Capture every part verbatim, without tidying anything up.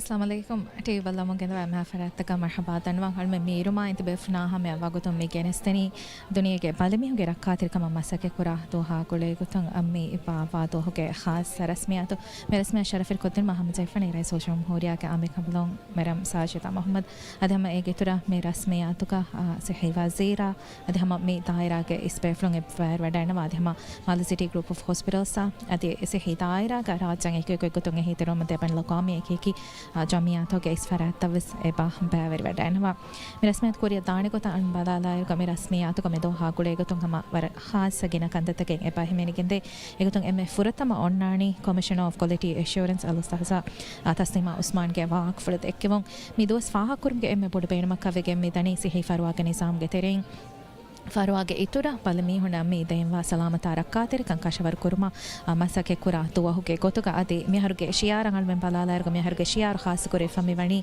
އައްސަލާމު ޢަލައިކުމް. ޓީވީ ބައްލަވަމުން ގެންދަވާ އެންމެހާ ފަރާތްތަކަށް މަރްޙަބާ ދަންނަވަން. އަޅުމެން މީރުމާ އިންތިބޭފުނާ ހަމަޔަށް ވަގުތުން މި ގެނެސްދެނީ ދުނިޔޭގެ ބަލިމީހުންގެ ރައްކާތެރިކަމަށް މަސައްކަތްކުރާ ދުވަހާ ގުޅޭގޮތުން މި ބާއްވާ ދުވަހުގެ ޚާއްޞަ ރަސްމިއްޔާތު. މި ރަސްމިއްޔާ ޝަރަފުވެރިކޮށްދިނުމަށް ހަމަޖެހިފަނީ ރައީސުލްޖުމްހޫރިއްޔާގެ އާއްމީ ކަނބަލުން މެޑަމް ސާޖިދާ މުޙައްމަދު. އަދި ހަމަ އޭގެ އިތުރަށް މި ރަސްމިއްޔާތުގަ، އާ، ސިއްހީ ވަޒީރާ، އަދި ހަމަ މި ދާއިރާގެ އިސް ބޭފުޅުން އެއްބައިވެރިވަޑައިންނަވާ، އަދި ހަމަ މާލެ ސިޓީ ގްރޫޕް އޮފް ހޮސްޕިޓަލްސްއާ، އަދި ސިއްހީ ދާއިރާގަ ރާއްޖޭން އެކި އެކި ގޮތުން އެހީތެރިވުމަށް ދިޔަ ބައިނަލްއަޤްވާމީ އެކި އެކި، އާ، ޖަމިއްޔާތުގެ އިސް ފަރާތްތައް ވެސް އެބަ ބައިވެރިވަޑައިންނަވާ. މި ރަސްމިއްޔާތު ކުރިއަށް ދާނެ ގޮތަށް އަޅުން ބަލާލާއިރުގަ މި ރަސްމިއްޔާތުގަ މި ދުވަހާ ގުޅޭގޮތުން ހަމަ ވަރަށް ޚާއްޞަ ގިނަ ކަންތައްތަކެއް އެބަ އެހިމެނިގެންދޭ. އެގޮތުން އެންމެ ފުރަތަމަ އޮންނާނީ ކޮމިޝަނަރ އޮފް ކޮލިޓީ އެޝުއަރެންސް އަލްއުސްތާޛާ، އާ، ތަސްލީމާ ޢުސްމާންގެ ވާހަކަފުޅު ދެއްކެވުން. މި ދުވަސް ފާހަގަކުރުމުގެ އެންމެ ބޮޑު ބޭނުމަކަށް ވެގެން މި ދަނީ ސިއްހީ ފަރުވާގެ ނިޒާމްގެ ތެރެއިން ފަރުވާގެ އިތުރަށް ބަލިމީހުންނަށް މި ދެންވާ ސަލާމަތާ ރައްކާތެރިކަން ކަށަވަރު ކުރުމަށް، އާ، މަސައްކަތްކުރާ ދުވަހުގެ ގޮތުގަ އަދި މިއަހަރުގެ ޝިޢާރަށް އަޅުމެން ބަލާލާއިރުގަ މިއަހަރުގެ ޝިޢާރު ޚާއްޞަކުރެވިފަ މިވަނީ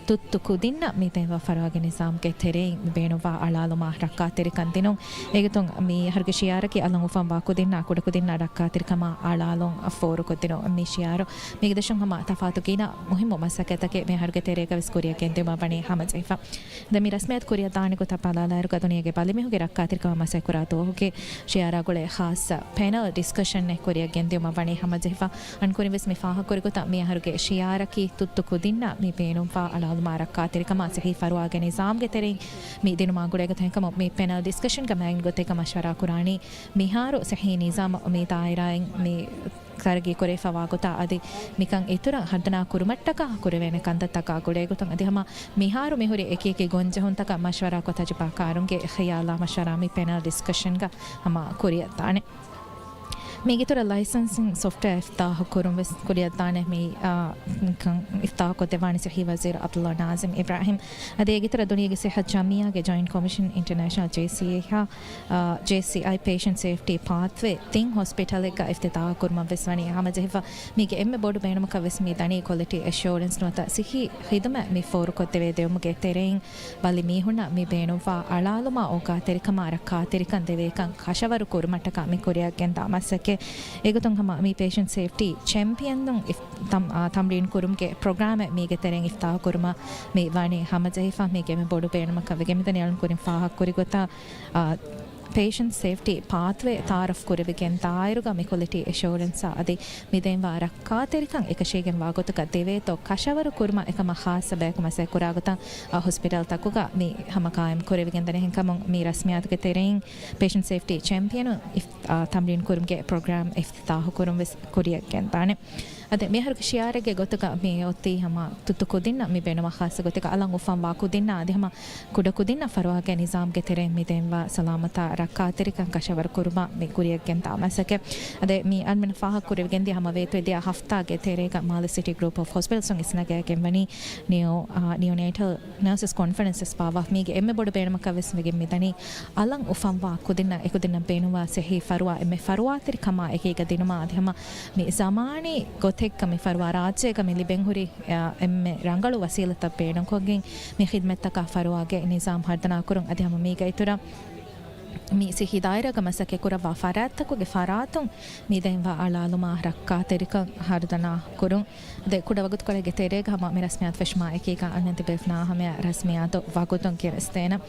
ތުއްތު ކުދިންނަށް މި ދެންވާ ފަރުވާގެ ނިޒާމްގެ ތެރެއިން ބޭނުންވާ އަޅާލުމާ ރައްކާތެރިކަން ދިނުން. އޭގެތުން މި އަހަރުގެ ޝިޢާރަކީ އަލަށް އުފަންވާ ކުދިންނާ ކުޑަކުދިންނާ ރައްކާތެރިކަމާ އަޅާލުން ފޯރުކޮށްދިނުން މި ޝިޢާރު. މީގެ ދަށުން ހަމަ ތަފާތު ގިނަ މުހިއްމު މަސައްކަތްތަކެއް މި އަހަރުގެ ތެރޭގަ ވެސް ކުރިއަށް ގެންދިއުމަށް ވަނީ ހަމަޖެހިފަ. ދެން މި ރަސްމިއްޔާތު ކުރިއަށް ދާނެ ގޮތަށް ބަލާލާއިރުގަ ދުނިޔޭގެ ބަލިމީހުންގެ ރައްކާތެރިކަމަށް މަސައްކަތްކުރާ ދުވަހުގެ ޝިޢާރާ ގުޅޭ ޚާއްޞަ ޕެނަލް ޑިސްކަޝަންއެއް ކުރިއަށް ގެންދިއުމަށް ވަނީ ހަމަޖެހިފަ. އަންނަ ކުރިން ވެސް މި ފާހަގަކުރި ގޮތަށް މި އަހަރުގެ ޝިޢާރަކީ ތުއްތު ކުދިންނަށް މި ބޭނުންވާ އަޅާލުމާ ރައްކާތެރިކަމާ ސިއްހީ ފަރުވާގެ ނިޒާމްގެ ތެރެއިން މި ދިނުމާ ގުޅޭ ގޮތަށް. އެހެންކަމުން މި ޕެނަލް ޑިސްކަޝަންގަ މާތް ގޮތެއްގަ މަޝްވަރާ ކުރާނީ މިހާރު ސިއްހީ ނިޒާމަށް މި ދާއިރާއިން މި ތަރައްގީ ކުރެވިފަވާ ގޮތާ އަދި މިކަން އިތުރަށް ހަރުދަނާ ކުރުމަށްޓަކާ ކުރެވޭނެ ކަންތައްތަކާ ގުޅޭގޮތުން އަދި ހަމަ މިހާރު މިހުރި އެކިއެކި ގޮންޖެހުންތަކަށް މަޝްވަރާކޮށް ތަޖުބާކާރުންގެ ޚިޔާލާ މަޝްވަރާ މި ޕެނަލް ޑިސްކަޝަންގަ ހަމަ ކުރިއަށްދާނެ. މީގެއިތުރަށް ލައިސަންސިން ސޮފްޓްވެއާ އިފްތާޙު ކުރުން ވެސް ކުރިއަށްދާނެ. މި، އާ، މިކަން އިފްތާޙުކޮށްދެއްވާނެ ސިއްހީ ވަޒީރު ޢަބްދުﷲ ނާޒިމް އިބްރާހިމް. އަދި އޭގެއިތުރަށް ދުނިޔޭގެ ސިއްހަތު ޖަމިއްޔާގެ ޖޮއިންޓް ކޮމިޝަން އިންޓަރނޭޝަނަލް ޖޭސީއޭއާ، އާ، ޖޭސީއައި ޕޭޝަންޓް ސޭފްޓީ ޕާތްވޭ ތިން ހޮސްޕިޓަލެއްގަ އިފްތިތާޙު ކުރުމަށް ވެސް ވަނީ ހަމަޖެހިފަ. މީގެ އެންމެ ބޮޑު ބޭނުމަކަށް ވެސް މި ދަނީ ކޮލިޓީ އެޝުއަރެންސް ނުވަތަ ސިއްހީ ޚިދުމަތް މި ފޯރުކޮށްދެވޭ ދެވުމުގެ ތެރެއިން ބަލި މީހުންނަށް މި ބޭނުންވާ އަޅާލުމާ އޯގާތެރިކަމާ ރައްކާތެރިކަން ދެވޭކަން ކަށަވަރު ކުރުމަށްޓަކާ މި ކުރިއަށްގެންދާ މަސައްކަތް. އެގޮތުން ހަމަ މި ޕޭޝަންޓް ސޭފްޓީ ޗެމްޕިއަނުން އިފް-، ތަމް-، އާ، ތަމްރީން ކުރުމުގެ ޕްރޮގްރާމެއް މީގެ ތެރެއިން އިފްތާޙު ކުރުމަށް މި ވަނީ ހަމަޖެހިފަ. މީގެ އެންމެ ބޮޑު ބޭނުމަކަށް ވެގެން މިދަނީ އަޅުން ކުރިން ފާހަގަކުރި ގޮތަށް، އާ، ޕޭޝަންޓް ސޭފްޓީ ޕާތްވޭ ތައާރަފް ކުރެވިގެން ދާއިރުގަ މި ކޮލިޓީ އެޝުއަރެންސާ އަދި މި ދެންވާ ރައްކާތެރިކަން އެކަށީގެންވާ ގޮތުގަ ދެވޭތޯ ކަށަވަރު ކުރުމަށް އެކަމަށް ޚާއްޞަ ބަޔަކު މަސައްކަތް ކުރާ ގޮތަށް، އާ، ހޮސްޕިޓަލްތަކުގަ މި ހަމަ ޤާއިމް ކުރެވިގެންދަނީ. އެހެންކަމުން މި ރަސްމިއްޔާތުގެ ތެރެއިން ޕޭޝަންޓް ސޭފްޓީ ޗެމްޕިއަނުން އިފް-، އާ، ތަމްރީން ކުރުމުގެ ޕްރޮގްރާމް އިފްތިތާޙު ކުރުން ވެސް ކުރިއަށްގެންދާނެ. އަދި މިއަހަރުގެ ޝިޢާރެއްގެ ގޮތުގަ މި އޮތީ ހަމަ ތުއްތު ކުދިންނަށް މި ބޭނުމަށް ޚާއްޞަ ގޮތެއްގަ އަލަށް އުފަންވާ ކުދިންނަށް އަދި ހަމަ ކުޑަކުދިންނަށް ފަރުވާގެ ނިޒާމްގެ ތެރެއިން މި ދެންވާ ސަލާމަތާ ރައްކާތެރިކަން ކަށަވަރު ކުރުމަށް މި ކުރިއަށްގެންދާ މަސައްކަތް. އަދި މި އަޅުމެން ފާހަގަކުރެވިގެންދިޔަ ހަމަ ވޭތުވެދިޔަ ހަފްތާގެ ތެރޭގަ މާލެ ސިޓީ ގްރޫޕް އޮފް ހޮސްޕިޓަލްސް އިސްނަގައިގެން ވަނީ ނިއޯ، އާ، ނިއޯނޭޓަލް ނަރސަސް ކޮންފަރެންސް ވެސް ބާއްވާ. މީގެ އެންމެ ބޮޑު ބޭނުމަކަށް ވެސް ވެގެން މިދަނީ އަލަށް އުފަންވާ ކުދިންނަށް އެކުދިންނަށް ބޭނުންވާ ސިއްހީ ފަރުވާ އެންމެ ފަރުވާތެރިކަމާ އެކީގަ ދިނުމާ އަދި ހަމަ މި ޒަމާނީ ގޮތެއްގަ މި ފަރުވާ ރާއްޖޭގަ މި ލިބެން ހުރި، އާ، އެންމެ ރަނގަޅު ވަސީލަތްތައް ބޭނުންކޮށްގެން މި ޚިދުމަތްތަކާ ފަރުވާގެ ނިޒާމް ހަރުދަނާ ކުރުން އަދި ހަމަ މީގަ އިތުރަށް މި ސިއްހީ ދާއިރާގަ މަސައްކަތް ކުރައްވާ ފަރާތްތަކުގެ ފަރާތުން މި ދެންވާ އަޅާލުމާ ރައްކާތެރިކަން ހަރުދަނާ ކުރުން. އަދި ކުޑަ ވަގުތުކޮޅެއްގެ ތެރޭގަ ހަމަ މި ރަސްމިއްޔާތު ފެށުމާ އެކީގަ އަންނަ ތިބޭފުނާ ހަމަޔަށް ރަސްމިއްޔާތު ވަގުތުން ގެނެސްދޭނަން.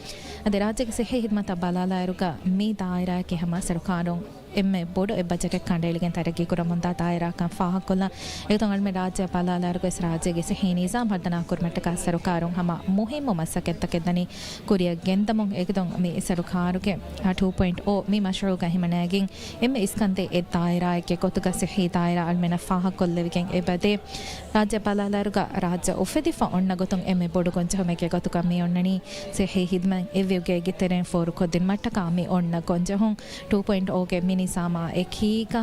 އަދި ރާއްޖޭގެ ސިއްހީ ހިދުމަތަށް ބަލާލާއިރުގަ މި ދާއިރާއަކީ ހަމަ ސަރުކާރުން އެންމެ ބޮޑު އެއް ބަޖެޓެއް ކަނޑައެޅިގެން ތަރައްގީ ކުރަމުންދާ ދާއިރާއަކަށް ފާހަގަކޮށްލަން. އެގޮތުން އަޅުމެން ރާއްޖެއަށް ބަލާލާއިރުގަ ވެސް ރާއްޖޭގެ ސިއްހީ ނިޒާމް ހަރުދަނާ ކުރުމަށްޓަކާ ސަރުކާރުން ހަމަ މުހިއްމު މަސައްކަތްތަކެއް ދަނީ ކުރިއަށް ގެންދަމުން. އެގޮތުން މި ސަރުކާރުގެ ޓޫ ޕޮއިންޓް އޯ މި މަޝްރޫޢުގަ ހިމަނައިގެން އެންމެ އިސްކަންދޭ އެއް ދާއިރާއެއްގެ ގޮތުގަ ސިއްހީ ދާއިރާ އަޅުމެންނަށް ފާހަގަކޮށްލެވިގެން އެބަދޭ. ރާއްޖެ ބަލާލާއިރުގަ ރާއްޖެ އުފެދިފަ އޮންނަ ގޮތުން އެންމެ ބޮޑު ގޮންޖެހުމެއްގެ ގޮތުގަ މި އޮންނަނީ ސިއްހީ ހިދުމަތް އެއްވެއްޔުގައިގެ ތެރެއިން ފޯރުކޮށްދިނުމަށްޓަކާ މި އޮންނަ ގޮންޖެހުން. ޓޫ ޕޮއިންޓް އޯގެ މި ނިޒާމާ އެކީގަ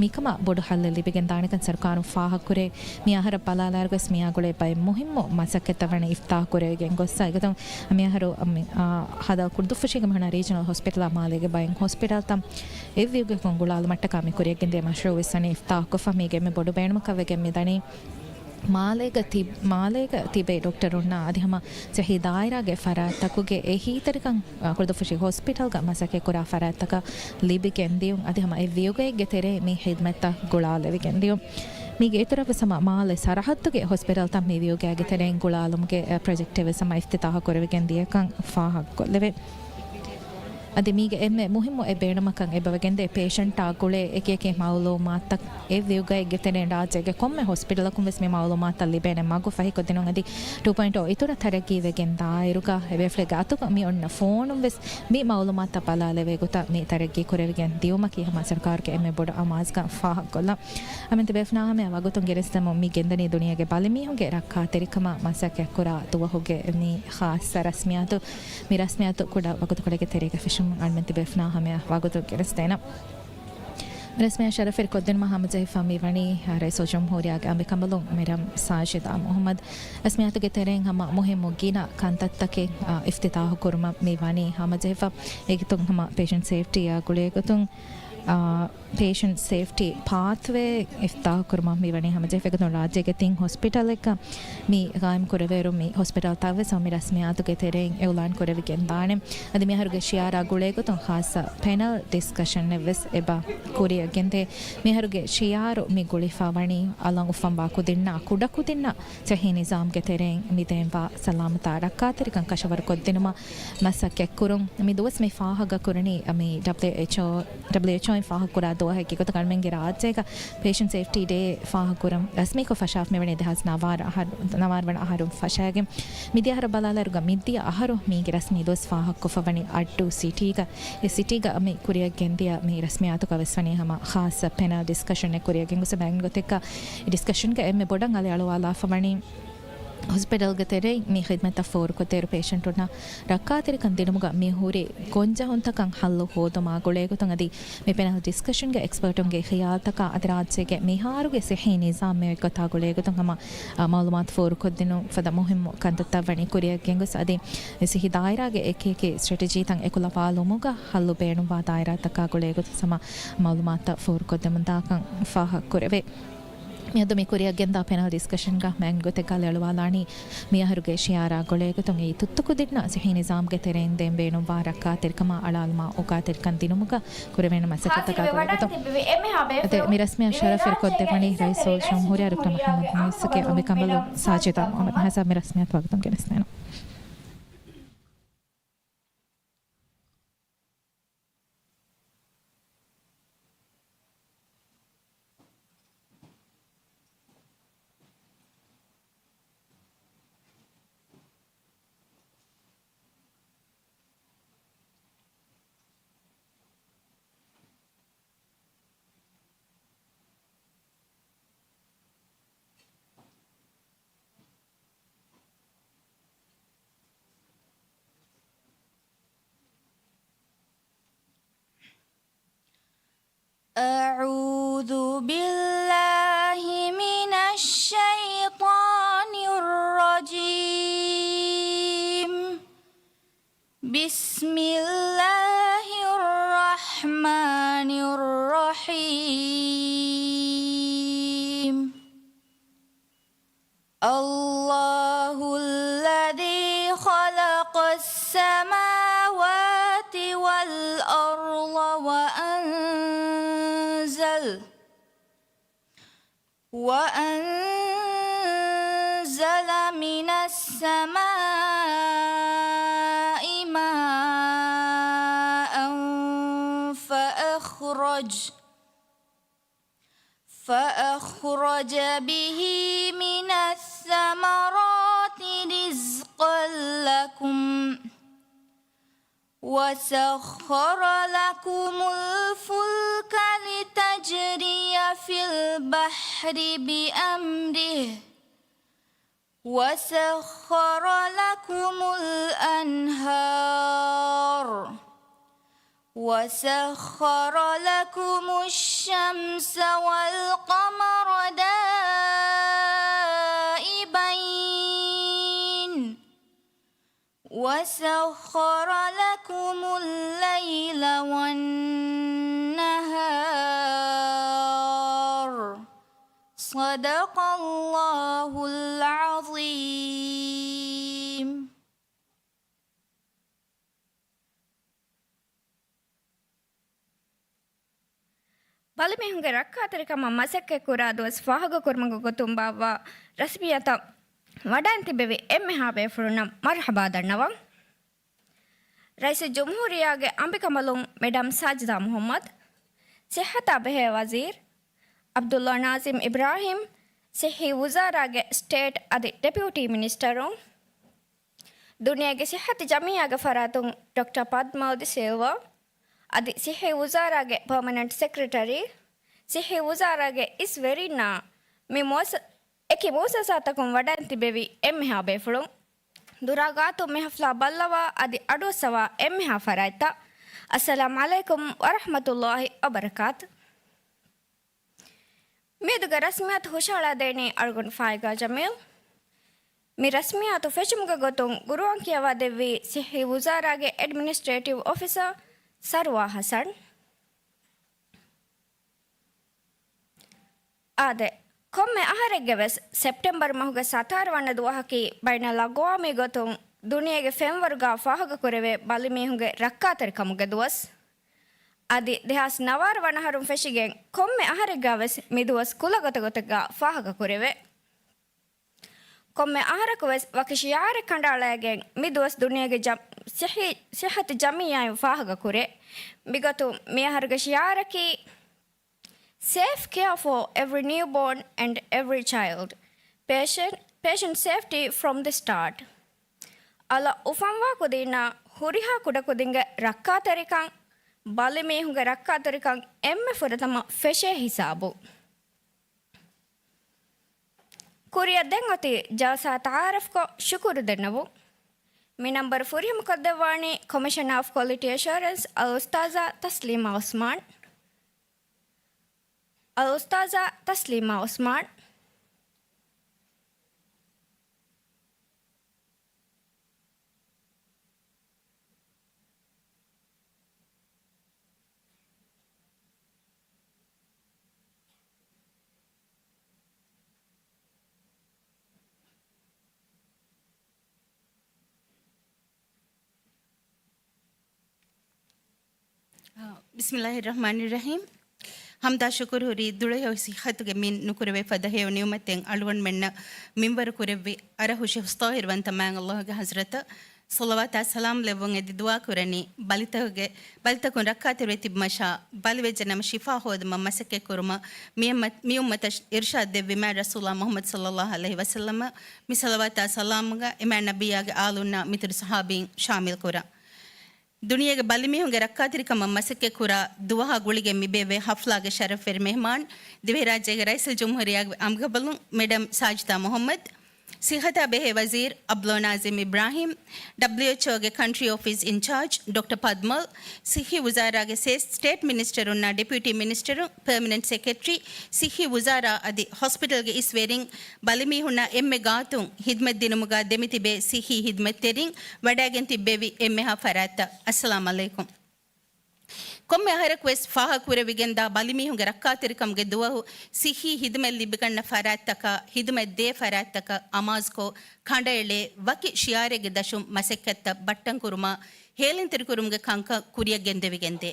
މިކަމަށް ބޮޑު ހައްލެއް ލިބިގެން ދާނެކަން ސަރުކާރުން ފާހަގަކުރޭ. މި އަހަރަށް ބަލާލާއިރުވެސް މިއާ ގުޅޭ ބައެއް މުހިއްމު މަސައްކަތްތައް ވަނީ އިފްތާޙު ކުރެވިގެން ގޮއްސަ. އެގޮތުން މިއަހަރު މި، އާ، ހަދާ ކުޑަދުއްފުށީގެ މިހުންނަ ރީޖަނަލް ހޮސްޕިޓަލާ މާލޭގެ ބައެއް ހޮސްޕިޓަލްތައް އެއްވެއްޔުގަކުން ގުޅާލުމަށްޓަކާ މި ކުރިއަށްގެންދިޔަ މަޝްރޫޢު ވެސް ވަނީ އިފްތާޙުކޮށްފަ. މީގެ އެންމެ ބޮޑު ބޭނުމަކަށް ވެގެން މިދަނީ މާލޭގަ ތި-، މާލޭގަ ތިބޭ ޑޮކްޓަރުންނާ އަދި ހަމަ ސިއްހީ ދާއިރާގެ ފަރާތްތަކުގެ އެހީތެރިކަން، އާ، ކުޅުދުއްފުށި ހޮސްޕިޓަލްގަ މަސައްކަތްކުރާ ފަރާތްތަކަށް ލިބިގެން ދިޔުން އަދި ހަމަ އެ ވިއުގައެއްގެ ތެރޭ މި ހިދްމަތްތައް ގުޅާލެވިގެން ދިޔުން. މީގެ އިތުރަށް ވެސް ހަމަ މާލެ ސަރަހައްދުގެ ހޮސްޕިޓަލްތައް މި ވިއުގައިގެ ތެރެއިން ގުޅާލުމުގެ، އަ، ޕްރޮޖެކްޓެއް ވެސް ހަމަ އިފްތިތާހު ކުރެވިގެން ދިޔަކަން ފާހަގަކޮށްލެވޭ. އަދި މީގެ އެންމެ މުހިއްމު އެއް ބޭނުމަކަށް އެބަވެގެންދޭ ޕޭޝަންޓާ ގުޅޭ އެކިއެކި މައުލޫމާތުތައް އެ ވިއުގައެއްގެ ތެރެއިން ރާއްޖޭގެ ކޮންމެ ހޮސްޕިޓަލަކުން ވެސް މި މައުލޫމާތުތައް ލިބޭނެ މަގު ފަހިކޮށްދިނުން އަދި ޓޫ ޕޮއިންޓް އޯ އިތުރަށް ތަރައްގީވެގެން ދާއިރުގަ އެބޭފުޅެއްގެ އަތުގަ މި އޮންނަ ފޯނުން ވެސް މި މައުލޫމާތުތައް ބަލާލެވޭ ގޮތަށް މި ތަރައްގީ ކުރެވިގެން ދިޔުމަކީ ހަމަ ސަރުކާރުގެ އެންމެ ބޮޑު އަމާޒުގަ ފާހަގަކޮށްލަން. އަމިއްލަ ތިބޭފުޅުންނާ ހަމަޔަށް ވަގުތުން ގެނެސްދެމުން މި ގެންދަނީ ދުނިޔޭގެ ބަލިމީހުންގެ ރައްކާތެރިކަމަށް މަސައްކަތްކުރާ ދުވަހުގެ މި ޚާއްޞަ ރަސްމިއްޔާތު. މި ރަސްމިއްޔާތު ކުޑަ ވަގުތުކޮޅެއްގެ ތެރޭގަ ފެށުމުން އަޅުމެން ތިބޭފުޅުންނާ ހަމަޔަށް ވަގުތު ގެނެސްދޭނަން. މި ރަސްމިއްޔާ ޝަރަފްވެރި ކޮށްދިނުމަށް ހަމަޖެހިފަ މިވަނީ ރައީސުލްޖުމްހޫރިއްޔާގެ އަނބިކަނބަލުން މެޑަމް ސާޖިދާ މުހައްމަދު. ރަސްމިއްޔާތުގެ ތެރެއިން ހަމަ މުހިއްމު ގިނަ ކަންތައްތަކެއް، އާ، އިފްތިތާހު ކުރުމަށް މި ވަނީ ހަމަޖެހިފަ. އޭގެތުން ހަމަ ޕޭޝަންޓް ސޭފްޓީއާ ގުޅޭގޮތުން، އާ، ޕޭޝަންޓް ސޭފްޓީ ޕާތްވޭ އިފްތިތާހު ކުރުމަށް މި ވަނީ ހަމަޖެހިފަ. އެގޮތުން ރާއްޖޭގެ ތިން ހޮސްޕިޓަލެއްގަ މި ގާއިމް ކުރެވޭއިރު މި ހޮސްޕިޓަލްތައް ވެސް މި ރަސްމިއްޔާތުގެ ތެރެއިން އިއުލާން ކުރެވިގެންދާނެ. އަދި މިއަހަރުގެ ޝިއާރާ ގުޅޭގޮތުން ޚާއްޞަ ޕެނަލް ޑިސްކަޝަނެއް ވެސް އެބަ ކުރިއަށް ގެންދޭ. މިއަހަރުގެ ޝިއާރު މި ގުޅިފަ ވަނީ އަލަށް އުފަންވާ ކުދިންނާ ކުޑަކުދިންނަށް ޞިއްޙީ ނިޒާމްގެ ތެރެއިން މި ދޭންވާ ސަލާމަތާ ރައްކާތެރިކަން ކަށަވަރުކޮށްދިނުމަށް މަސައްކަތްކުރުން. މި ދުވަސް މި ފާހަގަކުރަނީ މި ޑަބްލިއުއެޗްއޯ، ޑަބްލިއުއެޗްއޯއިން ފާހަގަކުރާ ދުވަހެއްގެ ގޮތުގަ އަޅުމެންގެ ރާއްޖޭގަ ޕޭޝަންޓް ސޭފްޓީ ޑޭ ފާހަގަކުރަން ރަސްމީކޮށް ފަށާފަ މިވަނީ ދެހާސް ނަވާރަ އަހަރު، ނަވާރަ ވަނަ އަހަރު ފަށާގެން. މިދިޔަ އަހަރަށް ބަލާލާއިރުގަ މިދިޔަ އަހަރު މީގެ ރަސްމީ ދުވަސް ފާހަގަކޮށްފަ ވަނީ އައްޑޫ ސިޓީގަ. އެ ސިޓީގަ މި ކުރިއަށް ގެންދިޔަ މި ރަސްމިއްޔާތުގަ ވެސް ވަނީ ހަމަ ޚާއްޞަ ޕެނަލް ޑިސްކަޝަނެއް ކުރިއަށް ގެންގޮސް މި ގޮތެއްގަ އެ ޑިސްކަޝަންގަ އެންމެ ބޮޑަށް އަލިއަޅުވާލާފަ ވަނީ ހޮސްޕިޓަލްގެ ތެރެއިން މި ޚިދްމަތްތައް ފޯރުކޮށްދޭއިރު ޕޭޝަންޓުންނަށް ރައްކާތެރިކަން ދިނުމުގަ މި ހުރި ގޮންޖެހުންތަކަށް ހައްލު ހޯދުމާ ގުޅޭގޮތުން އަދި މި ޕެނަލް ޑިސްކަޝަންގެ އެކްސްޕަރޓުންގެ ޚިޔާލުތަކާ އަދި ރާއްޖޭގެ މިހާރުގެ ޞިއްޙީ ނިޒާމް މި އޮތްގޮތާ ގުޅޭގޮތުން ހަމަ، އާ، މައުލޫމާތު ފޯރުކޮށްދިނުން ފަދަ މުހިއްމު ކަންތައްތައް ވަނީ ކުރިއަށް ގެންގޮސް އަދި މި ޞިއްޙީ ދާއިރާގެ އެކިއެކި ސްޓްރެޓެޖީތައް އެކުލަވާލުމުގަ ހައްލު ބޭނުންވާ ދާއިރާތަކާ ގުޅޭގޮތުން ހަމަ މައުލޫމާތު ފޯރުކޮށްދެމުންދާކަން ފާހަގަކުރެވޭ. މިއަދު މި ކުރިއަށް ގެންދާ ޕެނަލް ޑިސްކަޝަންގަ މައިގަނޑު ގޮތެއްގަ އަލިއަޅުވާލާނީ މިއަހަރުގެ ޝިއާރާ ގުޅޭގޮތުން އެއީ ތުއްތު ކުދިންނަށް ޞިއްޙީ ނިޒާމްގެ ތެރެއިން ދޭން ބޭނުންވާ ރައްކާތެރިކަމާ އަޅާލުމާ އޯގާތެރިކަން ދިނުމުގަ ކުރެވޭނެ މަސައްކަތަކާ ގުޅޭގޮތުން. އަދި މި ރަސްމިއްޔާ ޝަރަފްވެރިކޮށްދެއްވަނީ ރައީސުލްޖުމްހޫރިއްޔާ ޑޮކްޓަރ މުޙައްމަދު މުޢިއްޒުގެ އަނބިކަނބަލުން ސާޖިދާ މުޙައްމަދު ނަހަސް. މި ރަސްމިއްޔާތު ވަގުތުން ގެނެސްދޭނަން. أعوذ بالله من الشيطان الرجيم. بسم الله الرحمن الرحيم. الله الذي خلق السماوات والأرض وأنزل، وأنزل من السماء ماء فأخرج فأخرج به من الثمرات رزقا لكم، وسخر لكم الفلك لتجري في البحر بأمره، وسخر لكم الأنهار، وسخر لكم الشمس والقمر دائبين، وسخر لكم الليل والنهار. صدق الله العظيم. ބަލިމީހުންގެ ރައްކާތެރިކަމަށް މަސައްކަތްކުރާ ދުވަސް ފާހަގަކުރުމުގެ ގޮތުން ބާއްވާ ރަސްމިއްޔަތަށް ވަޑައިން ތިއްބެވި އެންމެހާ ބޭފުޅުންނަށް މަރުޙަބާ ދަންނަވަން. ރައީސުލްޖުމްހޫރިއްޔާގެ އަނބިކަނބަލުން މެޑަމް ސާޖިދާ މުޙައްމަދު، ޞިއްޙަތާ ބެހޭ ވަޒީރު ޢަބްދުﷲ ނާޒިމް އިބްރާހީމް، ޞިއްޙީ ވުޒާރާގެ ސްޓޭޓް އަދި ޑެޕިއުޓީ މިނިސްޓަރުން، ދުނިޔޭގެ ޞިއްޙަތު ޖަމިއްޔާގެ ފަރާތުން ޑޮކްޓަރ ޕަދްމަލް ޑި ސިލްވާ، އަދި ޞިއްޙީ ވުޒާރާގެ ޕަރމަނެންޓް ސެކްރެޓަރީ، ޞިއްޙީ ވުޒާރާގެ އިސް ވެރިންނާ މި މުއައްސަ-، އެކި މުއައްސަސާތަކުން ވަޑައިން ތިބެވި އެންމެހާ ބޭފުޅުން، ދުރާ ގާތުން މި ޙަފްލާ ބައްލަވާ އަދި އަޑުއައްސަވާ އެންމެހާ ފަރާތްތައް، އައްސަލާމް ޢަލައިކުމް ވަރަޙްމަތުﷲ ވަބަރަކާތު. މިއަދުގެ ރަސްމިއްޔަތު ހުށަހަޅާދޭނީ އަޅުގަނޑު ފާއިގާ ޖަމީލް. މި ރަސްމިއްޔަތު ފެށުމުގެ ގޮތުން ގުރުއާން ކިޔަވާ ދެއްވީ ޞިއްޙީ ވުޒާރާގެ އެޑްމިނިސްޓްރޭޓިވް އޮފިސަރ ސަރުވާ ޙަސަން. އާދެ، ކޮންމެ އަހަރެއްގެ ވެސް ސެޕްޓެމްބަރު މަހުގެ ސަތާރަ ވަނަ ދުވަހަކީ ބައިނަލްއަގްވާމީ ގޮތުން ދުނިޔޭގެ ފެންވަރުގަ ފާހަގަކުރެވޭ ބަލިމީހުންގެ ރައްކާތެރިކަމުގެ ދުވަސް. އަދި ދެހާސް ނަވާރަ ވަނަ އަހަރުން ފެށިގެން ކޮންމެ އަހަރެއްގަ ވެސް މި ދުވަސް ކުލަ ގޮތަގޮތެއްގަ ފާހަގަކުރެވޭ. ކޮންމެ އަހަރަކު ވެސް ވަކި ޝިޢާރެއް ކަނޑައަޅައިގެން މި ދުވަސް ދުނިޔޭގެ ޖަ-، ޞިއްޙީ-، ޞިއްޙަތު ޖަމިއްޔާއިން ފާހަގަކުރޭ. މިގޮތުން މިއަހަރުގެ ޝިޢާރަކީ، Safe care for every newborn and every child. Patient, patient safety from the start. އަލަށް އުފަންވާ ކުދީންނަށް ހުރިހާ ކުޑަކުދިންގެ ރައްކާތެރިކަން، ބަލިމީހުންގެ ރައްކާތެރިކަން އެންމެ ފުރަތަމަ ފެށޭ ހިސާބު. ކުރިއަށް ދެން އޮތީ ޖަލްސާ ތަޢާރަފްކޮށް ޝުކުރު ދެންނެވުން. މި ނަންބަރު ފުރިހަމަކޮށްދެއްވާނީ ކޮމިޝަނަރ އޮފް ކޮލިޓީ އެޝުއަރެންސް އަލްއުސްތާޛާ ތަސްލީމާ ޢުސްމާން. އަލްއުސްތާޛާ ތަސްލީމާ ޢުސްމާން. ބިސްމިﷲ އިއްރަޙްމާނި އިއްރަޙީމް. ޙަމްދާ ޝުކުރު ހުރީ ދުޅަހެޔޮ ޞިއްޙަތުގެ މިން ނުކުރެވޭ ފަދަ ހެޔޮ ނިޢުމަތެއް އަޅުގަނޑުމެންނަށް މިންވަރު ކުރެއްވި އަރަހުށި ހުސްޠާހިރުވަންތަ މާތް ﷲ ގެ ޙަޟްރަތަށް ޞަލަވާތާ ސަލާމް ލެއްވުން އެދި ދުޢާ ކުރަނީ، ބަލިތަކުގެ، ބަލިތަކުން ރައްކާތެރިވެ ތިބުމަށާ، ބަލިވެއްޖެ ނަމަ ޝިފާ ހޯދުމަށް މަސައްކަތް ކުރުމަށް މި އުއްމަ-، މި އުއްމަތަށް އިރުޝާދު ދެއްވި މާތް ރަސޫލާ މުޙައްމަދު ޞައްލަﷲ ޢަލައިހި ވަސައްލަމަ، މި ޞަލަވާތާ ސަލާމުގަ އެ މާތް ނަބިއްޔާގެ އާލުންނާ މިތުރު ޞަޙާބީން ޝާމިލް ކުރަން. ދުނިޔޭގެ ބަލިމީހުންގެ ރައްކާތެރިކަމަށް މަސައްކަތްކުރާ ދުވަހާ ގުޅިގެން މިބޭއްވޭ ޙަފްލާގެ ޝަރަފްވެރި މެހްމާން، ދިވެހިރާއްޖޭގެ ރައީސުލްޖުމްހޫރިއްޔާގެ އަނބިކަނބަލުން މެޑަމް ސާޖިދާ މުޙައްމަދު، ޞިއްޙަތާ ބެހޭ ވަޒީރު ޢަބްދުﷲ ނާޒިމް އިބްރާހީމް، ޑަބްލިއުއެޗްއޯގެ ކަންޓްރީ އޮފީސް އިންޗާޖް ޑޮކްޓަރ ޕަދްމަލް، ޞިއްޙީ ވުޒާރާގެ ސޭ-، ސްޓޭޓް މިނިސްޓަރުންނާ ޑެޕިއުޓީ މިނިސްޓަރުން، ޕަރމަނެންޓް ސެކްރެޓަރީ، ޞިއްޙީ ވުޒާރާ އަދި ހޮސްޕިޓަލްގެ އިސް ވެރިން، ބަލިމީހުންނަށް އެންމެ ގާތުން ހިދުމަތް ދިނުމުގަ ދެމިތިބޭ ޞިއްޙީ ހިދުމަތްތެރިން، ވަޑައިގެން ތިއްބެވި އެންމެހާ ފަރާތްތައް، އައްސަލާމް ޢަލައިކުމް. ކޮންމެ އަހަރަކުވެސް ފާހަގަކުރެވިގެންދާ ބަލިމީހުންގެ ރައްކާތެރިކަމުގެ ދުވަހު ޞިއްޙީ ހިދުމަތް ލިބިގަންނަ ފަރާތްތަކާ، ހިދުމަތް ދޭ ފަރާތްތަކަށް އަމާޒުކޮށް، ކަނޑައެޅޭ ވަކި ޝިޢާރެއްގެ ދަށުން މަސައްކަތްތައް ބައްޓަންކުރުމާ، ހޭލެންތެރިކުރުމުގެ ކަންކަން ކުރިއަށް ގެންދެވިގެންދޭ.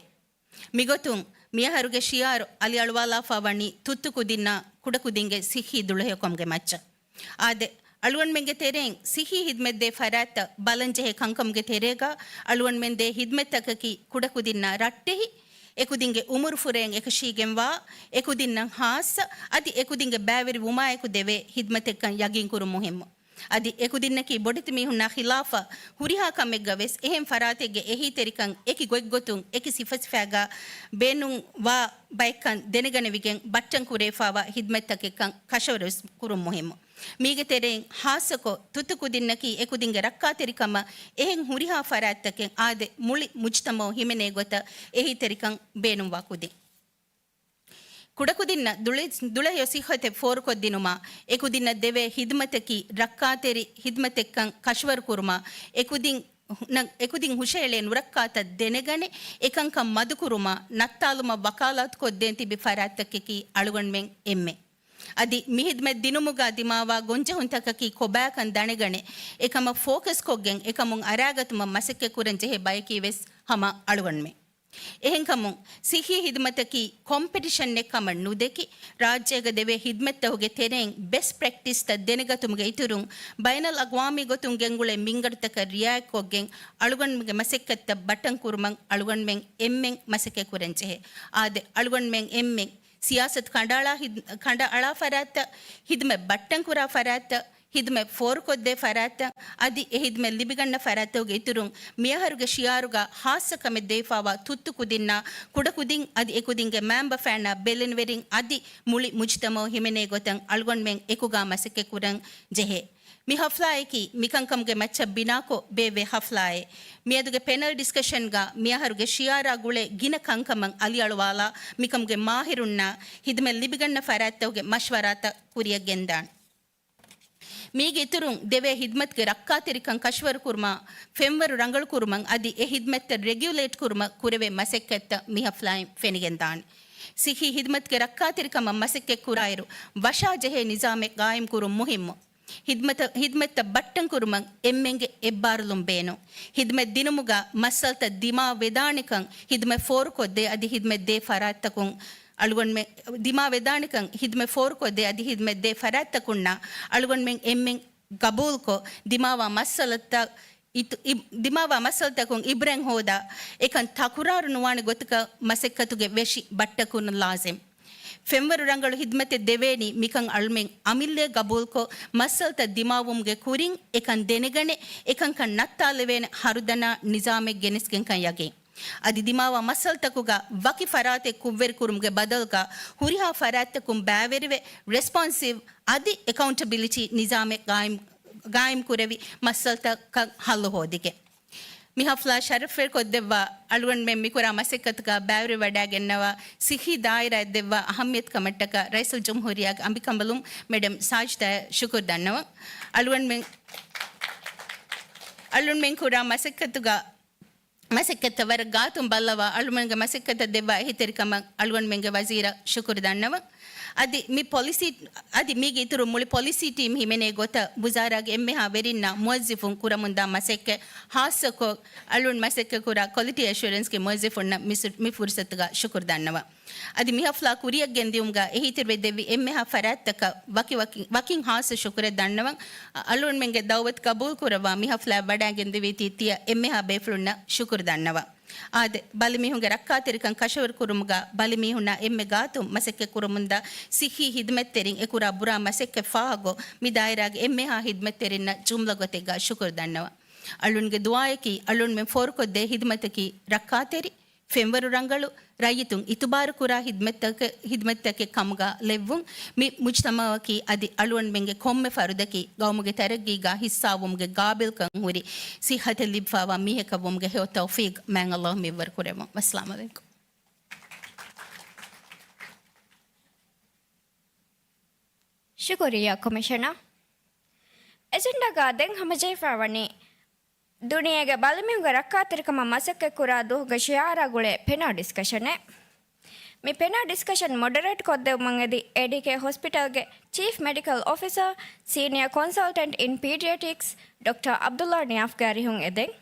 މިގޮތުން، މިއަހަރުގެ ޝިޢާރު އަލިއަޅުވާލާފަ ވަނީ ތުއްތު ކުދިންނާ ކުޑަކުދިންގެ ޞިއްޙީ ދުޅަހެޔޮކަމުގެ މައްޗަށް. އާދެ، އަޅުގަނޑުމެންގެ ތެރެއިން ޞިއްޙީ ހިދުމަތްދޭ ފަރާތްތައް ބަލަންޖެހޭ ކަންކަމުގެ ތެރޭގަ، އަޅުގަނޑުމެންދޭ ހިދުމަތްތަކަކީ ކުޑަކުދިންނާ ރައްޓެހި، އެކުދިންގެ އުމުރު ފުރޭން އެކަށީގެންވާ، އެކުދިންނަށް ހާއްސަ، އަދި އެކުދިންގެ ބައިވެރިވުމާއެކު ދެވޭ ހިދުމަތެއްކަން ޔަގީންކުރުން މުހިއްމު. އަދި އެކުދިންނަކީ ބޮޑެތި މީހުންނާ ޚިލާފަށް ހުރިހާ ކަމެއްގަ ވެސް އެހެން ފަރާތެއްގެ އެހީތެރިކަން އެކި ގޮތްގޮތުން އެކި ސިފަސިފައިގަ ބޭނުންވާ ބައެއްކަން ދެނެގަނެވިގެން ބައްޓަން ކުރެވިފައިވާ ހިދުމަތްތަކެއްކަން ކަށަވަރުވެސް ކުރުން މުހިއްމު. މީގެ ތެރެއިން ހާއްސަކޮށް ތުއްތު ކުދިންނަކީ އެކުދިންގެ ރައްކާތެރިކަމަށް އެހެން ހުރިހާ ފަރާތްތަކެއް އާދެ، މުޅި މުޖުތަމަޢު ހިމެނޭ ގޮތަށް އެހީތެރިކަން ބޭނުންވާ ކުދިން. ކުޑަކުދިންނަށް ދުޅި-، ދުޅަހެޔޮ ޞިއްޙަތެއް ފޯރުކޮށްދިނުމާ، އެކުދިންނަށް ދެވޭ ހިދުމަތަކީ ރައްކާތެރި ހިދުމަތެއްކަން ކަށަވަރުކުރުމާ، އެކުދިން ހު-، އެކުދިން ހުށައެޅޭ ނުރައްކާތައް ދެނެގަނެ، އެކަންކަން މަދުކުރުމާ، ނައްތާލުމަށް ވަކާލާތުކޮށްދޭން ތިބި ފަރާތްތަކަކީ އަޅުގަނޑުމެން އެންމެ. އަދި މި ހިދްމަތް ދިނުމުގަ ދިމާވާ ގޮންޖެހުންތަކަކީ ކޮބާކަން ދަނެގަނެ، އެކަމަށް ފޯކަސްކޮށްގެން އެކަމުން އަރާގަތުމަށް މަސައްކަތްކުރަން ޖެހޭ ބަޔަކީ ވެސް ހަމަ އަޅުގަނޑުމެން. އެހެންކަމުން، ސިއްހީ ހިދުމަތަކީ ކޮމްޕެޓިޝަނެއް ކަމަށް ނުދެކި، ރާއްޖޭގަ ދެވޭ ހިދުމަތްތަކުގެ ތެރެއިން ބެސްޓް ޕްރެކްޓިސްތައް ދެނެގަތުމުގެ އިތުރުން، ބައިނަލްއަގްވާމީ ގޮތުން ގެންގުޅޭ މިންގަނޑުތަކަށް ރިއާޔަތްކޮށްގެން، އަޅުގަނޑުމެންގެ މަސައްކަތްތައް ބައްޓަން ކުރުމަށް އަޅުގަނޑުމެން އެންމެން މަސައްކަތް ކުރަން ޖެހޭ. އާދެ، އަޅުގަނޑުމެން އެންމެން ސިޔާސަތު ކަނޑައަޅާ ހިދް-، ކަނޑައަޅާ ފަރާތްތައް، ހިދުމަތް ބައްޓަން ކުރާ ފަރާތްތައް، ހިދުމަތް ފޯރުކޮށްދޭ ފަރާތްތައް، އަދި އެ ހިދުމަތް ލިބިގަންނަ ފަރާތްތަކުގެ އިތުރުން، މިއަހަރުގެ ޝިއާރުގަ ހާއްސަ ކަމެއް ދެވިފާވާ ތުއްތު ކުދިންނާ، ކުޑަކުދިން އަދި އެކުދިންގެ މައިންބަފައިންނާ ބެލެނިވެރިން އަދި މުޅި މުޖުތަމައު ހިމެނޭ ގޮތަށް އަޅުގަނޑުމެން އެކުގަ މަސައްކަތް ކުރަން ޖެހޭ. މި ހަފްލާއަކީ މިކަންކަމުގެ މައްޗަށް ބިނާކޮށް ބޭއްވޭ ހަފްލާއެއް. މިއަދުގެ ޕެނަލް ޑިސްކަޝަންގަ މިއަހަރުގެ ޝިއާރާ ގުޅޭ ގިނަ ކަންކަމަށް އަލިއަޅުވާލާ، މިކަމުގެ މާހިރުންނާ ހިދުމަތް ލިބިގަންނަ ފަރާތްތަކުގެ މަޝްވަރާތައް ކުރިއަށް ގެންދާނެ. މީގެ އިތުރުން، ދެވޭ ހިދުމަތުގެ ރައްކާތެރިކަން ކަށަވަރުކުރުމަށް، ފެންވަރު ރަނގަޅުކުރުމަށް އަދި އެ ހިދުމަތްތައް ރެގިއުލޭޓް ކުރުމަށް ކުރެވޭ މަސައްކަތްތައް މި ހަފްލާއިން ފެނިގެންދާނެ. ސިއްހީ ހިދުމަތުގެ ރައްކާތެރިކަމަށް މަސައްކަތް ކުރާއިރު، ވަށާ ޖެހޭ ނިޒާމެއް ގާއިމް ކުރުން މުހިއްމު. ހިދުމަތަށް، ހިދުމަތްތައް ބައްޓަން ކުރުމަށް އެންމެންގެ އެއްބާރުލުން ބޭނުން. ހިދުމަތް ދިނުމުގަ މައްސަލަތައް ދިމާވެދާނެކަން ހިދުމަތް ފޯރުކޮށްދޭ އަދި ހިދުމަތް ދޭ ފަރާތްތަކުން އަޅުގަނޑުމެ-، ދިމާވެދާނެކަން ހިދުމަތް ފޯރުކޮށްދޭ އަދި ހިދުމަތް ދޭ ފަރާތްތަކުންނާ އަޅުގަނޑުމެން އެންމެން ގަބޫލުކޮށް، ދިމާވާ މައްސަލަތައް އިތު-، އި-، ދިމާވާ މައްސަލަތަކުން އިބްރަތް ހޯދާ، އެކަން ތަކުރާރު ނުވާނެ ގޮތަކަށް މަސައްކަތުގެ ވެށި ބައްޓަކުރުން ލާޒިމް. ފެންވަރު ރަނގަޅު ހިދުމަތެއް ދެވޭނީ މިކަން އަޅުމެން އަމިއްލައަށް ގަބޫލުކޮށް، މައްސަލަތައް ދިމާވުމުގެ ކުރިން އެކަން ދެނެގަނެ، އެކަންކަން ނައްތާލެވޭނެ ހަރުދަނާ ނިޒާމެއް ގެނެސްގެންކަން ޔަގީން. އަދި ދިމާވާ މައްސަލަތަކުގަ ވަކި ފަރާތެއް ކުށްވެރިކުރުމުގެ ބަދަލުގަ ހުރިހާ ފަރާތްތަކުން ބައިވެރިވެ، ރެސްޕޮންސިވް އަދި އެކައުންޓަބިލިޓީ ނިޒާމެއް ގާއިމް، ގާއިމް ކުރެވި މައްސަލަތަކަށް ހައްލު ހޯދިގެން. މި ހަފްލާ ޝަރަފްވެރިކޮށްދެއްވާ އަޅުގަނޑުމެން މިކުރާ މަސައްކަތުގަ ބައިވެރިވަޑައިގެންނަވާ ސިއްހީ ދާއިރާއަށް ދެއްވާ އަހައްމިޔަތު ކަމަށްޓަކާ ރައީސުލްޖުމްހޫރިއްޔާގެ އަނބިކަނބަލުން މެޑަމް ސާޖިދާއަށް ޝުކުރު ދަންނަވަން. އަޅުގަނޑުމެން، އަޅުގަނޑުމެން ކުރާ މަސައްކަތުގަ މަސައްކަތްތައް ވަރަށް ގާތުން ބައްލަވާ، އަޅުގަނޑުގެ މަސައްކަތަށް ދެއްވާ އެހީތެރިކަމަށް އަޅުގަނޑުމެންގެ ވަޒީރަށް ޝުކުރު ދަންނަވަން. އަދި މި ޕޮލިސީ، އަދި މީގެ އިތުރުން މުޅި ޕޮލިސީ ޓީމް ހިމެނޭ ގޮތަށް ވުޒާރާގެ އެންމެހާ ވެރިންނާ މުވައްޒިފުން ކުރަމުންދާ މަސައްކަތް، ހާއްސަކޮށް އަޅުގަނޑު މަސައްކަތް ކުރާ ކޮލިޓީ އެޝުއަރެންސްގެ މުވައްޒިފުންނަށް މި ސު-، މި ފުރުސަތުގަ ޝުކުރު ދަންނަވަން. އަދި މި ހަފްލާ ކުރިއަށް ގެންދިއުމުގަ އެހީތެރިވެ ދެއްވި އެންމެހާ ފަރާތްތަކަށް ވަކި، ވަކި، ވަކިން ހާއްސަ ޝުކުރެއް ދަންނަވަން. އަ-، އަޅުގަނޑުމެންގެ ދައުވަތު ގަބޫލުކުރައްވާ މި ހަފްލާއަށް ވަޑައިގެންދެވީތީ ތިޔަ އެންމެހާ ބޭފުޅުންނަށް ޝުކުރު ދަންނަވަން. އާދެ، ބަލިމީހުންގެ ރައްކާތެރިކަން ކަށަވަރުކުރުމުގަ ބަލިމީހުންނާ އެންމެ ގާތުން މަސައްކަތް ކުރަމުންދާ ސިއްހީ ހިދުމަތްތެރިން އެކުރާ ބުރާ މަސައްކަތް ފާހަގަ މި ދާއިރާގެ އެންމެހާ ހިދުމަތްތެރިންނަށް ޖުމްލަ ގޮތެއްގަ ޝުކުރު ދަންނަވަން. އަޅުންގެ ދުޢާއަކީ އަޅުންމެން ފޯރުކޮށްދޭ ހިދުމަތަކީ ރައްކާތެރި، ފެންވަރު ރަނގަޅު، ރައްޔިތުން އިތުބާރުކުރާ ހިދުމަތްތަކެއް، ހިދުމަތްތަކެއް ކަމުގަ ލެއްވުން. މި މުޖްތަމަޢަކީ އަދި އަޅުގަނޑުމެންގެ ކޮންމެ ފަރުދަކީ ގައުމުގެ ތަރައްގީގަ ހިއްސާވުމުގެ ގާބިލްކަން ހުރި ސިއްހަތެއް ލިބިފާވާ މީހަކަށް ވުމުގެ ހެޔޮ ތައުފީޤް މާތް ﷲ މިއުވަރު ކުރެއްވުން. ވައްސަލާމް ޢަލައިކުމް. ޝުކުރިއްޔާ ކޮމިޝަނަރ. އެޖެންޑާގަ ދެން ހަމަޖެހިފައިވަނީ ދުނިޔޭގެ ބަލިމީހުންގެ ރައްކާތެރިކަމަށް މަސައްކަތްކުރާ ދުވަހުގެ ޝިޢާރާ ގުޅޭ ޕެނަލް ޑިސްކަޝަނެއް. މި ޕެނަލް ޑިސްކަޝަން މޮޑަރޭޓް ކޮށްދެއްވުމަށް އެދި އޭޑީކޭ ހޮސްޕިޓަލްގެ ޗީފް މެޑިކަލް އޮފިސަރ، ސީނިއަ ކޮންސަލްޓެންޓް އިން ޕީޑިއެޓިކްސް، ޑޮކްޓަރ ޢަބްދުﷲ ނިޔާފްގެ އަރިހުން އެދެން.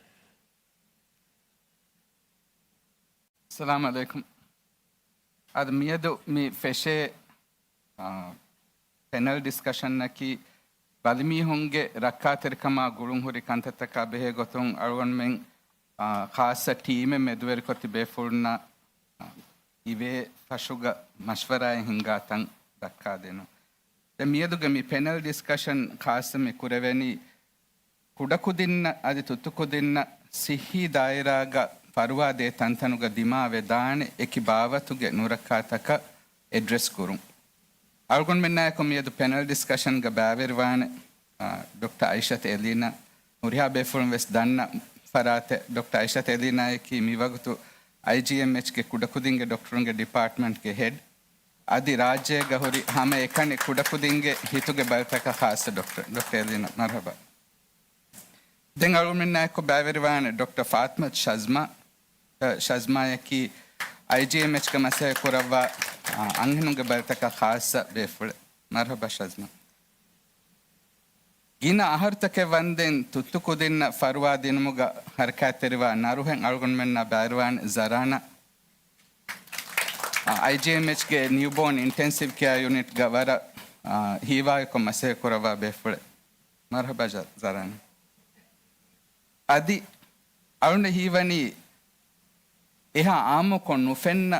އައްސަލާމު ޢަލައިކުމް. އަދި މިއަދު މި ފެށޭ، އާ، ޕެނަލް ޑިސްކަޝަންއަކީ ބަލިމީހުންގެ ރައްކާތެރިކަމާ ގުޅުންހުރި ކަންތައްތަކާ ބެހޭ ގޮތުން އަޅުގަނޑުމެން، އާ، ޚާއްޞަ ޓީމެއް މެދުވެރިކޮށް ތިބޭ ފުޅުންނަށް، އާ، އިވޭ ފަށުގަ މަޝްވަރާއެއް ހިންގާ ތަން ދައްކާދޭނު. ދެން މިއަދުގެ މި ޕެނަލް ޑިސްކަޝަން ޚާއްޞަ މި ކުރެވެނީ ކުޑަކުދިންނަށް އަދި ތުއްތުކުދިންނަށް ސިއްހީ ދާއިރާގަ ފަރުވާ ދޭ ތަންތަނުގަ ދިމާވެދާނެ އެކި ބާވަތުގެ ނުރައްކާތަކަށް އެޑްރެސް ކުރުން. އަޅުގަނޑުމެންނާއެކު މިއަދު ޕެނަލް ޑިސްކަޝަންގަ ބައިވެރިވާނެ، އާ، ޑޮކްޓަރ އައިޝަތު އެލީނާ، ހުރިހާ ބޭފުޅުން ވެސް ދަންނަ ފަރާތެއް. ޑޮކްޓަރ އައިޝަތު އެލީނާއަކީ މިވަގުތު އައިޖީއެމްއެޗްގެ ކުޑަކުދިންގެ ޑޮކްޓަރުންގެ ޑިޕާޓްމަންޓްގެ ހެޑް، އަދި ރާއްޖޭގަ ހުރި ހަމައެކަނި ކުޑަކުދިންގެ ހިތުގެ ބަލިތަކަށް ޚާއްޞަ ޑޮކްޓަރ. ޑޮކްޓަރ އެލީނާ، މަރުޙަބާ. ދެން އަޅުގަނޑުމެންނާއެކު ބައިވެރިވާނެ ޑޮކްޓަރ ފާތިމަތު ޝަޒްމާ. ޝަޒްމާއަކީ އައިޖީއެމްއެޗްގަ މަސައްކަތް ކުރައްވާ، އަ، އަންހެނުންގެ ބަލިތަކަށް ޚާއްޞަ ބޭފުޅެއް. މަރްހަބާ ޝަޒްނާ. ގިނަ އަހަރުތަކެއް ވަންދެން ތުއްތު ކުދިންނަށް ފަރުވާ ދިނުމުގަ ހަރަކާތްތެރިވާ ނަރުހެން އަޅުގަނޑުމެންނާ ބައިވެރިވާނެ ޒަރާނާ. އައިޖީއެމްއެޗްގެ ނިއުބޯން އިންޓެންސިވް ކެއާ ޔުނިޓްގަ ވަރަށް، އާ، ހީވާގިކޮށް މަސައްކަތް ކުރައްވާ ބޭފުޅެއް. މަރްހަބާ ޒަ-، ޒަރާނާ. އަދި އަޅުން ހީވަނީ އެހާ އާއްމުކޮށް ނުފެންނަ،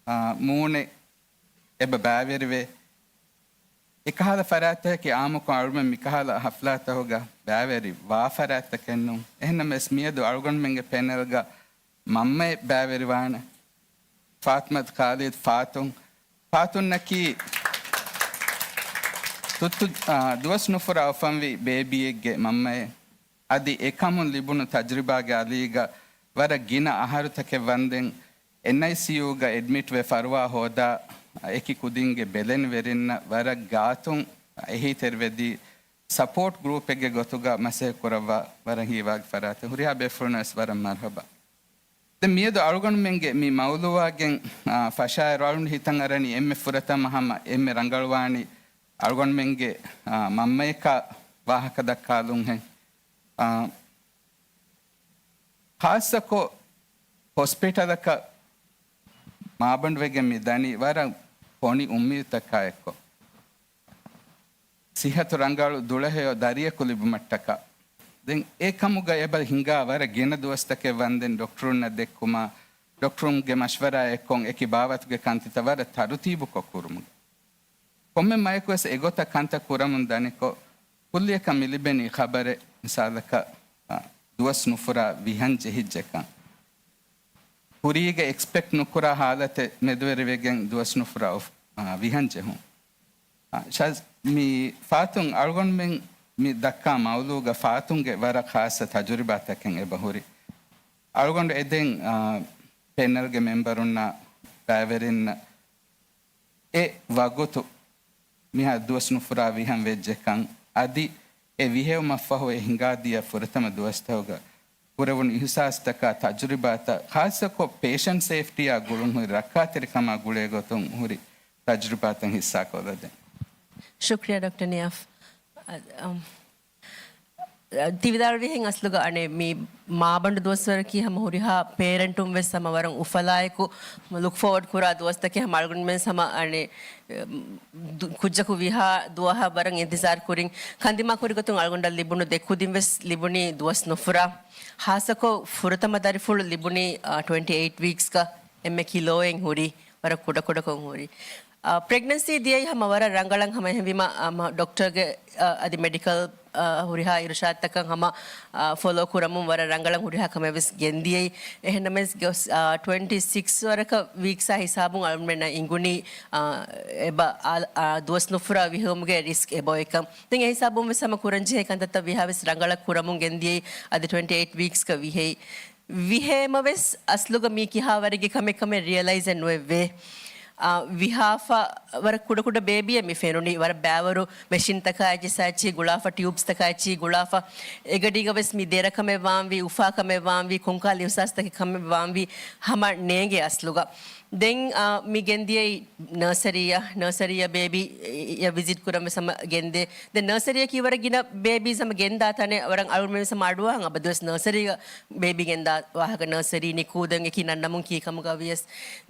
އާ، މޫނެއް އެބަ ބައިވެރިވޭ. އެކަހަލަ ފަރާތްތަކަކީ އާއްމުކޮށް އަޅުމެން މިކަހަލަ ހަފްލާތަކުގަ ބައިވެރި ވާ ފަރާތްތަކެއް ނޫން. އެހެންނަމަވެސް މިއަދު އަޅުގަނޑުމެންގެ ޕެނެލްގަ މަންމައެއް ބައިވެރިވާނެ. ފާތިމަތު ޚާލިދު ފާތުން. ފާތުންނަކީ ތުއްތު، އާ، ދުވަސް ނުފުރާ އުފަންވި ބޭބީއެއްގެ މަންމައެއް. އަދި އެކަމުން ލިބުނު ތަޖުރިބާގެ އަލީގަ ވަރަށް ގިނަ އަހަރުތަކެއް ވަންދެން އެންއައިސީޔޫގަ އެޑްމިޓްވެ ފަރުވާ ހޯދާ އެކި ކުދިންގެ ބެލެނިވެރިންނަށް ވަރަށް ގާތުން އެހީތެރިވެދީ، ސަޕޯޓް ގްރޫޕެއްގެ ގޮތުގަ މަސައްކަތް ކުރައްވާ ވަރަށް ހީވާގި ފަރާތެއް. ހުރިހާ ބޭފުޅުން ވެސް ވަރަށް މަރްހަބާ. ދެން މިއަދު އަޅުގަނޑުމެންގެ މި މައުލޫއާގެން، އާ، ފަށާއިރު އަޅުގަނޑު ހިތަށް އަރަނީ އެންމެ ފުރަތަމަ ހަމަ އެންމެ ރަނގަޅުވާނީ އަޅުގަނޑުމެންގެ، އާ، މަންމަޔަކާ ވާހަކަ ދައްކާލުންހެން. އާ، ޚާއްޞަކޮށް ހޮސްޕިޓަލަކަށް މާބަނޑުވެގެން މި ދަނީ ވަރަށް ފޮނި އުއްމީދުތަކާ އެއްކޮށް. ސިއްހަތު ރަނގަޅު ދުޅަހެޔޮ ދަރިޔަކު ލިބުމަށްޓަކާ. ދެން އެ ކަމުގަ އެބަ ހިނގާ ވަރަށް ގިނަ ދުވަސްތަކެއް ވަންދެން ޑޮކްޓަރުންނަށް ދެއްކުމާ، ޑޮކްޓަރުންގެ މަޝްވަރާ އެއްކޮށް އެކި ބާވަތުގެ ކަންތައްތައް ވަރަށް ތަރުތީބުކޮށް ކުރުމުގަ. ކޮންމެ މަޔަކުވެސް އެގޮތަށް ކަންތައް ކުރަމުން ދަނިކޮށް، ކުއްލިއަކަށް މި ލިބެނީ ޚަބަރެއް، މިސާލަކަށް، އަ، ދުވަސް ނުފުރާ ވިހަން ޖެހިއްޖެކަން. ކުރީގަ އެކްސްޕެކްޓް ނުކުރާ ހާލަތެއް މެދުވެރިވެގެން ދުވަސް ނުފުރާ އުފް-، އާ، ވިހަން ޖެހުން. އާ، ޝާޒް، މި ފާތުން އަޅުގަނޑުމެން މި ދައްކާ މައުލޫގަ ފާތުންގެ ވަރަށް ޚާއްޞަ ތަޖުރިބާތަކެއް އެބަ ހުރި. އަޅުގަނޑު އެދެން، އާ، ޕެނަލްގެ މެމްބަރުންނާ ބައިވެރިންނަށް އެ ވަގުތު މިހާ ދުވަސް ނުފުރާ ވިހަން ވެއްޖެކަން، އަދި އެ ވިހެއުމަށްފަހު އެ ހިނގާދިޔަ ފުރަތަމަ ދުވަސްތަކުގަ ކުރެވުނު އިހުސާސްތަކާ ތަޖުރިބާތައް، ޚާއްޞަކޮށް ޕޭޝަންޓް ސޭފްޓީއާ ގުޅުން ހުރި ރައްކާތެރިކަމާ ގުޅޭ ގޮތުން ހުރި ތަޖުރިބާތައް ހިއްސާކޮށްލަދޭން. ޝުކްރިޔާ ޑޮކްޓަރ ނިޔާފް. އަ، އަމް، ތި ވިދާޅުވިހެން އަސްލުގަ އަނެއް މި މާބަނޑު ދުވަސްވަރަކީ ހަމަ ހުރިހާ ޕޭރެންޓުން ވެސް ހަމަ ވަރަށް އުފަލާއެކު ލުކް ފޯވަޑް ކުރާ ދުވަސްތަކެއް ހަމަ އަޅުގަނޑުމެން ހަމަ އަނެއް ދު-، ކުއްޖަކު ވިހާ ދުވަހަށް ވަރަށް އިންތިޒާރު ކުރިން. ކަންދިމާ ކުރި ގޮތުން އަޅުގަނޑަށް ލިބުނު ދެ ކުދިން ވެސް ލިބުނީ ދުވަސް ނުފުރާ. ހާއްސަކޮށް ފުރަތަމަ ދަރިފުޅު ލިބުނީ، އާ، ޓްވެންޓީ އެއިޓް ވީކްސްގަ އެންމެ ކިލޯއެއް ހުރި ވަރަށް ކުޑަކުޑަކޮށް ހުރި. އާ، ޕްރެގްނެންސީ ދިޔައީ ހަމަ ވަރަށް ރަނގަޅަށް ހަމަ އެހެންވީމަ، އާ، މަ-، ޑޮކްޓަރގެ، އާ، އަދި މެޑިކަލް، އާ، ހުރިހާ އިރުޝާދުތަކަށް ހަމަ، އާ، ފޮލޯ ކުރަމުން ވަރަށް ރަނގަޅަށް ހުރިހާ ކަމެއް ވެސް ގެންދިޔައީ. އެހެންނަމަވެސް ގޮސް، އާ، ޓްވެންޓީ ސިކްސް ވަރަކަށް ވީކްސާ ހިސާބުން އަޅުމެންނަށް އިނގުނީ، އާ، އެބަ އާ، އާ، ދުވަސް ނުފުރާ ވިހެއުމުގެ ރިސްކް އެބައޮތްކަން. ދެން އެ ހިސާބުން ވެސް ހަމަ ކުރަންޖެހޭ ކަންތައްތައް ވިހާ ވެސް ރަނގަޅަށް ކުރަމުން ގެންދިޔައީ. އަދި ޓްވެންޓީ އެއިޓް ވީކްސްގަ ވިހެއި. ވިހޭމަ ވެސް އަސްލުގަ މީ ކިހާ ވަރެއްގެ ކަމެއް ކަމެއް ރިއަލައިޒެއް ނުވެއްވޭ. އާ، ވިހާފަ ވަރަށް ކުޑަކުޑަ ބޭބީއެއް މި ފެނުނީ. ވަރަށް ބައިވަރު މެޝިންތަކާ އެއްޗިސާ އެއްޗި ގުޅާފަ، ޓިއުބްސްތަކާ އެއްޗި ގުޅާފަ، އެގަޑީގަ ވެސް މި ދެރަ ކަމެއް ވާންވީ، އުފާ ކަމެއް ވާންވީ، ކޮންކަހަލަ އިހުސާސްތަކެއް ކަމެއް ވާންވީ ހަމަ ނޭނގޭ އަސްލުގަ. ދެން، އާ، މި ގެންދިޔައީ ނަރސަރީއަށް، ނަރސަރީއަށް ބޭބީ އެ، އެ، ވިޒިޓް ކުރަން ވެސް ހަމަ ގެންދޭ. ދެން ނަރސަރީއަކީ ވަރަށް ގިނަ ބޭބީސް ހަމަ ގެންދާ ތަނެއް، ވަރަށް އަޅުގަނޑުމެން ވެސް ހަމަ އަޑުއަހަން އަބަދުވެސް ނަރސަރީގަ ބޭބީ ގެންދާ ވާހަކަ ނަރސަރީ ނިކޫ ދެން އެކި ނަންނަމުން ކީ ކަމުގަ ވިޔަސް.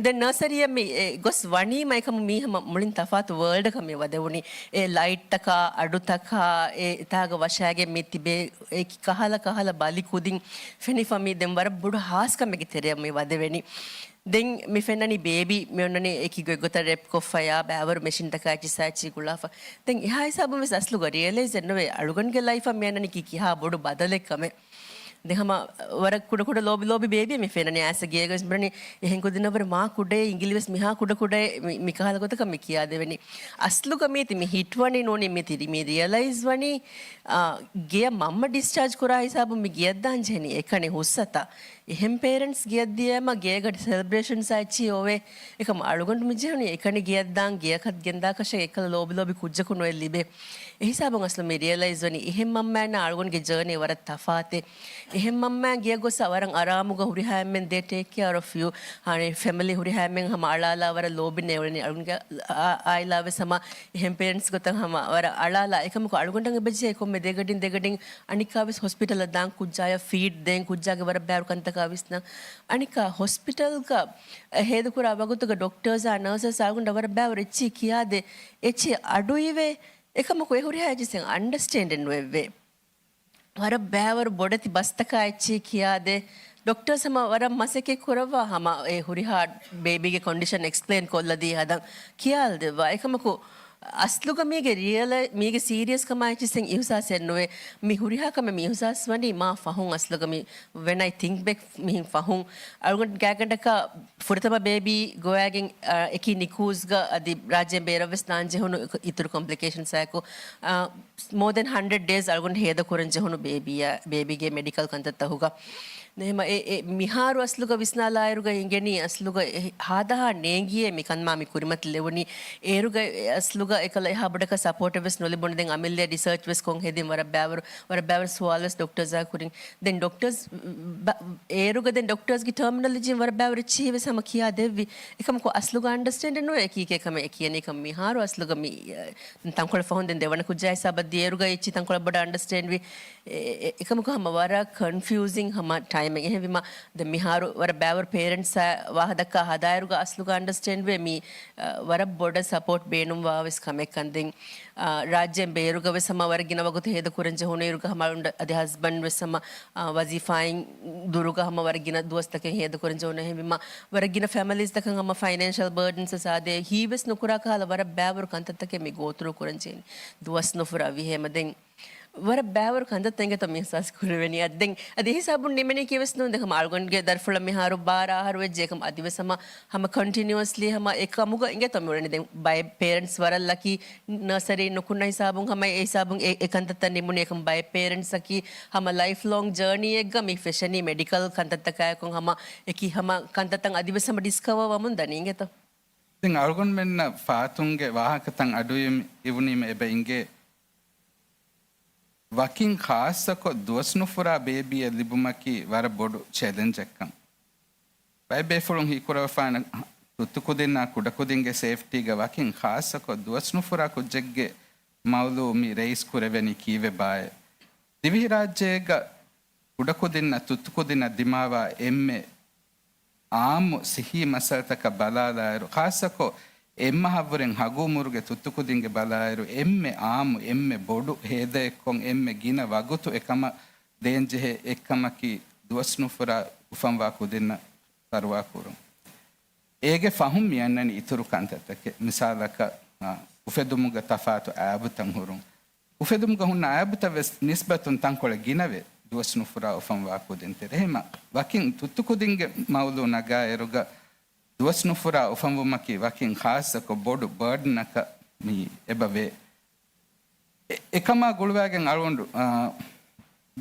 ދެން ނަރސަރީއަށް މި، އެ، ގޮސް ވަނީމަ އެކަމު މީ ހަމަ މުޅިން ތަފާތު ވަރލްޑަކަށް މި ވަދެވުނީ. އެ ލައިޓްތަކާ، އަޑުތަކާ، އެ ތާގަ ވަށާގެން މި ތިބޭ އެ ކަހަލަ ކަހަލަ ބަލި ކުދިން ފެނިފަ މީ ދެން ވަރަށް ބޮޑު ހާސްކަމެއްގެ ތެރެއަށް މި ވަދެވެނީ. ދެން މި ފެންނަނީ ބޭބީ މި އޮންނަނީ އެކި ގޮތްގޮތަށް ރެޕް ކޮށްފަޔާ، ބައިވަރު މެޝިންތަކާ އެއްޗިސާ އެއްޗި ގުޅާފަ. ދެން އެހާ ހިސާބުން ވެސް އަސްލުގަ ރިއަލައިޒް ނުވޭ އަޅުގަނޑުގެ ލައިފަށް މި އަންނަނީ ކި ކިހާ ބޮޑު ބަދަލެއް ކަމެއް. ދެން ހަމަ ވަރަށް ކުޑަކުޑަ ލޯބި ލޯބި ބޭބީ މި ފެންނަނީ އައިސް ގޭގަ ވެސް ބުނަނީ އެހެން ކުދިންނަށް ވަރަށް މާ ކުޑައޭ އިނގިލި ވެސް މިހާ ކުޑަކުޑައޭ މި، މި ކަހަލަ ގޮތަކަށް މި ކިޔާދެވެނީ. އަސްލުގަ މީތި މި ހިޓްވަނީ ނޫނީ މީތި ރި-، މި ރިއަލައިޒް ވަނީ، އާ، ގެޔަށް މަންމަ ޑިސްޗާޖް ކުރާ ހިސާބުން މި ގެޔަށް ދާން ޖެހެނީ އެކަނި ހުސްއަތާ. އެހެން ޕޭރެންޓްސް ގެޔަށް ދިޔައިމަ ގޭގަ ސެލެބްރޭޝަންސް އެއްޗިހި އޮވޭ. އެކަމަ އަޅުގަނޑު މި ޖެހުނީ އެކަނި ގެޔަށް ދާން ގެޔަކަށް ގެންދާކަށެއް އެކަލަ ލޯބި ލޯބި ކުއްޖަކު ނުއެއް ލިބޭ. އެހިސާބުން އަސްލު މި ރިއަލައިޒް ވަނީ އެހެން މަންމައިންނާ އަޅުގަނޑުގެ ޖާނީ ވަރަށް ތަފާތޭ. އެހެން މަންމައިން ގެޔަށް ގޮސް ވަރަށް އަރާމުގަ ހުރިހާ އެންމެން ދޭ ޓޭކް ކެއަރ އޮފް ޔޫ. އަނެއް ފެމިލީ ހުރިހާ އެންމެން ހަމަ އަޅާލާ ވަރަށް ލޯބިން އެ އުޅެނީ. އަޅުގަނޑުގެ އާ-، އާއިލާ ވެސް ހަމަ އެހެން ޕޭރެންޓްސް ގޮތަށް ހަމަ ވަރަށް އަޅާލާ. އެކަމަކު އަޅުގަނޑަށް އެބަޖެހޭ ކޮންމެ ދެގަޑިން ދެގަޑިން އަނެއްކާވެސް ހޮސްޕިޓަލަށް ދާން ކުއްޖާޔަށް ފީޑް ދޭން ކުއްޖާގެ ވަރަށް ބާރު ކަންތަކާ ވިސްނަން. އަނެއްކާ ހޮސްޕިޓަލްގަ ހޭދަކުރާ ވަގުތުގަ ޑޮކްޓަރސްއާ ނަރސަސް އަޅުގަނޑަށް ވަރަށް ބާރު އެއްޗިހި ކިޔާދޭ، އެއްޗިހި އަޑުއިވޭ. އެކަމަކު އެ ހުރިހާ އެއްޗިހި އަންޑަސްޓޭންޑެއް ނުއެއްވޭ. ވަރަށް ބާވަރު ބޮޑެތި ބަސްތަކާ އެއްޗިހި ކިޔާދޭ. ޑޮކްޓަރސް ހަމަ ވަރަށް މަސައްކަތް ކުރައްވާ ހަމަ އެ ހުރިހާ ބޭބީގެ ކޮންޑިޝަން އެކްސްޕްލެއިން ކޮށްލަދީ ހަދަން ކިޔާލަދެއްވާ. އެކަމަކު އަސްލުގަ މީގެ ރިއަލަ-، މީގެ ސީރިއަސް ކަމާ އެއްޗިސެން އިހުސާސެއް ނުވޭ. މި ހުރިހާ ކަމެއް މި އިހުސާސް ވަނީ މާ ފަހުން އަސްލުގަ މި when I think back މިހިން ފަހުން އަޅުގަނޑު ގާތްގަނޑަކަށް ފުރަތަމަ ބޭބީ ގޮވައިގެން، އަ، އެކި ނިކޫސްގަ އަދި ރާއްޖޭން ބޭރަށްވެސް ދާން ޖެހުނު އިތުރު ކޮމްޕްލިކޭޝަންސްއާއެކު، އަ، މޯ ދެން ހަންޑްރެޑް ޑޭސް އަޅުގަނޑު ހޭދަ ކުރަން ޖެހުނު ބޭބީއާ، ބޭބީގެ މެޑިކަލް ކަންތައްތަކުގަ. އެހެމަ އެ، އެ މިހާރު އަސްލުގަ ވިސްނާލާއިރުގަ އިނގެނީ އަސްލުގަ އެ ހާދަހާ ނޭނގިއޭ މިކަންމާ މި ކުރިމަތިލެވުނީ. އޭރުގަ އެ އަސްލުގަ އެކަލަ އެހާ ބޮޑަކަށް ސަޕޯޓެއް ވެސް ނުލިބުނު. ދެން އަމިއްލަ ރިސާޗް ވެސް ކޮށް ހެދިން ވަރަށް ބާވަރު، ވަރަށް ބާވަރު ސުވާލު ވެސް ޑޮކްޓަރސްއާ ކުރިން. ދެން ޑޮކްޓަރސް ބ-، އޭރުގަ ދެން ޑޮކްޓަރސްގެ ޓަރމިނޮލޮޖީން ވަރަށް ބާވަރު އެއްޗިހި ވެސް ހަމަ ކިޔާ ދެއްވި. އެކަމަކު އަސްލުގަ އަންޑަސްޓޭންޑެއް ނުވޭ އެކީ ކޭ ކަމެއް އެ ކިޔަނީ ކަމަށް. މިހާރު އަސްލުގަ މި، އަ، ތަންކޮޅެއް ފަހުން ދެން ދެވަނަ ކުއްޖާ ހިސާބަށް ދިޔަ އޭރުގަ އެއްޗި ތަންކޮޅެއް ބޮޑަށް އަންޑަސްޓޭންޑް ވި. އެ-، އެ-، އެކަމަކު ހަމަ ވަރަށް ކޮންފިއުޒިން ހަމަ ޓައިމެއް. އެހެންވީމަ ދެން މިހާރު ވަރަށް ބާވަރު ޕޭރެންޓްސްއާ ވާހަކަ ދައްކާ ހަދާއިރުގަ އަސްލުގަ އަންޑަސްޓޭންޑް ވޭ މި، އަ، ވަރަށް ބޮޑަށް ސަޕޯޓް ބޭނުންވާ ވެސް ކަމެއް ކަން. ދެން، އާ، ރާއްޖޭން ބޭރުގަ ވެސް ހަމަ ވަރަށް ގިނަ ވަގުތު ހޭދަ ކުރަން ޖެހުނު އިރުގަ ހަމަ އަޅުގަނޑު އަދި ހަސްބަންޑް ވެސް ހަމަ، އާ، ވަޒީފާއިން ދުރުގަ ހަމަ ވަރަށް ގިނަ ދުވަސްތަކެއް ހޭދަ ކުރަން ޖެހުނު. އެހެންވީމަ ވަރަށް ގިނަ ފެމިލީސްތަކަށް ހަމަ ފައިނޭންޝަލް ބަރޑަންސް ސާދޭ ހީވެސް ނުކުރާ ކަހަލަ ވަރަށް ބާވަރު ކަންތައްތަކެއް މި ގޯތުރޫ ކުރަން ޖެހެނީ ދުވަސް ނުފުރާ ވިހޭމަ. ދެން ވަރަށް ބާވަރު ކަންތައްތައް އިނގޭތޯ މި އިހްސާސް ކުރެވެނީ. އަދި ދެން އަދި ހިސާބުން ނިމެނީކީ ވެސް ނޫން. ދެން ހަމަ އަޅުގަނޑުގެ ދަރިފުޅަށް މިހާރު ބާރަ އަހަރު ވެއްޖެ. އެކަމަ އަދިވެސް ހަމަ، ހަމަ ކޮންޓިނިއުއަސްލީ ހަމަ އެ ކަމުގަ އިނގޭތޯ މި އުޅެނީ. ދެން ބައެއް ޕޭރެންޓްސް ވަރަށް ލަކީ ނަރސަރީ ނުކުންނަ ހިސާބުން ހަމަ އެ ހިސާބުން އެ، އެ ކަންތައްތައް ނިމުނީ. އެކަމަ ބައެއް ޕޭރެންޓްސް އަކީ ހަމަ ލައިފް ލޯން ޖާނީއެއްގަ މި ފެށެނީ މެޑިކަލް ކަންތައްތަކާއެކު ހަމަ އެކި ހަމަ ކަންތައްތައް އަދިވެސް ހަމަ ޑިސްކަވަރ ވަމުން ދަނީ އިނގޭތޯ. ދެން އަޅުގަނޑުމެންނަށް ފާތުންގެ ވާހަކަތައް އަޑުއިވުނީމަ އެބަ އިނގޭ. ވަކިން ޚާއްޞަކޮށް ދުވަސްނުފުރާ ބޭބީއެއް ލިބުމަކީ ވަރަށް ބޮޑު ޗެލެންޖެއްކަން. ބައެއް ބޭފުޅުން ހީކުރަވެފާނެ ތުއްތުކުދިންނާ ކުޑަކުދިންގެ ސޭފްޓީގަ ވަކިން ޚާއްޞަކޮށް ދުވަސްނުފުރާ ކުއްޖެއްގެ މައުޟޫޢު މި ރައީސް ކުރެވެނީ ކީއްވެ ބާއޭ؟ ދިވެހިރާއްޖޭގަ ކުޑަކުދިންނަށް ތުއްތުކުދިންނަށް ދިމާވާ އެންމެ އާއްމު ސިއްހީ މައްސަލަތަކަށް ބަލާލާއިރު، ޚާއްޞަކޮށް އެއްމަހަށްވުރެން ހަގޫ އުމުރުގެ ތުއްތުކުދިންގެ ބަލާއިރު، އެންމެ އާއްމު، އެންމެ ބޮޑު ހޭދައެއްކޮށް، އެންމެ ގިނަ ވަގުތު އެކަމަށް ދޭންޖެހޭ އެއްކަމަކީ، ދުވަސްނުފުރާ އުފަންވާ ކުދިންނަށް ފަރުވާކުރުން. އޭގެ ފަހުން މިއަންނަނީ އިތުރު ކަންތައްތަކެއް، މިސާލަކަށް، އާ، އުފެދުމުގަ ތަފާތު އައިބުތައް ހުރުން. އުފެދުމުގަ ހުންނަ އައިބުތައް ވެސް ނިސްބަތުން ތަންކޮޅެއް ގިނަވޭ، ދުވަސްނުފުރާ އުފަންވާ ކުދިން ތެރޭ. އެހެމަ ވަކިން ތުއްތުކުދިންގެ މައުޟޫޢު ނަގާއިރުގަ، ދުވަސްނުފުރާ އުފަންވުމަކީ ވަކިން ޚާއްޞަކޮށް ބޮޑު ބާޑަނަކަށް މި އެބަވޭ. އެ-، އެކަމާ ގުޅުވާގެން އަޅުގަނޑު، އާ،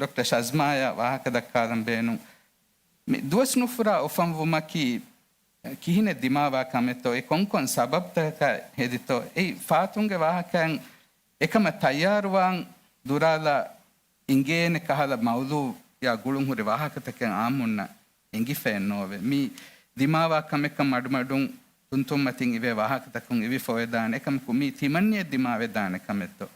ޑޮކްޓަރ ޝަޒްމާޔާ ވާހަކަ ދައްކާލަން ބޭނުން. މި ދުވަސްނުފުރާ އުފަންވުމަކީ ކިހިނެއް ދިމާވާ ކަމެއްތޯ، އެ ކޮންކޮން ސަބަބުތަކަކާ ހެދިތޯ، އެއީ ފާތުންގެ ވާހަކައިން އެކަމަށް ތައްޔާރުވާން ދުރާލާ އިނގޭނެ ކަހަލަ މައުޟޫޢުޔާ ގުޅުން ހުރި ވާހަކަތަކެއް އާއްމުންނަށް އެނގިފައެއް ނޯވެ. މީ ދިމާވާ ކަމެއްކަން މަޑުމަޑުން ތުންތުންމަތިން އިވޭ ވާހަކަތަކުން އިވިފަވެދާނެ. އެކަމަކު މީ ތިމަންނިއެއް ދިމާވެދާނެ ކަމެއްތޯ؟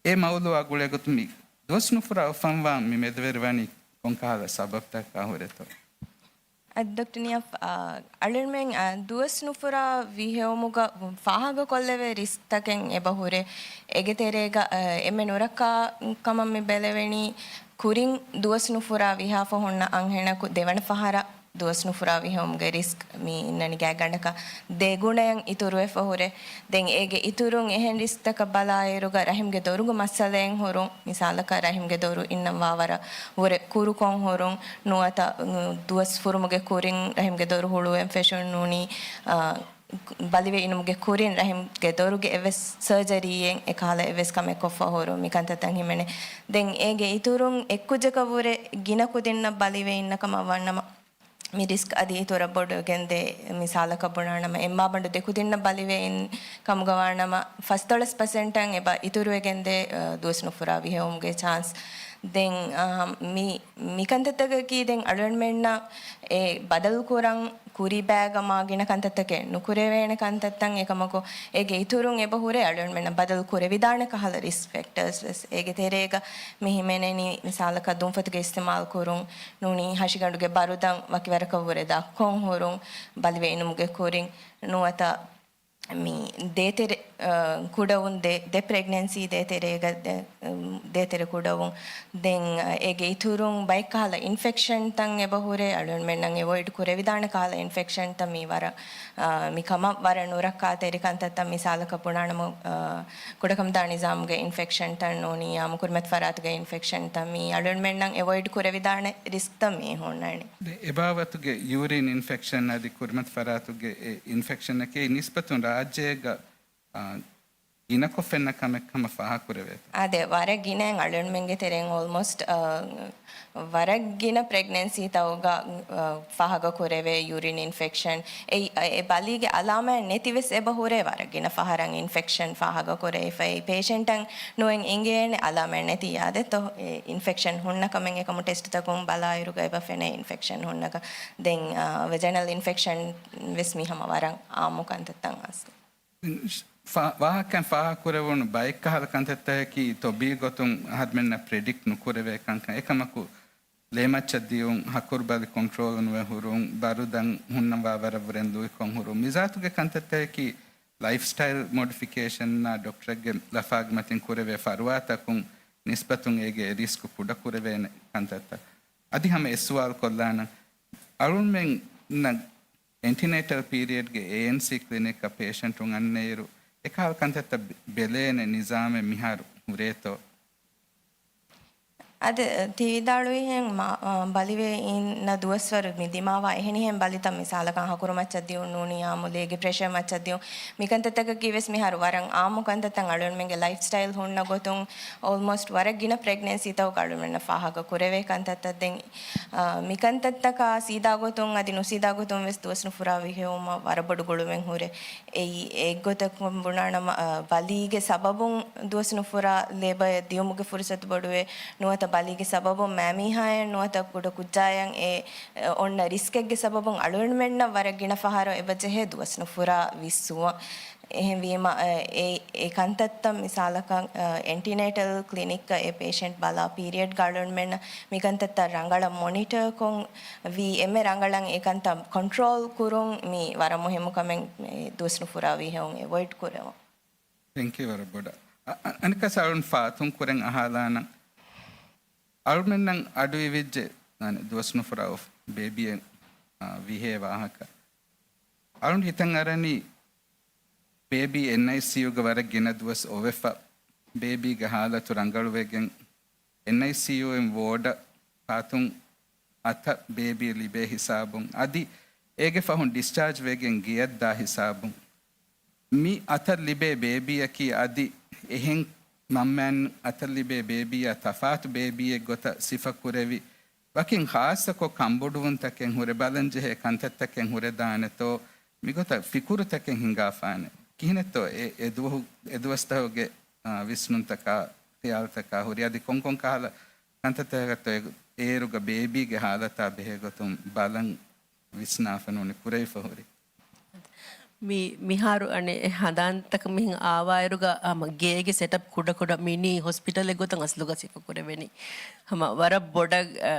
އެ މައުޟޫޢާ ގުޅޭގޮތުން މި ދުވަސްނުފުރާ އުފަންވާން މި މެދުވެރިވަނީ ކޮންކަހަލަ ސަބަބުތަކަކާ ހުރެތޯ؟ އަދި ޑޮކްޓަރ ނިޔާފް، އާ، އަޅުގަނޑުމެން، އާ، ދުވަސް ނުފުރާ ވިހެއުމުގަ ފާހަގަކޮށްލެވޭ ރިސްކްތަކެއް އެބަ ހުރޭ. އޭގެ ތެރޭގަ، އާ، އެންމެ ނުރައްކާ ކަމަށް މި ބެލެވެނީ، ކުރިން ދުވަސް ނުފުރާ ވިހާފަ ހުންނަ އަންހެނަކު ދެވަނަ ފަހަރަށް ދުވަސް ނުފުރާ ވިހެއުމުގެ ރިސްކް މި އިންނަނީ ގާތްގަނޑަކަށް ދެގުނައަށް އިތުރުވެފަ ހުރޭ. ދެން އޭގެ އިތުރުން އެހެން ރިސްކްތަކަށް ބަލާއިރުގަ ރަހިމްގެ ދޮރުގެ މައްސަލައެއް ހުރުން، މިސާލަކަށް ރަހިމްގެ ދޮރު އިންނަން ވާވަރަށް ވުރެ ކުރުކޮށް ހުރުން، ނުވަތަ، އު، ދުވަސް ފުރުމުގެ ކުރިން ރަހިމްގެ ދޮރު ހުޅުވެން ފެށުން ނޫނީ، އާ، ބަލިވެ އިނުމުގެ ކުރިން ރަހިމްގެ ދޮރުގެ އެއްވެސް ސަރޖަރީއެއް އެކަހަލަ އެއްވެސް ކަމެއް ކޮށްފަ ހުރުން މިކަންތައްތައް ހިމެނޭ. ދެން އޭގެ އިތުރުން އެއްކުއްޖަކަށް ވުރެ ގިނަ ކުދިންނަށް ބަލިވެ އިންނަ ކަމަށް ވަންނަމަ، މި ރިސްކް އަދި އިތުރަށް ބޮޑުވެގެންދޭ. މިސާލަކަށް ބުނާނަމަ، އެއްމާބަނޑު ދެކުދިންނަށް ބަލިވެ އިން ކަމުގަ ވާނަމަ، ފަސްދޮޅަސް ޕަސެންޓަށް އެބަ އިތުރުވެގެންދޭ، އަ، ދުވަސް ނުފުރާ ވިހެއުމުގެ ޗާންސް. ދެން، އަ، މި، މި ކަންތައްތަކަކީ ދެން އަޅުގަނޑުމެންނަށް އެ ބަދަލުކުރަން ކުރިބައިގަ މާ ގިނަ ކަންތައްތަކެއް ނުކުރެވޭނެ ކަންތައްތައް. އެކަމަކު، އޭގެ އިތުރުން އެބަ ހުރޭ އަޅުގަނޑުމެންނަށް ބަދަލު ކުރެވިދާނެ ކަހަލަ ރިސްކް ފެކްޓާސް ވެސް. އޭގެ ތެރޭގަ މި ހިމެނެނީ މިސާލަކަށް ދުންފަތުގެ އިސްތިމާލް ކުރުން، ނޫނީ ހަށިގަނޑުގެ ބަރުދަން ވަކިވަރަކަށް ވުރެ ދަށްކޮށް ހުރުން، ބަލިވެ އިނުމުގެ ކުރިން ނުވަތަ މި ދޭތެރެ، އަ، ކުޑަވުން ދެ، ދެ ޕްރެގްނެންސީ ދޭތެރޭގަ ދެ، އަ، ދޭތެރެ ކުޑަވުން. ދެން، އަ، އޭގެ އިތުރުން ބައެއް ކަހަލަ އިންފެކްޝަންތައް އެބަ ހުރޭ އަޅުގަނޑުމެންނަށް އެވޮއިޑް ކުރެވިދާނެ ކަހަލަ އިންފެކްޝަންތައް މި ވަރަށް، އަ، މި ކަމަށް ވަރަށް ނުރައްކާތެރި ކަންތައްތައް މިސާލަކަށް ބުނާނަމަ، އަ، ކުޑަކަމުދާ ނިޒާމުގެ އިންފެކްޝަންތައް ނޫނީ އާއްމު ކުރިމަތި ފަރާތުގެ އިންފެކްޝަންތައް މި އަޅުގަނޑުމެންނަށް އެވޮއިޑް ކުރެވިދާނެ ރިސްކްތައް މި ހުންނާނެ. ދެ، އެބާވަތުގެ ޔޫރިން އިންފެކްޝަން އަދި ކުރިމަތި ފަރާތުގެ އެ އިންފެކްޝަނަކީ ނިސްބަތުން ރާއްޖޭގަ، އާ، ގިނަކޮށް ފެންނަ ކަމެއް ކަމަށް ފާހަގަކުރެވޭތޯ؟ އާދެ، ވަރަށް ގިނައިން އަޅުގަނޑުމެންގެ ތެރެއިން އޯލްމޯސްޓް، އާ، ވަރަށް ގިނަ ޕްރެގްނެންސީތަކުގަ، އަ، ފާހަގަކުރެވޭ ޔޫރިން އިންފެކްޝަން. އެ، އެ ބަލީގެ އަލާމާތް ނެތިވެސް އެބަ ހުރޭ ވަރަށް ގިނަ ފަހަރަށް އިންފެކްޝަން ފާހަގަކުރެވިފައި. ޕޭޝަންޓަށް ނުއެން އިނގޭނެ އަލާމާތް ނެތި އާދެތޯ، އެ އިންފެކްޝަން ހުންނަ ކަމެއް އެކަމު ޓެސްޓްތަކުން ބަލާއިރުގަ އެބަ ފެނޭ އިންފެކްޝަން ހުންނަކަން. ދެން، އަ، ވެޖައިނަލް އިންފެކްޝަން ވެސް މީ ހަމަ ވަރަށް އާއްމު ކަންތައްތައް އަސްލު. ފާ-، ވާހަކައިން ފާހަގަކުރެވުނު ބައެއްކަހަލަ ކަންތައްތަކަކީ ތޮބީ ގޮތުން އަހަރުމެންނަށް ޕްރެޑިކްޓް ނުކުރެވޭ ކަންކަން. އެކަމަކު، ލޭމައްޗަށް ދިޔުން، ހަކުރުބަލި ކޮންޓްރޯލް ނުވެ ހުރުން، ބަރުދަން ހުންނަވާ ވަރަށްވުރެން ލުއިކޮށް ހުރުން، މިޒާތުގެ ކަންތައްތަކަކީ ލައިފްސްޓައިލް މޮޑިފިކޭޝަންއާ ޑޮކްޓަރެއްގެ ލަފާގެ މަތިން ކުރެވޭ ފަރުވާތަކުން ނިސްބަތުން އޭގެ ރިސްކު ކުޑަކުރެވޭނެ ކަންތައްތައް. އަދި ހަމަ އެއް ސުވާލު ކޮށްލާނަން. އަޅުމެންނަށް އެންޓިނޭޓަލް ޕީރިއަޑްގެ އޭއެންސީ ކްލިނިކަށް ޕޭޝަންޓުން އަންނައިރު، އެކަހަލަ ކަންތައްތައް ބެ-، ބެލޭނެ ނިޒާމެއް މިހާރު ހުރޭތޯ؟ އަދި ތި ވިދާޅުވިހެން މާ-، އާ، ބަލިވެ އިންނަ ދުވަސްވަރު މި ދިމާވާ އެހެނިހެން ބަލިތައް މިސާލަކަށް ހަކުރު މައްޗަށް ދިއުން ނޫނީ އާއްމު ލޭގެ ޕްރެޝަރ މައްޗަށް ދިއުން. މިކަންތައްތަކަކީ ވެސް މިހާރު ވަރަށް އާއްމު ކަންތައްތައް އަޅުގަނޑުމެންގެ ލައިފްސްޓައިލް ހުންނަ ގޮތުން އޯލްމޯސްޓް ވަރަށް ގިނަ ޕްރެގްނެންސީތަކުގަ އަޅުގަނޑުމެންނަށް ފާހަގަ ކުރެވޭ ކަންތައްތައް. ދެން، އާ، މިކަންތައްތަކާ ސީދާ ގޮތުން އަދި ނުސީދާ ގޮތުން ވެސް ދުވަސް ނުފުރާ ވިހެއުމަށް ވަރަށް ބޮޑު ގުޅުމެއް ހުރޭ. އެއީ، އެއްގޮތަކުން ބުނާނަމަ، އާ، ބަލީގެ ސަބަބުން ދުވަސް ނުފުރާ ލޭބައަށް ދިޔުމުގެ ފުރުސަތު ބޮޑުވޭ. ނުވަތަ ބަލީގެ ސަބަބުން މައިމީހާއަށް ނުވަތަ ކުޑަ ކުއްޖާއަށް އެ، އެ، އޮންނަ ރިސްކެއްގެ ސަބަބުން އަޅުގަނޑުމެންނަށް ވަރަށް ގިނަ ފަހަރު އެބަ ޖެހޭ ދުވަސް ނުފުރާ ވިއްސުވަން. އެހެންވީމަ، އެ، އެ، އެ ކަންތައްތައް މިސާލަކަށް، އެ، އެންޓިނޭޓަލް ކްލިނިކްގަ އެ ޕޭޝަންޓް ބަލާ ޕީރިއަޑްގަ އަޅުގަނޑުމެންނަށް މިކަންތައްތައް ރަނގަޅަށް މޮނިޓަރކޮށް ވީ އެންމެ ރަނގަޅަށް އެ ކަންތައް ކޮންޓްރޯލް ކުރުން މީ ވަރަށް މުހިއްމު ކަމެއް، އެ، ދުވަސް ނުފުރާ ވިހެއުން އެވޮއިޑް ކުރެވުން. ތެންކް ޔޫ ވަރަށް ބޮޑަށް. އަ-، އަ-، އަނެއްކާ އަޅުން ފާތުން ކުރެން އަހާލާނަން. އަޅުމެންނަށް އަޑު އިވިއްޖެ، އަނެ، ދުވަސް ނުފުރާ އޮފް ބޭބީއެއް، އާ، ވިހޭ ވާހަކަ. އަޅުން ހިތަށް އަރަނީ ބޭބީ އެންއައިސީޔޫގަ ވަރަށް ގިނަ ދުވަސް އޮވެފަ، ބޭބީގެ ހާލަތު ރަނގަޅުވެގެން، އެންއައިސީޔޫއިން ވޯޑަށް ފާތުން އަތަށް ބޭބީ ލިބޭ ހިސާބުން، އަދި އޭގެ ފަހުން ޑިސްޗާޖް ވެގެން ގެޔަށް ދާ ހިސާބުން. މި އަތަށް ލިބޭ ބޭބީއަކީ އަދި އެހެން މަންމައިން އަތަށް ލިބޭ ބޭބީއާ ތަފާތު ބޭބީއެއް ގޮތަށް ސިފަ ކުރެވި، ވަކިން ޚާއްޞަކޮށް ކަންބޮޑުވުންތަކެއް ހުރެ، ބަލަންޖެހޭ ކަންތައްތަކެއް ހުރެދާނެތޯ، މިގޮތަށް ފިކުރުތަކެއް ހިނގާފާނެ. ކިހިނެއްތޯ އެ، އެ ދުވަހު، އެ ދުވަސްތަކުގެ، އާ، ވިސްނުންތަކާ، ޚިޔާލުތަކާ ހުރި؟ އަދި ކޮންކޮން ކަހަލަ ކަންތައްތަކަކަށްތޯ އެ، އޭރުގަ ބޭބީގެ ހާލަތާ ބެހޭގޮތުން ބަލަން ވިސްނާފަ ނޫނީ ކުރެވިފަ ހުރި؟ މި، މިހާރު އަނެއް ހަނދާންތަކަށް މިހެން އާވާއިރުގަ، ހަމަ ގޭގެ ސެޓަޕް ކުޑަކުޑަ މިނީ ހޮސްޕިޓަލެއް ގޮތަށް އަސްލުގަ ސިފަ ކުރެވެނީ. ހަމަ ވަރަށް ބޮޑަށް، އަ،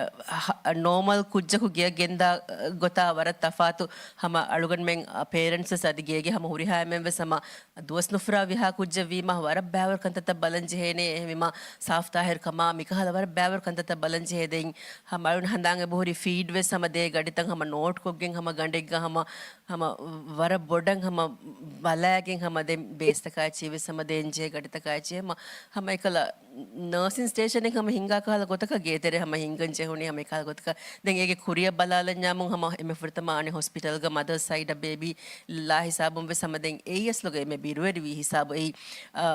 ހަ-، ނޯމަލް ކުއްޖަކު ގެޔަށް ގެންދާ، އަ، ގޮތާ ވަރަށް ތަފާތު. ހަމަ އަޅުގަނޑުމެން، އަ، ޕޭރެންޓްސް ވެސް އަދި ގޭގެ ހަމަ ހުރިހާ އެންމެން ވެސް ހަމަ ދުވަސް ނުފުރާ ވިހާ ކުއްޖެއް ވީމަ ވަރަށް ބައިވަރު ކަންތައްތައް ބަލަން ޖެހޭނެ. އެހެންވީމަ ސާފް ތާހިރު ކަމާ މިކަހަލަ ވަރަށް ބައިވަރު ކަންތައްތައް ބަލަން ޖެހޭ. ދެން ހަމަ އަޅުން ހަނދާން އެބަހުރި ފީޑް ވެސް ހަމަ ދޭ ގަޑިތައް ހަމަ ނޯޓް ކޮށްގެން ހަމަ ގަނޑެއްގަ ހަމަ، ހަމަ ވަރަށް ބޮޑަށް އަޑަށް ހަމަ ބަލާގެން ހަމަ ދެން ބޭސްތަކާ އެއްޗިހި ވެސް ހަމަ ދޭންޖެހޭ ގަޑިތަކާ އެއްޗިހި ހަމަ، ހަމަ އެކަލަ ނާސިން ސްޓޭޝަނެއް ހަމަ ހިންގާ ކަހަލަ ގޮތަކަށް ގޭތެރެ ހަމަ ހިންގަން ޖެހުނީ ހަމަ އެކަހަލަ ގޮތަކަށް. ދެން އޭގެ ކުރިއަށް ބަލާލަންޏާމު ހަމަ އެމެ ފުރަތަމަ އަނެއް ހޮސްޕިޓަލްގަ މަދަރ ސައިޑަށް ބޭބީ ލާ ހިސާބުން ވެސް ހަމަ ދެން އެއީ އަސްލުގަ އެމެ ބިރުވެރިވީ ހިސާބު އެއީ، އާ،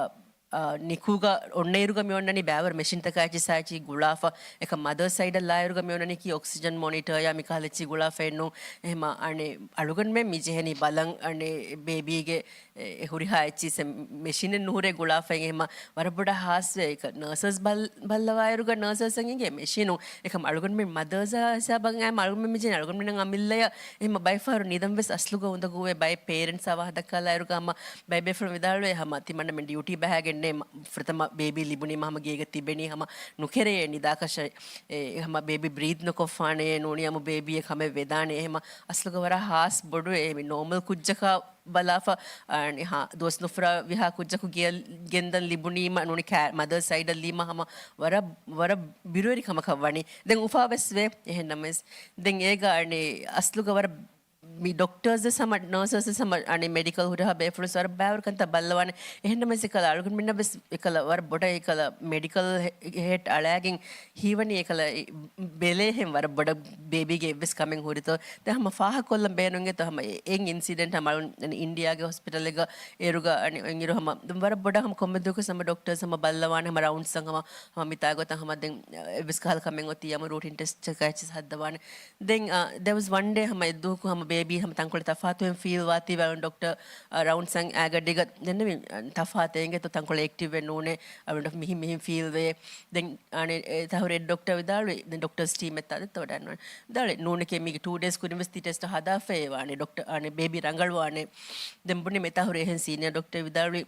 އާ، ނިކޫގަ އޮންނައިރުގަ މި އޮންނަނީ ބައިވަރު މެޝިންތަކާ އެއްޗިހި ސާއެއްޗިހި ގުޅާފަ، އެކަ މަދަރ ސައިޑަށް ލާއިރުގަ މި އޮންނަނީކީ އޮކްސިޖަން މޮނިޓަރޔާ މިކަހަލަ އެއްޗިހި ގުޅާފައެއްނު. އެހެމަ އަނެއް އަޅުގަނޑުމެން މި ޖެހެނީ ބަލަން އަނެއް ބޭބީގެ އެ، އެ ހުރިހާ އެއްޗިސް މެޝިނެއް ނުހުރޭ ގުޅާފައި އެހެމަ ވަރަށް ބޮޑަށް ހާސްވޭ. އެކަ ނަރސަސް ބަލް-، ބައްލަވާއިރުގަ ނަރސަސްއަށް އިނގޭ މެޝިނު. އެކަމް އަޅުގަނޑުމެން މަދަރސާ ހިސާބަށް އައިމަ އަޅުގަނޑުމެން މި ޖެހެނީ އަޅުގަނޑުމެންނަށް އަމިއްލަޔަށް އެހެމަ ބައެއް ފަހަރު ނިދަން ވެސް އަސްލުގަ އުނދަގޫވޭ. ބައެއް ޕޭރެންޓްސް އަވަހަށް ދައްކާލާއިރުގަ ހަމަ ބައެއް ބޭފުޅުން ވިދާޅުވޭ ހަމަ ތިމަންނަމެން ޑިއުޓީ ބަހާގެންނޭ މަ-، ފުރަތަމަ ބޭބީ ލިބުނީމަ ހަމަ ގޭގަ ތިބެނީ ހަމަ ނުކެރޭ ނިދާކަށެއް. އެ، ހަމަ ބޭބީ ބްރީތް ނުކޮށްފާނޭ ނޫނީ ހަމަ ބޭބީއަށް ހަމަ ވެދާނެ. އެހެމަ އަސްލުގަ ވަރަށް ހާސް ބޮޑުވޭ މި ނޯމަލް ކުއްޖަކާ ބަލާފަ، އަނި ހާ، ދުވަސް ނުފުރާ ވިހާ ކުއްޖަކު ގެއަށް ގެންދަން ލިބުނީމަ ނޫނީ ކާ-، މަދަރ ސައިޑަށް ލީމަ ހަމަ ވަރަށް، ވަރަށް ބިރުވެރި ކަމަކަށް ވަނީ. ދެން އުފާވެސް ވޭ. އެހެންނަމަވެސް ދެން އޭގަ އަނި އަސްލުގަ ވަރަށް މި ޑޮކްޓަރސް ވެސް ހަމަ، ނަރސަސް ވެސް ހަމަ، އަނި މެޑިކަލް ހުރިހާ ބޭފުޅުން ވަރަށް ބައިވަރު ކަންތައް ބައްލަވާނެ. އެހެންނަމަވެސް އެކަލަ އަޅުގަނޑުމެންނަށް ވެސް އެކަލަ ވަރަށް ބޮޑަށް އެކަލަ މެޑިކަލް ހެ-، ހެޓް އަޅާގެން ހީވަނީ އެކަލަ އެ ބެލޭހެން ވަރަށް ބޮޑަށް ބޭބީގެ އެއްވެސް ކަމެއް ހުރިތޯ. ދެން ހަމަ ފާހަގަކޮށްލަން ބޭނުންގެތޯ ހަމަ އެ-، އެއް އިންސިޑެންޓް ހަމަ އަޅުން އިންޑިއާގެ ހޮސްޕިޓަލެއްގަ އޭރުގަ އަނި އޮތްއިރު ހަމަ ވަރަށް ބޮޑަށް ހަމަ ކޮންމެ ދުވަހަކު ހަމަ ޑޮކްޓަރސް ހަމަ ބައްލަވާނެ ހަމަ ރައުންޑްސް ހަމަ، ހަމަ މިތާ ގޮތަށް ހަމަ ދެން އެއްވެސް ކަހަލަ ކަމެއް އޮތީ އަމަ ރޫޓިން ޓެސްޓް އެއްޗިސް ހައްދަވާނެ. ދެން، އާ، ދެ ވަސް ވަން ޑޭ ހަމަ އެއްދުވަހަކު ހަމަ ބޭބީ ހަމަ ތަންކޮޅެއް ތަފާތުވެން ފީލް ވާތީ ވަރުން ޑޮކްޓަރ، އާ، ރައުންޑްސް އަށް އާގަޑީގަ ދެންނެވި، އާ، ތަފާތެއް އިނގޭތޯ ތަންކޮޅެއް އެކްޓިވް ވެ ނޫނޭ. އަވަން މިހިން މިހިން ފީލް ވޭ. ދެން އާނެ އެ ތަހުރެ ޑޮކްޓަރ ވިދާޅުވި، ދެން ޑޮކްޓަރސް ޓީމް އެއްތާ ދެއްތޯ ވަޑައިން ވަން. ވިދާޅުވި ނޫނެކޭ މީގެ ޓޫ ޑޭސް ކުރިން ވެސް ތި ޓެސްޓް ހަދާފައޭ ވާނެ. ޑޮކްޓަރ އާނެ ބޭބީ ރަނގަޅުވާނެ. ދެން ބުނި މި ތަހުރެ އެހެން ސީނިއަރ ޑޮކްޓަރ ވިދާޅުވި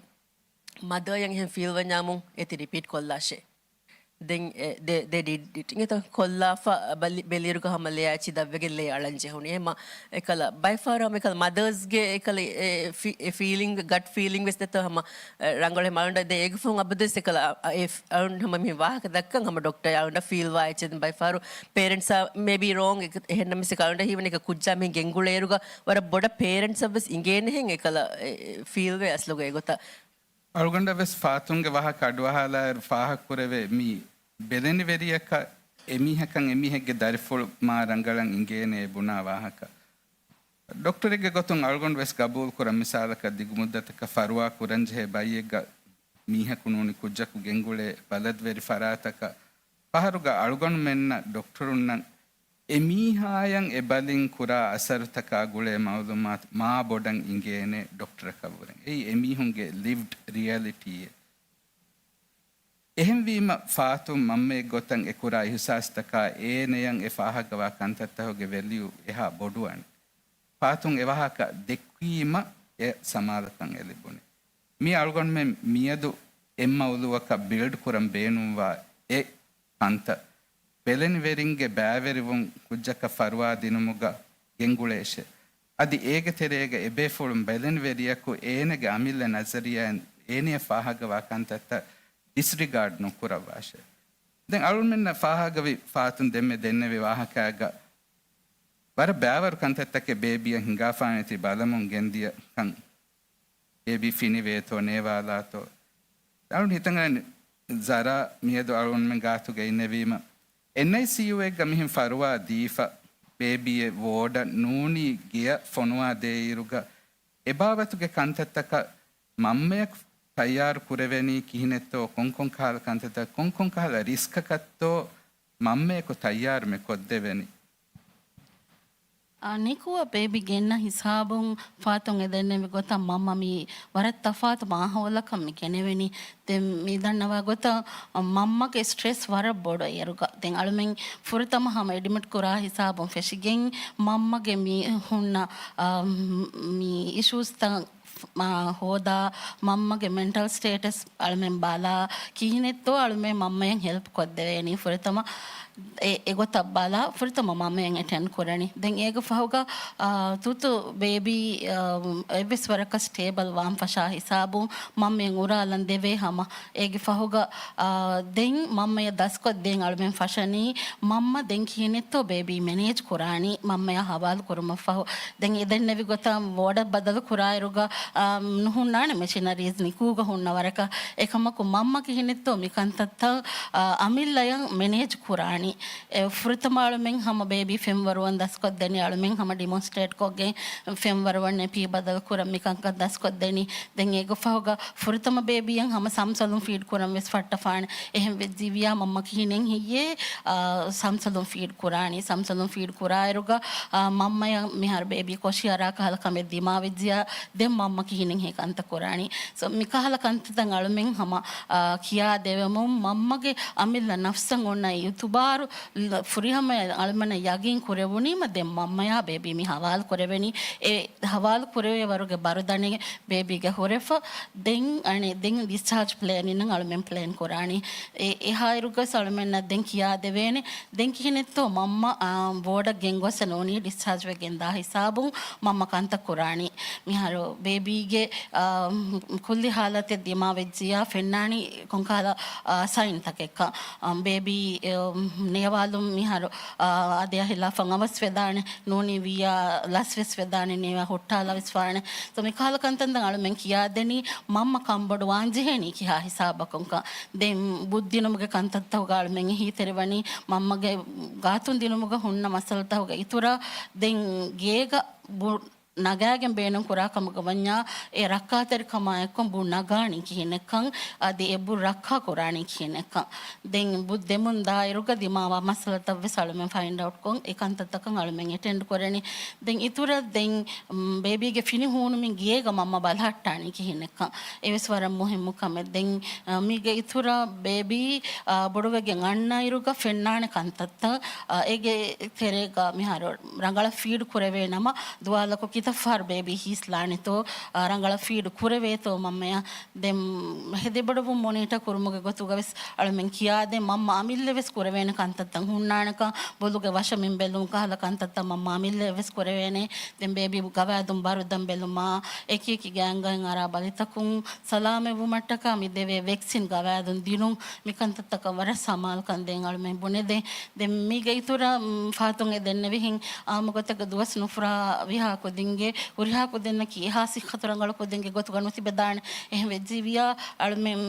މަދަރ އަށް އެހެން ފީލް ވަންޏާމު އޭތި ރިޕީޓް ކޮށްލާށޭ. ދެން އެ، ދެ، ދެ ޑިޑް އިޓް އިނގޭތޯ ކޮށްލާފަ ބަލި-، ބެލިއިރުގަ ހަމަ ލެޔާ އެއްޗިހި ދަށްވެގެން ލެޔަށް އަޅަން ޖެހުނީ. އެހެމަ އެކަލަ ބައެއް ފަހަރު ހަމަ އެކަލަ މަދަރސްގެ އެކަލަ އެ ފީ-، އެ ފީލިންގ، ގަޓް ފީލިން ވެސް ދެތޯ ހަމަ، އެ، ރަނގަޅު ހަމަ އަޅުގަނޑަށް ދެ އޭގެ ފަހުން އަބަދުވެސް އެކަލަ އަ، އެ އަޅުން ހަމަ މި ވާހަކަ ދައްކަން ހަމަ ޑޮކްޓަރ އަޅުންނަށް ފީލް ވާ އެއްޗެއް ބައެއް ފަހަރު ޕޭރެންޓްސް އާ މޭބީ ރޯން އެކަ-، އެހެންނަމަވެސް އެކަ އަޅުންނަށް ހީވަނީ އެކަ ކުއްޖާ މިހިން ގެންގުޅޭއިރުގަ ވަރަށް ބޮޑަށް ޕޭރެންޓްސް އަށް ވެސް އިނގޭނެހެން އެކަލަ، އެ، އެ ފީލް ވޭ އަސްލުގަ އެގޮތަށް. އަޅުގަނޑަށް ވެސް ފާތުންގެ ވާހަކަ އަޑުއަހާލާއިރު ފާހަގަކުރެވޭ، މި ބެލެނިވެރިޔަކަށް އެމީހަކަށް އެމީހެއްގެ ދަރިފުޅު މާ ރަނގަޅަށް އިނގޭނޭ ބުނާ ވާހަކަ. ޑޮކްޓަރެއްގެ ގޮތުން އަޅުގަނޑު ވެސް ގަބޫލުކުރަން، މިސާލަކަށް ދިގު މުއްދަތަކަށް ފަރުވާ ކުރަންޖެހޭ ބައްޔެއްގަ މީހަކު ނޫނީ ކުއްޖަކު ގެންގުޅޭ ބަލަދުވެރި ފަރާތަކަށް ފަހަރުގަ އަޅުގަނޑުމެންނަށް ޑޮކްޓަރުންނަށް އެމީހާޔަށް އެބަލިން ކުރާ އަސަރުތަކާ ގުޅޭ މައުލޫމާތު މާ ބޮޑަށް އިނގޭނެ ޑޮކްޓަރަކަށްވުރެން. އެއީ އެމީހުންގެ ލިވްޑް ރިއަލިޓީއެއް. އެހެންވީމަ، ފާތުން މަންމައެއް ގޮތަށް އެކުރާ އިހުސާސްތަކާ އޭނަޔަށް އެ ފާހަގަވާ ކަންތައްތަކުގެ ވެލިއު އެހާ ބޮޑުވަނީ. ފާތުން އެ ވާހަކަ ދެއްކީމަ އެ ސަމާލުކަން އެ ލިބުނީ. މީ އަޅުގަނޑުމެން މިއަދު އެއްމައުލޫއަކަށް ބިލްޑް ކުރަން ބޭނުންވާ އެ ކަންތައް ބެލެނިވެރިންގެ ބައިވެރިވުން ކުއްޖަކަށް ފަރުވާ ދިނުމުގަ ގެންގުޅޭށޭ. އަދި އޭގެ ތެރޭގަ އެބޭފުޅުން ބެލެނިވެރިޔަކު އޭނަގެ އަމިއްލަ ނަޒަރިޔާއިން އޭނަޔަށް ފާހަގަވާ ކަންތައްތައް ޑިސްރިގާޑް ނުކުރައްވާށޭ. ދެން އަޅުމެންނަށް ފާހަގަވި ފާތުން ދެންމެ ދެންނެވި ވާހަކައިގަ ވަރަށް ބައިވަރު ކަންތައްތަކެއް ބޭބީއަށް ހިނގާފާނެތީ ބަލަމުން ގެންދިޔަ ކަން. ބޭބީ ފިނިވޭތޯ ނޭވާލާތޯ. އަޅުން ހިތަށްއަރަން ޒަރާ މިއަދު އަޅުންމެން ގާތުގަ އިންނެވީމަ، އެންއައިސީޔޫއެއްގަ މިހެން ފަރުވާ ދީފަ، ބޭބީއެއް ވޯޑަށް ނޫނީ ގެޔަށް ފޮނުވާ ދޭއިރުގަ، އެބާވަތުގެ ކަންތައްތަކަށް މަންމަޔަކު ތައްޔާރު ކުރެވެނީ ކިހިނެއްތޯ، ކޮންކޮން ކަހަލަ ކަންތައްތައް، ކޮންކޮން ކަހަލަ ރިސްކަކަށްތޯ މަންމަޔަކު ތައްޔާރު މި ކޮށްދެވެނީ. އާ، ނިކުއަށް ބޭބީ ގެންނަ ހިސާބުން ފާތުން އެ ދެންނެވި ގޮތަށް މަންމަ މީ ވަރަށް ތަފާތު މާހައުލަކަށް މި ގެނެވެނީ. ދެން މި ދަންނަވާ ގޮތަށް މަންމަގެ ސްޓްރެސް ވަރަށް ބޮޑު އޭރުގަ. ދެން އަޅުމެން ފުރަތަމަ ހަމަ އެޑްމިޓް ކުރާ ހިސާބުން ފެށިގެން މަންމަގެ މީ ހުންނަ، އާ، މީ އިޝޫސްތައް މާ ހޯދާ، މަންމަގެ މެންޓަލް ސްޓޭޓަސް އަޅުމެން ބަލާ، ކިހިނެއްތޯ އަޅުމެން މަންމަޔަށް ހެލްޕް ކޮށްދެވޭނީ. ފުރަތަމަ އެ، އެގޮތަށް ބަލާ ފުރަތަމަ މަންމައަށް އެޓެންޑް ކުރަނީ. ދެން އޭގެ ފަހުގަ، އާ، ތޫތު ބޭބީ، އާ، އެއްވެސް ވަރަކަށް ސްޓޭބަލް ވާން ފަށާ ހިސާބުން މަންމައަށް އުރާލަން ދެވޭ ހަމަ. އޭގެ ފަހުގަ، އާ، ދެން މަންމަޔަށް ދަސްކޮށްދޭން އަޅުމެން ފަށަނީ، މަންމަ ދެން ކިހިނެއްތޯ ބޭބީ މެނޭޖް ކުރާނީ މަންމަޔާ ހަވާލު ކުރުމަށްފަހު. ދެން އެ ދެންނެވި ގޮތަށް ވޯޑަށް ބަދަލު ކުރާއިރުގަ، އާ، ނުހުންނާނެ މެޝިނަރީޒް ނިކޫގަ ހުންނަ ވަރަކަށް. އެކަމަކު މަންމަ ކިހިނެއްތޯ މި ކަންތައްތައް، އާ، އަމިއްލަޔަށް މެނޭޖް ކުރާނީ. އެ ފުރަތަމަ އަޅުމެން ހަމަ ބޭބީ ފެންވަރުވަން ދަސްކޮށްދެނީ، އަޅުމެން ހަމަ ޑިމޮންސްޓްރޭޓް ކޮށްގެން ފެންވަރުވަން ނެޕީ ބަދަލު ކުރަން މިކަންކަން ދަސްކޮށްދެނީ. ދެން އޭގެ ފަހުގަ ފުރަތަމަ ބޭބީއަށް ހަމަ ސަމްސަލުން ފީޑް ކުރަން ވެސް ފައްޓަފާނެ. އެހެން ވެއްޖިއްޔާ މަންމަ ކިހިނެއް ހެއްޔޭ، އާ، ސަމްސަލުން ފީޑް ކުރާނީ. ސަމްސަލުން ފީޑް ކުރާއިރުގަ، އާ، މަންމަޔަށް މިހާރު ބޭބީ ކޮށި އަރާ ކަހަލަ ކަމެއް ދިމާވެއްޖިޔާ، ދެން މަންމަ ކިހިނެއް ހޭ ކަންތައް ކުރާނީ. ސޯ، މިކަހަލަ ކަންތައްތައް އަޅުމެން ހަމަ، އާ، ކިޔާ ދެވެމުން މަންމަގެ އަމިއްލަ ނަފްސަށް އޮންނަ އިއުތުބާރު ލަ-، ފުރިހަމަ އަޅުމެންނަށް ޔަގީން ކުރެވުނީމަ ދެން މަންމަޔާ ބޭބީ މި ހަވާލު ކުރެވެނީ. އެ ހަވާލު ކުރެވޭ ވަރުގެ ބަރުދަނެ ބޭބީގެ ހުރެފަ. ދެން އަނެ، ދެން ޑިސްޗާޖް ޕްލޭނިން އަޅުމެން ޕްލޭން ކުރާނީ. އެ، އެހާއިރުގަސް އަޅުމެންނަށް ދެން ކިޔާ ދެވޭނެ. ދެން ކިހިނެއްތޯ މަންމަ، އާ، ވޯޑަށް ގެންގޮސް ނޫނީ ޑިސްޗާޖް ވެގެން ދާ ހިސާބުން މަންމަ ކަންތައް ކުރާނީ. މިހާރު ބޭބީގެ، އާ، ކުއްލި ހާލަތެއް ދިމާވެއްޖިޔާ ފެންނާނީ ކޮންކަހަލަ، އާ، ސައިންތަކެއްކަން. އާ، ބޭބީ، އާ، ނޭވާލުން މިހާރު، އާ، އަދި އަހިލާފަން އަވަސް ވެދާނެ. ނޫނީ ވިއްޔާ ލަސްވެސް ވެދާނެ ނޭވާ ހުއްޓާލަވެސް ވާނެ. ސޯ މިކަހަލަ ކަންތަންތައް އަޅުމެން ކިޔާދެނީ މަންމަ ކަންބޮޑުވާން ޖެހޭނީ ކިހާ ހިސާބަކުންކަން. ދެން ބުއްދިނުމުގެ ކަންތައްތަކުގަ އަޅުމެން އެހީތެރިވަނީ މަންމަގެ ގާތުން ދިނުމުގަ ހުންނަ މައްސަލަތަކުގެ އިތުރަށް ދެން ގޭގަ ބު-، ނަގާގެން ބޭނުން ކުރާ ކަމުގަ ވަންޏާ އެ ރައްކާތެރިކަމާ އެއްކޮށް ބު ނަގާނީ ކިހިނެއްކަން، އަދި އެ ބު ރައްކާ ކުރާނީ ކިހިނެއްކަން. ދެން ބު ދެމުން ދާއިރުގަ ދިމާވާ މައްސަލަތައް ވެސް އަޅުމެން ފައިންޑް އައުޓް ކޮށް އެ ކަންތައްތަކަށް އަޅުމެން އެޓެންޑް ކުރަނީ. ދެން އިތުރަށް ދެން، މް، ބޭބީގެ ފިނި ހޫނުމިން ގޭގަ މަންމަ ބަލަހައްޓާނީ ކިހިނެއްކަން. އެވެސް ވަރަށް މުހިއްމު ކަމެއް. ދެން، އަ، މީގެ އިތުރަށް ބޭބީ، އަ، ބޮޑުވެގެން އަންނައިރުގަ ފެންނާނެ ކަންތައްތައް، އަ، އޭގެ ތެރޭގަ މިހާރު ރަނގަޅަށް ފީޑް ކުރެވޭ ނަމަ، ދުވާލަކު ކިތައް ފަހަރު ބޭބީ ހީސްލާނެތޯ، އަ، ރަނގަޅަށް ފީޑް ކުރެވޭތޯ މަންމަޔަށް. ދެން ހެދިބޮޑުވުން މޮނީޓަ ކުރުމުގެ ގޮތުގަ ވެސް އަޅުމެން ކިޔާދޭ މަންމަ އަމިއްލަ ވެސް ކުރެވޭނެ ކަންތައްތައް ހުންނާނެކަން، ބޮލުގެ ވަށަމިން ބެލުން ކަހަލަ ކަންތައްތައް މަންމަ އަމިއްލަ ވެސް ކުރެވޭނެ. ދެން ބޭބީ ގަވާއިދުން ބަރުދަން ބެލުމާ، އެކި އެކި ގާތްގައި އަރާ ބަލިތަކުން ސަލާމަތްވުމަށްޓަކާ މި ދެވޭ ވެކްސިން ގަވާއިދުން ދިނުން، މި ކަންތައްތަކަށް ވަރަށް ސަމާލުކަން ދޭން އަޅުމެން ބުނެދޭ. ދެން މީގެ އިތުރަށް، މް، ފާތުން އެ ދެންނެވިހެން އާއްމުގޮތަކަށް ދުވަސް ނުފުރާ ވިހާ ކުދިންގެ ހުރިހާ ކުދިންނަކީ އެހާ ސިއްހަތު ރަނގަޅު ކުދިންގެ ގޮތުގަ ނުތިބެދާނެ. އެހެން ވެއްޖިއްޔާ އަޅުމެން،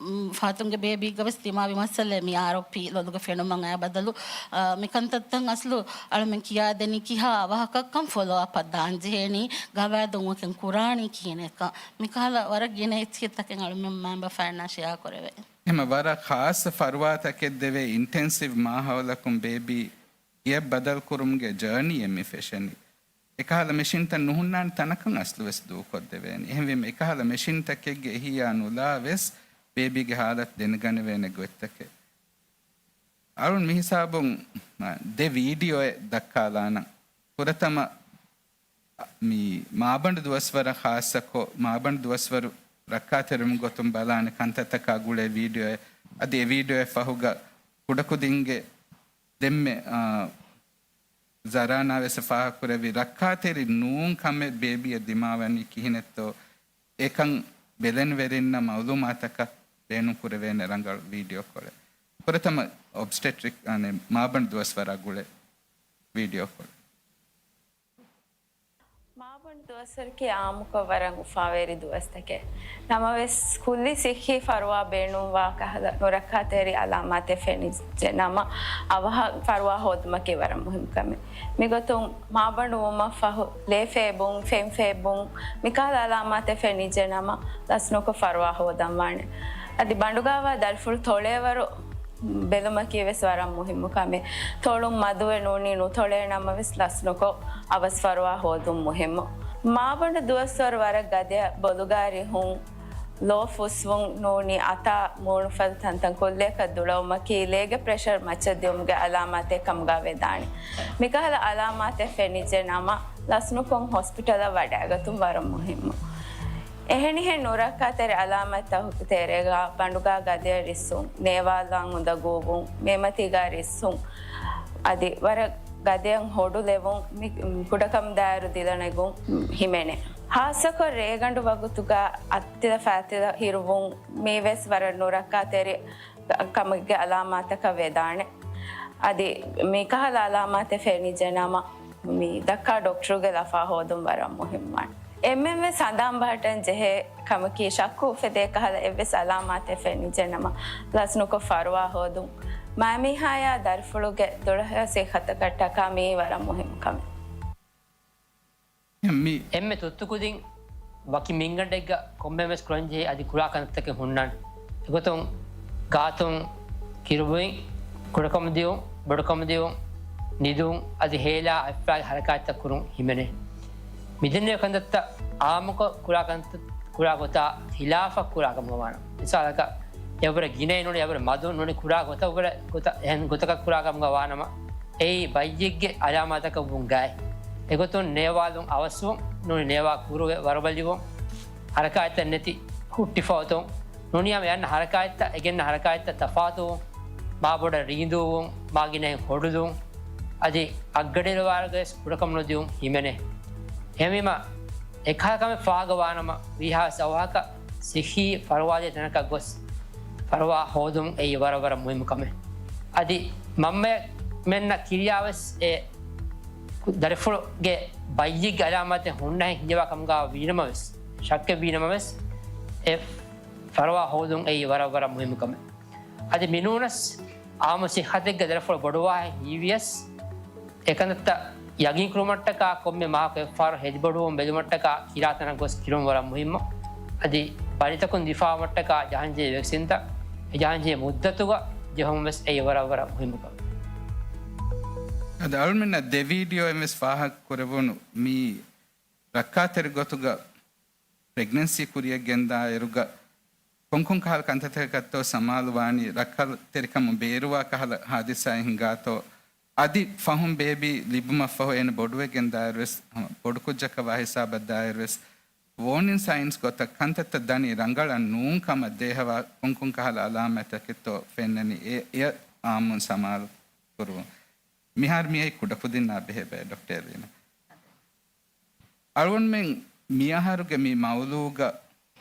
މް، ފާތުންގެ ބޭބީގަ ވެސް ދިމާވި މައްސަލައެއް މި އާރްއޯޕީ ލޮލުގަ ފެނުމަށް އައި ބަދަލު، އާ، މި ކަންތައްތައް އަސްލު އަޅުމެން ކިޔާދެނީ ކިހާ އަވަހަކަށްކަން ފޮލޯ އަޕަށް ދާން ޖެހޭނީ، ގަވާއިދުން ވަކިން ކުރާނީ ކިހިނެއްކަން. މިކަހަލަ ވަރަށް ގިނަ އެއްޗިހިތަކެއް އަޅުމެން މައިންބަފައިންނާ ޝެއާ ކުރެވޭ. އެހެންމެ ވަރަށް ޚާއްޞަ ފަރުވާތަކެއް ދެވޭ އިންޓެންސިވް މާހައުލަކުން ބޭބީ ގެއަށް ބަދަލުކުރުމުގެ ޖާނީއެއް މި ފެށެނީ. އެކަހަލަ މެޝިންތައް ނުހުންނާނެ ތަނަކަށް އަސްލުވެސް ދޫކޮށްދެވޭނެ. އެހެންވީމަ އެކަހަލަ މެޝިންތަކެއްގެ އެހީއާ ނުލާ ވެސް ބޭބީގެ ހާލަތު ދެނެގަނެވޭނެ ގޮތްތަކެއް. އަޅުން މިހިސާބުން، އަ، ދެ ވީޑިއޯއެއް ދައްކާލާނަން. ފުރަތަމަ، މި މާބަނޑު ދުވަސްވަރަށް ޚާއްޞަކޮށް، މާބަނޑު ދުވަސްވަރު ރައްކާތެރިވުމުގެ ގޮތުން ބަލާނެ ކަންތައްތަކާ ގުޅޭ ވީޑިއޯއެއް. އަދި އެ ވީޑިއޯއެއް ފަހުގަ ކުޑަކުދިންގެ ދެންމެ، އާ، ޒަރާނާ ވެސް ފާހަގަކުރެއްވި ރައްކާތެރި ނޫން ކަމެއް ބޭބީއަށް ދިމާވަނީ ކިހިނެއްތޯ، އެކަން ބެލެނިވެރިންނަށް މައުލޫމާތަކަށް ބޭނުންކުރެވޭނެ ރަނގަޅު ވީޑިއޯކޮޅެއް. ފުރަތަމަ އޮބްސްޓެޓްރިކް، އަނެއް، މާބަނޑު ދުވަސްވަރާ ގުޅޭ ވީޑިއޯކޮޅެއް. މާބަނޑު ދުވަސްވަރަކީ އާއްމުކޮށް ވަރަށް އުފާވެރި ދުވަސްތަކެއް. ނަމަވެސް، ކުއްލި ސިއްހީ ފަރުވާ ބޭނުންވާ ކަހަލަ ނުރައްކާތެރި އަލާމާތެއް ފެނިއްޖެ ނަމަ، އަވަހަށް ފަރުވާ ހޯދުމަކީ ވަރަށް މުހިއްމު ކަމެއް. މިގޮތުން މާބަނޑު ވުމަށް ފަހު، ލޭ ފޭބުން، ފެން ފޭބުން، މިކަހަލަ އަލާމާތެއް ފެނިއްޖެ ނަމަ، ލަސްނުކޮށް ފަރުވާ ހޯދަންވާނެ. އަދި ބަނޑުގާވާ ދަރިފުޅު ތޮޅޭވަރު ބެލުމަކީ ވެސް ވަރަށް މުހިއްމު ކަމެއް. ތޮޅުން މަދުވެ ނޫނީ ނުތޮޅޭ ނަމަވެސް ލަސްނުކޮށް އަވަސް ފަރުވާ ހޯދުން މުހިއްމު. މާބަނޑު ދުވަސްވަރު ވަރަށް ގަދަޔަށް ބޮލުގާ ރިހުން، ލޯ ފުސްވުން ނޫނީ އަތާ މޫނުފަދަ ތަންތަން ކުއްލިއަކަށް ދުޅަވުމަކީ ލޭގެ ޕްރެޝަރ މައްޗަށް ދިއުމުގެ އަލާމާތެއް ކަމުގަ ވެދާނެ. މިކަހަލަ އަލާމާތެއް ފެނިއްޖެ ނަމަ، ލަސްނުކޮށް ހޮސްޕިޓަލަށް ވަޑައިގަތުން ވަރަށް މުހިއްމު. އެހެނިހެން ނުރައްކާތެރި އަލާމަތްތަކުގެ ތެރޭގަ ބަނޑުގަ ގަދަޔަށް ރިއްސުން، ނޭވާލާން އުނދަގޫވުން، މޭމަތީގަ ރިއްސުން، އަދި ވަރަށް ގަދަޔަށް ހޮޑުލެވުން، މި ކުޑަކަމުދާއިރު ދިލަނެގުން ހިމެނޭ. ހާއްސަކޮށް ރޭގަނޑު ވަގުތުގަ އަތްތިލަ ފައިތިލަ ހިރުވުން، މީވެސް ވަރަށް ނުރައްކާތެރި ކަމެއްގެ އަލާމާތަކަށް ވެދާނެ. އަދި މިކަހަލަ އަލާމާތެއް ފެނިއްޖެނަމަ، މި ދައްކާ ޑޮކްޓަރުގެ ލަފާ ހޯދުން ވަރަށް މުހިއްމުވާނެ. އެންމެންވެސް ހަނދާން ބަހައްޓަން ޖެހޭ ކަމަކީ، ޝައްކު އުފެދޭ ކަހަލަ އެއްވެސް އަލާމާތެއް ފެނިއްޖެނަމަ، ލަސްނުކޮށް ފަރުވާ ހޯދުން. މާމީހާޔާ ދަރިފުޅުގެ ދުޅަހެޔޮ ސިއްހަތަކަށް ޓަކާ މިއީ ވަރަށް މުހިއްމު ކަމެއް. މި އެންމެ ތުއްތުކުދިން ވަކި މިންގަނޑެއްގަ ކޮންމެވެސް ކުރަންޖެހޭ އަދި ކުރާ ކަންތައްތަކެއް ހުންނާނެ. އެގޮތުން ގާތުން ކިރުބުއިން، ކުޑަކަމުދިޔުން، ބޮޑުކަމުދިޔުން، ނިދުން އަދި ހޭލާ އަތްފައި ހަރަކާތްތައް ކުރުން ހިމެނޭ. މިދެންނެވި ކަންތައްތައް އާއްމުކޮށް ކުރާ ކަންތައް ކުރާ ގޮތާ ހިލާފަށް ކުރާ ކަމުގަ ވާނަމަ، މިސާލަކަށް އެވަރަށް ގިނައިން ނޫނީ އެވަރަށް މަދުން ނޫނީ ކުރާ ގޮތަށް ވަރަށް ގޮތަށް އެހެން ގޮތަކަށް ކުރާ ކަމުގަ ވާނަމަ، އެއީ ބައްޔެއްގެ އަލާމާތަކަށް ވުން ގާތް. އެގޮތުން ނޭވާލުން އަވަސްވުން ނޫނީ ނޭވާ ކުރުވެ ވަރުބަލިވުން، ހަރަކާތްތައް ނެތި ހުއްޓިފަ އޮތުން ނޫނީ އަންނަ ހަރަކާތްތައް އެ ގެންނަ ހަރަކާތްތައް ތަފާތުވުން، މާ ބޮޑަށް ރީނދޫވުން، މާ ގިނައިން ހޮޑުލުން، އަދި އަށްގަޑިއިރުވާރުގަވެސް ކުޑަކަމުނުދިޔުން ހިމެނޭ. އެހެންވީމަ، އެކަހަލަ ކަމެއް ފާގަ ވާނަމަ، ވީހާވެސް އަވަހަކަށް ސިއްހީ ފަރުވާދޭ ތަނަކަށް ގޮސް، ފަރުވާ ހޯދުން އެއީ ވަރަށް ވަރަށް މުހިއްމު ކަމެއް. އަދި މަންމަމެންނަށް ކިރިޔާވެސް އެ ދަރިފުޅުގެ ބައްޔެއްގެ އަލާމާތެއް ހުންނަހެން ހިނގިވާ ކަމުގަ ވީނަމަވެސް، ޝައްކެއް ވީނަމަވެސް، އެ ފަރުވާ ހޯދުން އެއީ ވަރަށް ވަރަށް މުހިއްމު ކަމެއް. އަދި މިނޫނަސް އާއްމު ސިއްހަތެއްގެ ދަރިފުޅު ބޮޑުވާހެން ހީވިޔަސް، އެކަންތައްތައް ޔަގީންކުރުމަށްޓަކާ ކޮންމެ މަހަކު އެއްފަހަރު ހެދިބޮޑުވުން ބެލުމަށްޓަކާ ކިރާ ތަނަށް ގޮސް ކިރުން ވަރަށް މުހިއްމު. އަދި ބަލިތަކުން ދިފާއުވުމަށްޓަކާ ޖަހަންޖެހޭ ވެކްސިންތައް އެ ޖަހަންޖެހޭ މުއްދަތުގަ ޖެހުން ވެސް އެއީ ވަރަށް ވަރަށް މުހިއްމު ކަމެއް. އަދި އަޅުމެންނަށް ދެ ވީޑިއޯއެއް ވެސް ފާހަގަ ކުރެވުނު މި ރައްކާތެރި ގޮތުގަ ޕްރެގްނެންސީ ކުރިޔަށް ގެންދާއިރުގަ ކޮންކޮން ކަހަލަ ކަންތައްތަކަށްތޯ ސަމާލުވާނީ؟ ރައްކާތެރިކަމުން ބޭރުވާ ކަހަލަ ހާދިސާއެއް ހިނގާތޯ؟ އަދި ފަހުން ބޭބީ ލިބުމަށްފަހު އޭނަ ބޮޑުވެގެން ދާއިރުވެސް، ހަމަ ބޮޑުކުއްޖަކަށް ވާ ހިސާބަށް ދާއިރުވެސް، ވޯނިން ސައިންސް ގޮތަށް ކަންތައްތައް ދަނީ ރަނގަޅަށް ނޫން ކަމަށް ދޭހަވާ ކޮންކޮން ކަހަލަ އަލާމާތްތަކެއްތޯ ފެންނަނީ؟ އެ، އެ އާއްމުން ސަމާލު ކުރުވުން. މިހާރު މިއީ ކުޑަކުދިންނާ ބެހޭ ބައެއް ޑޮކްޓަރ އެލީނާ. އަޅުގަނޑުމެން މިއަހަރުގެ މި މައުޟޫގަ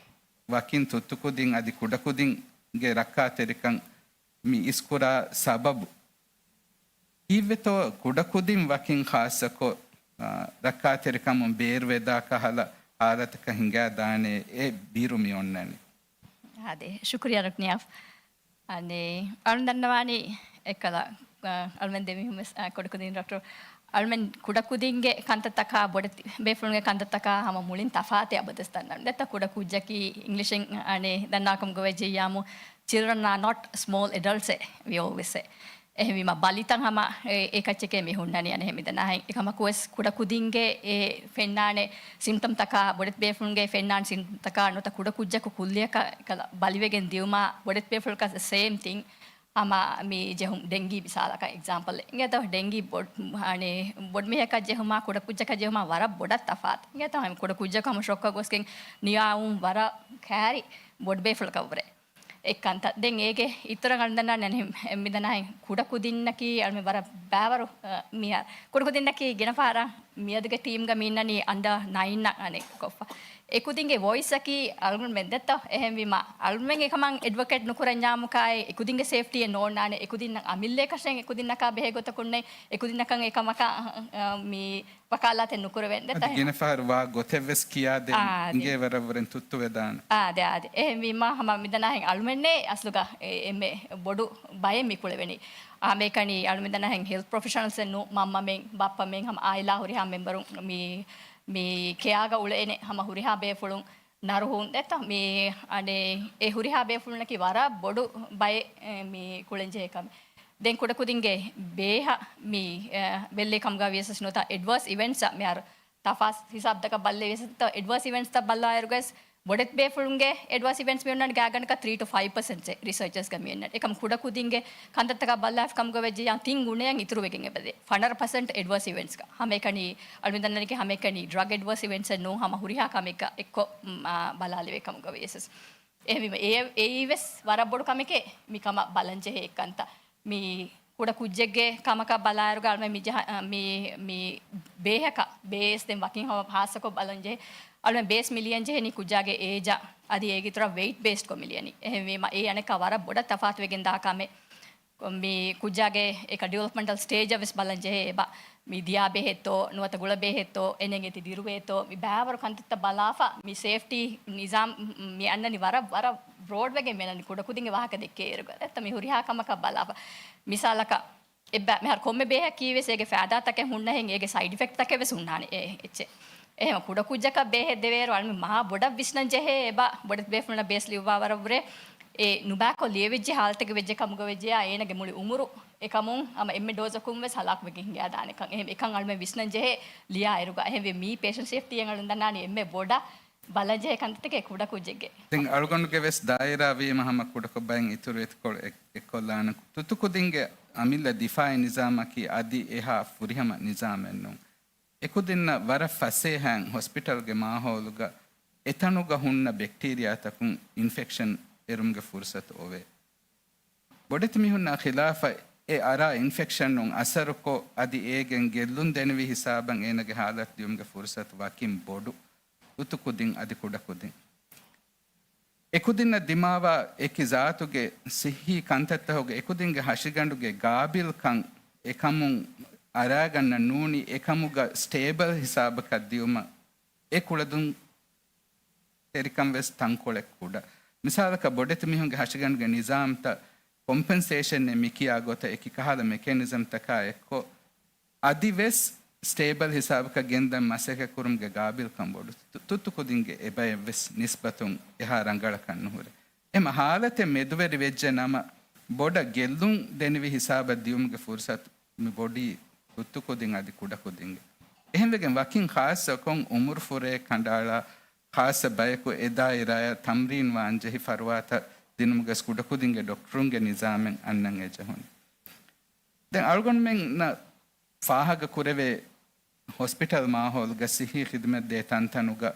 ވަކިން ތުއްތުކުދިން އަދި ކުޑަކުދިންގެ ރައްކާތެރިކަން މި އިސްކުރާ ސަބަބު ކީއްވެތޯ؟ ކުޑަކުދިން ވަކިން ޚާއްޞަކޮށް، އާ، ރައްކާތެރިކަމުން ބޭރުވެދާ ކަހަލަ ހާލަތަކަށް ހިނގާދާނެ އެއް ބިރު މި އޮންނަނީ. އާދެ، ޝުކުރިއްޔާ ޑޮކްޓަރ ނިޔާފް. އަނެއް، އަޅުން ދަންނަވާނީ އެއްކަލަ، އަ، އަޅުމެން ދެމީހުން ވެސް، އަ، ކުޑަކުދިން ޑޮކްޓަރ، އަޅުމެން ކުޑަކުދިންގެ ކަންތައްތަކާ ބޮޑެތި ބޭފުޅުންގެ ކަންތައްތަކާ ހަމަ މުޅިން ތަފާތެއް އަބަދުވެސް ދަންނަވަން. ދެއްތަ ކުޑަކުއްޖަކީ އިންގްލިޝިން އަނެއް ދަންނާކަމުގަ ވެއްޖެއްޔާމު، children are not small adults އޭ، we always say. އެހެންވީމަ ބަލިތައް ހަމަ އެ، އެ ކައްޗެކޭ މި ހުންނަނީ އަނެއް މިދަނާހެން. އެކަމަކުވެސް ކުޑަކުދިންގެ އެ ފެންނާނެ ސިމްޓަމްތަކާ، ބޮޑެތި ބޭފުޅުންގެ ފެންނާނެ ސިމްޓަމްތަކާ ނުވަތަ ކުޑަކުއްޖަކު ކުއްލިއަކަށް އެކަލަ ބަލިވެގެން ދިޔުމާ ބޮޑެތި ބޭފުޅަކަށް ސޭމް ތިން. ހަމަ މި ޖެހުން ޑެންގީ މިސާލަކަށް އެގްޒާމްޕަލް އެއް. އިނގޭތޯ ޑެންގީ ބޮޑް-، އަނެއް ބޮޑުމީހަކަށް ޖެހުމާ ކުޑަކުއްޖަކަށް ޖެހުމާ ވަރަށް ބޮޑަށް ތަފާތު. އިނގޭތޯ ހަމަ ކުޑަކުއްޖަކު ހަމަ ޝޮކަށް ގޮސްގެން ނިޔާވުން ވަރަށް ކައިރި ބޮޑު ބޭފުޅަކަށްވުރެ. އެއްކަންތައް. ދެން އޭގެ އިތުރަށް އަޅުމެން ދަންނަވާނެ މިދަނާހެން ކުޑަކުދިންނަކީ އަޅުމެން ވަރަށް ބައިވަރު، އަ، މި ކުޑަކުދިންނަކީ ގިނަ ފަހަރަށް މިއަދުގެ ޓީމްގަ މި އިންނަނީ އަންޑަ ނައިން އަނެއް ކޮށްފަ. އެކުދިންގެ ވޮއިސްއަކީ އަޅުގަނޑުމެން ދެއްތޯ. އެހެންވީމަ އަޅުމެން އެކަމަށް އެޑްވޮކޭޓް ނުކުރަންޏާމުކާއި އެކުދިންގެ ސޭފްޓީއެއް ނޯންނާނެ. އެކުދިންނަށް އަމިއްލައަކަށެއް އެކުދިންނަކާ ބެހޭ ގޮތަކުންނެއް އެކުދިންނަކަށް އެކަމަކަށް، އަ، މި ވަކާލާތެއް ނުކުރެވެން ދެއްތޯ. އަދި ގިނަ ފަހަރު ވާ ގޮތެއްވެސް ކިޔާދޭން އާ، އަދި. އިނގޭ ވަރަށްވުރެން ތުއްތުވެދާނެ. އާ، އަދި، އާ، އަދި. އެހެންވީމާ ހަމަ މިދަނާހެން އަޅުމެންނޭ އަސްލުގަ އެ، އެންމެ ބޮޑު ބައެއް މި ކުޅެވެނީ. އާ، މޭކަނީ އަޅުމެން ދަނާހެން ހެލްތް ޕްރޮފެޝަނަލްސް އެއް ނޫ، މަންމަމެން، ބައްޕަމެން ހަމަ އާއިލާ ހުރިހާ މެމްބަރުން މި، މި ކެއާގަ އުޅޭނެ ހަމަ ހުރިހާ ބޭފުޅުން ނަރުހުން ދެއްތޯ. މި އަނެއް އެ ހުރިހާ ބޭފުޅުންނަކީ ވަރަށް ބޮޑު ބައެއް، އެ، މި ކުޅެންޖެހޭ ކަމެއް. ދެން ކުޑަކުދިންގެ ބޭހަށް މި، އެ، ބެއްލޭ ކަމުގަ ވިޔަސް ނުވަތަ އެޑްވާސް އިވެންޓްސް މިހާރު ތަފާސް ހިސާބުތަކަށް ބައްލެވިޔަސް އެޑްވާސް އިވެންޓްސްތައް ބައްލާއިރުގަސް ބޮޑެތި ބޭފުޅުންގެ އެޑްވާސް އިވެންޓްސް މި އޮންނާނީ ގާތްގަނޑަކަށް ތްރީ ޓު ފައިވް ޕަސެންޓް ރިސަރޗަސްގަ މި އޮންނާނީ. އެކަމް ކުޑަކުދިންގެ ކަންތައްތަކަށް ބަލާފަ ކަމުގަ ވެއްޖެއްޔާ ތިން ގުނައަށް އިތުރުވެގެން އެބަދޭ. ފަނަރަ ޕަސެންޓް އެޑްވާސް އިވެންޓްސްގަ. ހަމައެކަނި އަޅުމެން ދަންނަނީ ހަމައެކަނި ޑްރަގް އެޑްވާސް އިވެންޓްސް ނޫން، ހަމަ ހުރިހާ ކަމެއްގަ އެއްކޮށް، މް، އާ، ބަލާލެވޭ ކަމުގަ ވިޔަސް. އެހެންވީމަ އެ، އެއީ ވެސް ވަރަށް ބޮޑު ކަމެކޭ މި ކަމަށް ބަލަން ޖެހޭ ކަންތައް. މި ކުޑަ ކުއްޖެއްގެ ކަމަކަށް ބަލާއިރުގަ އަޅުމެން މި ޖަހަ-، މި، މި ބޭހަކަށް ބޭސް ދެން ވަކިން ހަ-، ހާއްސަކޮށް ބަލަން ޖެހޭ. އަޅުމެން ބޭސް މި ލިޔަން ޖެހެނީ ކުއްޖާގެ އޭޖަށް އަދި އޭގެ އިތުރަށް ވެއިޓް ބޭސްޑްކޮށް މި ލިޔަނީ. އެހެންވީމަ އެ އަނެއްކާ ވަރަށް ބޮޑަށް ތަފާތުވެގެން ދާ ކަމެއް. މި ކުއްޖާގެ އެކަ ޑިވެލޮޕްމަންޓަލް ސްޓޭޖަށް ވެސް ބަލަން ޖެހޭ އެބަ. މި ދިޔާ ބެހޭތޯ، ނުވަތަ ގުޅަ ބެހޭތޯ، އެނެން އެތި ދިރުވޭތޯ، މި ބާވަރު ކަންތައްތައް ބަލާފަ، މި ސޭފްޓީ ނިޒާމް މި އަންނަނީ ވަރަށް، ވަރަށް ބްރޯޑް ވެގެން މި އަންނަނީ ކުޑަކުދިންގެ ވާހަކަ ދެއްކޭ އިރުގަ. އެތަ މި ހުރިހާ ކަމަކަށް ބަލާފަ. މިސާލަކަށް، އެއްބަ-، މިހާރު ކޮންމެ ބޭހަކީ ވެސް އޭގެ ފައިދާތަކެއް ހުންނަހެން އޭގެ ސައިޑް އިފެކްޓްތަކެއް ވެސް ހުންނާނެ އެ އެއްޗެއް. އެހެން ކުޑަކުއްޖަކަށް ބޭހެއް ދެވޭއިރު އަޅުމެން މާ ބޮޑަށް ވިސްނަން ޖެހޭ އެބަ ބޮޑެތި ބޭފުޅުންނަށް ބޭސް ލިޔުއްވާ ވަރަށްވުރެ އެ ނުބާކޮށް ލިޔެވިއްޖެ ހާލަތެއްގަ ވެއްޖެ ކަމުގަ ވެއްޖެޔާ އޭނަގެ މުޅި އުމުރު އެކަމުން ހަމަ އެންމެ ޑޯޒަކުން ވެސް ހަލާކުވެގެން ހިނގާދާނެކަން. އެހެން އެކަން އަޅުމެން ވިސްނަން ޖެހޭ ލިޔާ އިރުގަ. އެހެންވެ މީ ޕޭޝަންޓް ސޭފްޓީއަށް އަޅުން ދަންނާނީ އެންމެ ބޮޑަށް ބަލަން ޖެހޭ ކަންތައްތަކެއް ކުޑަކުއްޖެއްގެ. ދެން އަޅުގަނޑުގެ ވެސް ދާއިރާ ވީމަ ހަމަ ކުޑަކޮށް ބައެއް އިތުރު އެތިކޮޅު އެ-، އެއްކޮށްލާނެ. ތުއްތުކުދިންގެ އަމިއްލަ ދިފާއީ ނިޒާމަކީ އަދި އެހާ ފުރިހަމަ ނިޒާމެއް ނޫން. އެކުދިންނަށް ވަރަށް ފަސޭހައިން ހޮސްޕިޓަލްގެ މާހައުލުގަ އެތަނުގަ ހުންނަ ބެކްޓީރިއާތަކުން އިންފެކްޝަން އެރުމުގެ ފުރުސަތު އޮވޭ. ބޮޑެތި މީހުންނާ ޚިލާފަށް އެ އަރާ އިންފެކްޝަނުން އަސަރުކޮށް، އަދި އޭގެން ގެއްލުން ދެނިވި ހިސާބަށް އޭނަގެ ހާލަތު ދިޔުމުގެ ފުރުސަތު ވަކިން ބޮޑު، ތުއްތު ކުދިން އަދި ކުޑަ ކުދިން. އެކުދިންނަށް ދިމާވާ އެކި ޒާތުގެ ސިއްހީ ކަންތައްތަކުގެ އެކުދިންގެ ހަށިގަނޑުގެ ގާބިލްކަން އެކަމުން އަރާގަންނަން ނޫނީ، އެކަމުގަ ސްޓޭބަލް ހިސާބަކަށް ދިޔުމަށް އެ ކުޅަދުން ތެރިކަން ވެސް ތަންކޮޅެއް ކުޑަ. މިސާލަކަށް، ބޮޑެތި މީހުންގެ ހަށިގަނޑުގެ ނިޒާމްތައް، ކޮމްޕެންސޭޝަންއެއް މިކިޔާ ގޮތަށް އެކި ކަހަލަ މެކެނިޒަމްތަކާ އެއްކޮށް، އަދިވެސް ސްޓޭބަލް ހިސާބަކަށް ގެންދަން މަސައްކަތް ކުރުމުގެ ގާބިލްކަން ބޮޑު. ތު-، ތުއްތު ކުދިންގެ އެބައެއްވެސް ނިސްބަތުން އެހާ ރަނގަޅަކަށް ނުހުރޭ. އެމަ ހާލަތެއް މެދުވެރި ވެއްޖެ ނަމަ، ބޮޑަށް ގެއްލުން ދެނިވި ހިސާބަށް ދިޔުމުގެ ފުރުސަތު މި ބޮޑީ ތުއްތު ކުދިން އަދި ކުޑަ ކުދިންގެ. އެހެންވެގެން ވަކިން ޚާއްސަކޮށް އުމުރު ފުރޭ ކަނޑައަޅާ ޚާއްސަ ބަޔަކު އެ ދާއިރާއަށް ތަމްރީން ވާން ޖެހި ފަރުވާތައް ދިނުމުގަސް ކުޑަކުދިންގެ ޑޮކްޓަރުންގެ ނިޒާމެއް އަންނަން އެ ޖެހުނީ. ދެން އަޅުގަނޑުމެންނަށް ފާހަގަ ކުރެވޭ ހޮސްޕިޓަލް މާހައުލުގަ ސިއްހީ ޚިދުމަތް ދޭ ތަންތަނުގަ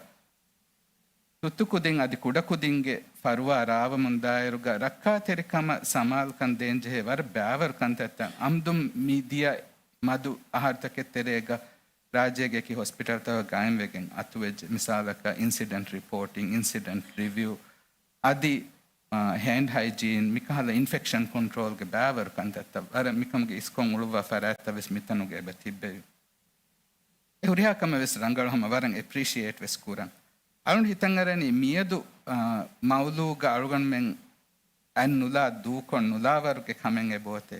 ތުއްތު ކުދިން އަދި ކުޑަ ކުދިންގެ ފަރުވާ ރާވަމުން ދާއިރުގަ ރައްކާތެރިކަމަށް ސަމާލުކަން ދޭންޖެހޭ ވަރަށް ބައިވަރު ކަންތައްތައް އަމްދުން މި ދިޔަ މަދު އަހަރުތަކެއް ތެރޭގަ ރާއްޖޭގެ އެކި ހޮސްޕިޓަލްތަކަށް ގާއިމްވެގެން އަތުވެއްޖެ. މިސާލަކަށް އިންސިޑެންޓް ރިޕޯޓިން، އިންސިޑެންޓް ރިވިއު އަދި، އާ، ހޭންޑް ހައިޖީން މިކަހަލަ އިންފެކްޝަން ކޮންޓްރޯލްގެ ބައިވަރު ކަންތައްތައް ވަރަށް މިކަމުގެ އިސްކޮށް އުޅުއްވާ ފަރާތްތައް ވެސް މިތަނުގަ އެބަ ތިއްބެވި. އެ ހުރިހާ ކަމެއް ވެސް ރަނގަޅު ހަމަ ވަރަށް އެޕްރިޝިއޭޓް ވެސް ކުރަން. އަޅުން ހިތަށް އަރަނީ މިއަދު، އާ، މައުލޫގަ އަޅުގަނޑުމެން އަތް ނުލާ ދޫކޮށް ނުލާވަރުގެ ކަމެއް އެބައޮތޭ.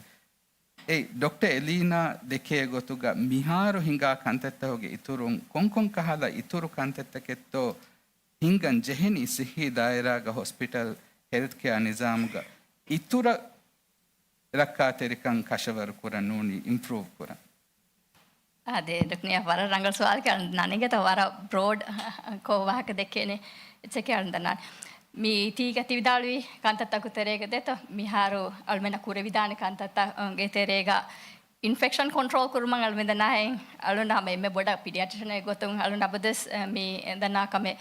އެ ޑޮކްޓަރ އެލީނާ ދެކޭ ގޮތުގަ މިހާރު ހިނގާ ކަންތައްތަކުގެ އިތުރުން ކޮންކޮން ކަހަލަ އިތުރު ކަންތައްތަކެއްތޯ ހިނގަން ޖެހެނީ ސިއްހީ ދާއިރާގަ ހޮސްޕިޓަލް ހެލްތްކެއާ ނިޒާމުގަ އިތުރަށް ރައްކާތެރިކަން ކަށަވަރު ކުރަން ނޫނީ އިމްޕްރޫވް ކުރަން. އާދެ، ޑޮކްޓަރ ވަރަށް ރަނގަޅު ސުވާލެއް އަޅުން ދަންނަނީ ގެތަ ވަރަށް ބްރޯޑް ކޮށް ވާހަކަ ދެއްކޭނެ އެއްޗެކޭ އަޅުން ދަންނަނީ. މި ތީގަ ތި ވިދާޅުވި ކަންތައްތަކު ތެރޭގަ ދޭތޯ މިހާރު އަޅުމެންނަށް ކުރެވިދާނެ ކަންތައްތައް، އަ، ގެ ތެރޭގަ އިންފެކްޝަން ކޮންޓްރޯލް ކުރުމަށް އަޅުމެން ދަންނާހެން އަޅުން ހަމަ އެންމެ ބޮޑަށް ޕީޑިއަޓްރިޝަނެއް ގޮތުން އަޅުން އަބަދުވެސް، އަ، މި ދަންނާ ކަމެއް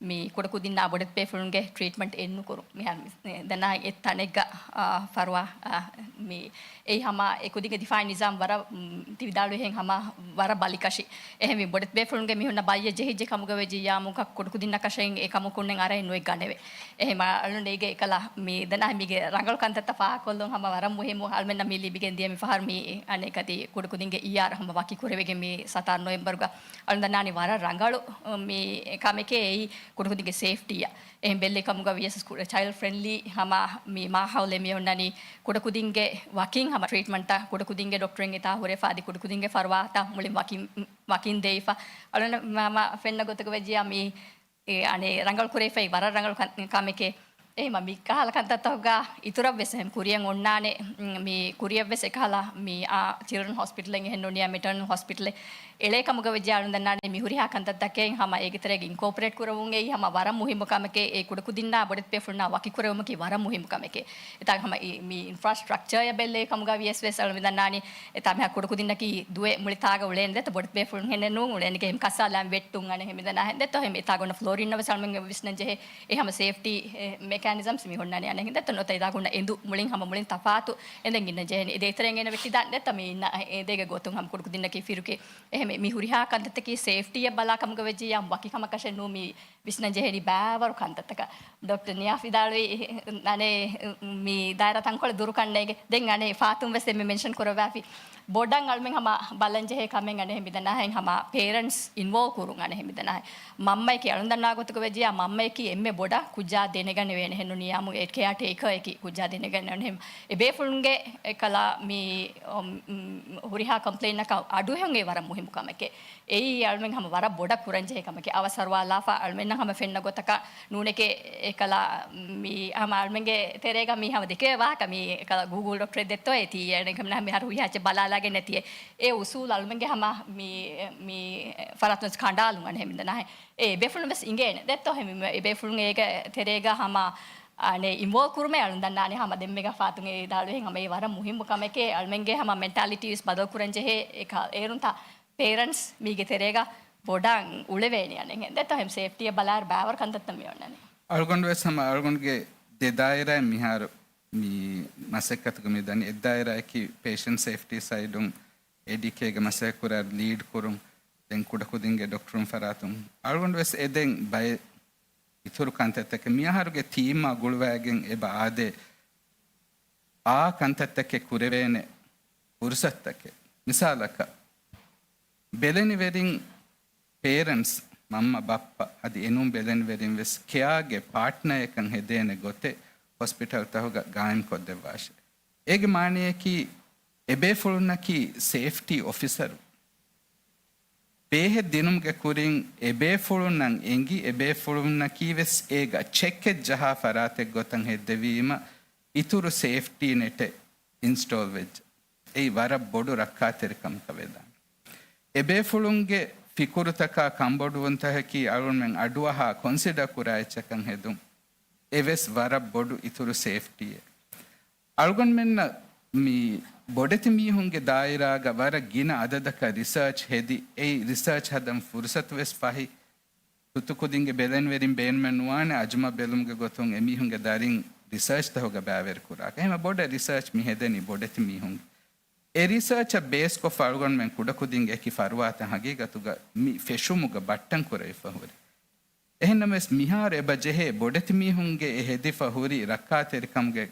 މި ކުޑަކުދިންނާ ބޮޑެތި ބޭފުޅުންގެ ޓްރީޓްމަންޓް އެއްނުކުރުން. މިހާރު މި ދަންނާ އެއް ތަނެއްގަ، އާ، ފަރުވާ، އާ، މި އެއީ ހަމަ އެ ކުދިންގެ ދިފާއީ ނިޒާމް ވަރަށް، މް، ތި ވިދާޅުވިހެން ހަމަ ވަރަށް ބަލިކަށި. އެހެންވީ ބޮޑެތި ބޭފުޅުންގެ މީހުންނަށް ބައްޔެއް ޖެހިއްޖެ ކަމުގަ ވެއްޖިއްޔާމު ކުޑަކުދިންނަކަށެއް އެ ކަމަކުންނެއް އަރައެއް ނުވެ ގަނެވެ. އެހެން އަޅުން އޭގެ އެކަލަ މި ދަންނާ މީގެ ރަނގަޅު ކަންތައްތައް ފާހަގަކޮށްލުން ހަމަ ވަރަށް މުހިއްމު. އަޅުމެންނަށް މި ލިބިގެން ދިޔަ މި ފަހަރު މި އަނެއް ކަތި ކުޑަކުދިންގެ އީއާރް ހަމަ ވަކި ކުރެވިގެން މި ސަތާރަ ނޮވެމްބަރުގަ އަޅުން ދަންނާނީ ވަރަށް ރަނގަޅު މި ކަމެކޭ އެއީ ކުޑަކުދިންގެ ސޭފްޓީއަށް. އެހެން ބެއްލެ ކަމުގަ ވިޔަސް ކުޑަ ޗައިލްޑް ފްރެންޑްލީ ހަމަ މި މާހައުލެއް މި އޮންނަނީ ކުޑަކުދިންގެ ވަކިން ހަމަ ޓްރީޓްމަންޓަށް ކުޑަކުދިންގެ ޑޮކްޓަރެއް އެތާ ހުރެފަ އަދި ކުޑަކުދިންގެ ފަރުވާތައް މުޅިން ވަކިން، ވަކިން ދެވިފަ. އަޅުން މަ-، މަ-، ފެންނަ ގޮތަކަށް ވެއްޖިއްޔާ މި އެ، އަނެއް ރަނގަޅު ކުރެވިފައި ވަރަށް ރަނގަޅު ކަ-، ކަމެކޭ. އެހެމަ މި ކަހަލަ ކަންތައްތަކުގަ އިތުރަށްވެސް އެހެން ކުރިޔަށް އޮންނާނެ. މި ކުރިޔަށްވެސް އެކަހަލަ މި އާ ޗިލްޑްރަން ހޮސްޕިޓަލެއް އެހެން ނޫނިޔާ މެޓަރނަލް ހޮސްޕިޓަލެއް އެޅޭ ކަމުގަ ވެއްޖެ އަޅުން ދަންނާނެ މި ހުރިހާ ކަންތައްތަކެއް ހަމަ އޭގެ ތެރޭގަ އިންކޯޕަރޭޓް ކުރެވުން އެއީ ހަމަ ވަރަށް މުހިއްމު ކަމެކޭ. އެ ކުޑަކުދިންނާ ބޮޑެތި ބޭފުޅުންނާ ވަކިކުރެވުމަކީ ވަރަށް މުހިއްމު ކަމެކޭ. އެތާ ހަމަ މި އިންފްރާސްޓްރަކްޗަރ ބެއްލޭ ކަމުގަ ވިޔަސް ވެސް އަޅުން ދަންނާނެ އެތާ މިހާ ކުޑަކުދިންނަކީ ދުވެ މުޅި ތާގަ އުޅޭނެ ދެތަ ބޮޑެތި ބޭފުޅުން ހެނެއް ނޫން އުޅޭނެ އެހެމަ ކައްސާލާން ވެއްޓުން އަނެ ހެމިދަނާ ހެން ދެތޯ ހެމ އެތާ ގޮންނަ ފްލޯރިން ނަވެސް އަޅުމެން ވިސްނަން ޖެހޭ އެ ހަމަ ސޭފްޓީ މެކޭނިޒަމްސް މި ހުންނާނެ އަނެހެން ދެތޯ ނުވަތަ އެތާ ގޮންނަ އެނދު މުޅިން ހަމަ މުޅިން ތަފާތު އެނދެން އިންނަން ޖެހޭނެ. އެ ދޭތެރޭން އޭނަ ވެއްޓިދާން ދެތޯ މި އިންނަ އެ ދޭގެ ގޮތުން ހަމަ ކުޑަކުދިންނަކީ ފިރުކި އެހެމ މި ހުރިހާ ކަންތައްތަކީ ސޭފްޓީއަށް ބަލާ ކަމުގަ ވެއްޖިއްޔާ ވަކި ކަމަކަށެއް ނޫން މި ވިސްނަން ޖެހޭނީ ބާވަރު ކަންތައްތަކަށް. ޑޮކްޓަރ ނިޔާ ވިދާޅުވި އަނެ މި ދާއިރާ ތަންކޮޅެއް ދުރުކަންނޭގެ. ދެން އަނެ ފާތުން ވެސް އެންމެ މެންޝަން ކުރައްވާފި ބޮޑަށް އަޅުމެން ހަމަ ބަލަން ޖެހޭ ކަމެއް އަނެހެން މިދަނާހެން ހަމަ ޕޭރެންޓްސް އިންވޯލްވް ކުރުން އަނެހެން މިދަނާހެން. މަންމަޔަކީ އަޅުން ދަންނާ ގޮތުގަ ވެއްޖިއްޔާ މަންމަޔަކީ އެންމެ ބޮޑަށް ކުއްޖާ ދެނެގަނެވޭނެ ހެން ނޫނިޔާމު އެ ކެއާ ޓޭކަރ އަކީ ކުއްޖާ ދެނެގަނެވޭނެ ހެން. އެ ބޭފުޅުންގެ އެކަލާ މި އޮ، މް، ހުރިހާ ކޮމްޕްލެއިންއަކަށް އަޑުއެހުން އެ ވަރަށް މުހިއްމު ކަމެކޭ. އެއީ އަޅުމެން ހަމަ ވަރަށް ބޮޑަށް ކުރަންޖެހޭ ކަމެކޭ. އަވަސް އަރުވާލާފަ އަޅުމެންނަށް ހަމަ ފެންނަ ގޮތަކަށް ނޫނެކޭ އެކަލާ މި ހަމަ އަޅުމެންގެ ތެރޭގަ މި ހަމަ ދެކެވޭ ވާހަކަ މި އެކަލާ ގޫގުލް ޑޮކްޓަރެއް ދެއްތޯ އޭތީ އަނެކަމެން ހަމަ މިހާރު ހުރިހާ އެއްޗެއް ބަލާލާގެން ނެތިއޭ. އެ އުސޫލު އަޅުމެންގެ ހަމަ މި، މި ފަރާތުން ކަނޑާލުން އަނެހެން މިދަނާހެން. އެ ބޭފުޅުން ވެސް އިނގޭނެ ދެއްތޯ ހެމ އެ ބޭފުޅުން އޭގެ ތެރޭގަ ހަމަ އަނެ އިންވޯލްވް ކުރުމެއް އަޅުން ދަންނާނެ ހަމަ ދެންމެގަ ފާތުން އެ ވިދާޅުވިހެން ހަމަ އެ ވަރަށް މުހިއްމު ކަމެކޭ. އަޅުމެންގެ ހަމަ މެންޓާލިޓީ ވެސް ބަދަލު ކުރަން ޖެހޭ އެކަ އޭރުންތާ ޕޭރެންޓްސް މީގެ ތެރޭގަ ބޮޑަށް އުޅެވޭނެ އަނެހެން ދެތޯ ހެމ ސޭފްޓީއަށް ބަލާއިރު ބާވަރު ކަންތައްތައް މި އޮންނަނީ. އަޅުގަނޑު ވެސް ހަމަ އަޅުގަނޑުގެ ދެ ދާއިރާއިން މިހާރު މި މަސައްކަތުގަ މި ދަނީ. އެއް ދާއިރާއަކީ ޕޭޝަންޓް ސޭފްޓީ ސައިޑުން އޭޑީކޭގެ މަސައްކަތް ކުރާ ލީޑް ކުރުން، ދެން ކުޑަކުދިންގެ ޑޮކްޓަރުން ފަރާތުން. އަޅުގަނޑު ވެސް އެ ދެން ބައެއް އިތުރު ކަންތައްތަކެއް މިއަހަރުގެ ތީމާ ގުޅުވައިގެން އެބަ އާދޭ، އާ ކަންތައްތަކެއް ކުރެވޭނެ ފުރުސަތުތަކެއް. މިސާލަކަށް، ބެލެނިވެރިން ޕޭރެންޓްސް، މަންމަ ބައްޕަ އަދި އެނޫން ބެލެނިވެރިން ވެސް ކެއާގެ ޕާޓްނަރއެއްކަން ހެދޭނެ ގޮތެއް ހޮސްޕިޓަލްތަހުގަ ގާއިމް ކޮށްދެއްވާށޭ. އޭގެ މާނަޔަކީ އެބޭފުޅުންނަކީ ސޭފްޓީ އޮފިސަރު. ބޭހެއް ދިނުމުގެ ކުރިން އެބޭފުޅުންނަށް އެނގި، އެބޭފުޅުންނަކީ ވެސް އޭގަ ޗެކެއް ޖަހާ ފަރާތެއް ގޮތަށް ހެއްދެވީމަ، އިތުރު ސޭފްޓީ ނެޓެއް އިންސްޓޯލް ވެއްޖެ. އެއީ ވަރަށް ބޮޑު ރައްކާތެރިކަމަކަށް ވެދާނެ. އެބޭފުޅުންގެ ފިކުރުތަކާ ކަންބޮޑުވުންތަކަކީ އަޅުގަނޑުމެން އަޑުއަހާ ކޮންސިޑަ ކުރާ އެއްޗަކަށް ހެދުން. އެވެސް ވަރަށް ބޮޑު އިތުރު ސޭފްޓީއެއް. އަޅުގަނޑުމެންނަށް މި ބޮޑެތި މީހުންގެ ދާއިރާގަ ވަރަށް ގިނަ އަދަދަކަށް ރިސާޗް ހެދި، އެއީ ރިސާޗް ހަދަން ފުރުސަތު ވެސް ފަހި. ތުއްތު ކުދިންގެ ބެލެނިވެރިން ބޭނުމެއް ނުވާނެ، އަޖުމަ ބެލުމުގެ ގޮތުން އެމީހުންގެ ދަރިން ރިސާޗްތަހުގަ ބައިވެރި ކުރާކަށް. އެހެންވެ ބޮޑަށް ރިސާޗް މި ހެދެނީ ބޮޑެތި މީހުން. އެ ރިސާޗަށް ބޭސްކޮށްފަ އަޅުގަނޑުމެން ކުޑަކުދިންގެ އެކި ފަރުވާތައް ހަގީގަތުގަ މި ފެށުމުގަ ބައްޓަން ކުރެވިފަ ހުރި. އެހެންނަމަވެސް މިހާރު އެބަ ޖެހޭ ބޮޑެތި މީހުންގެ އެ ހެދިފަ ހުރި ރައްކާތެރިކަމުގެ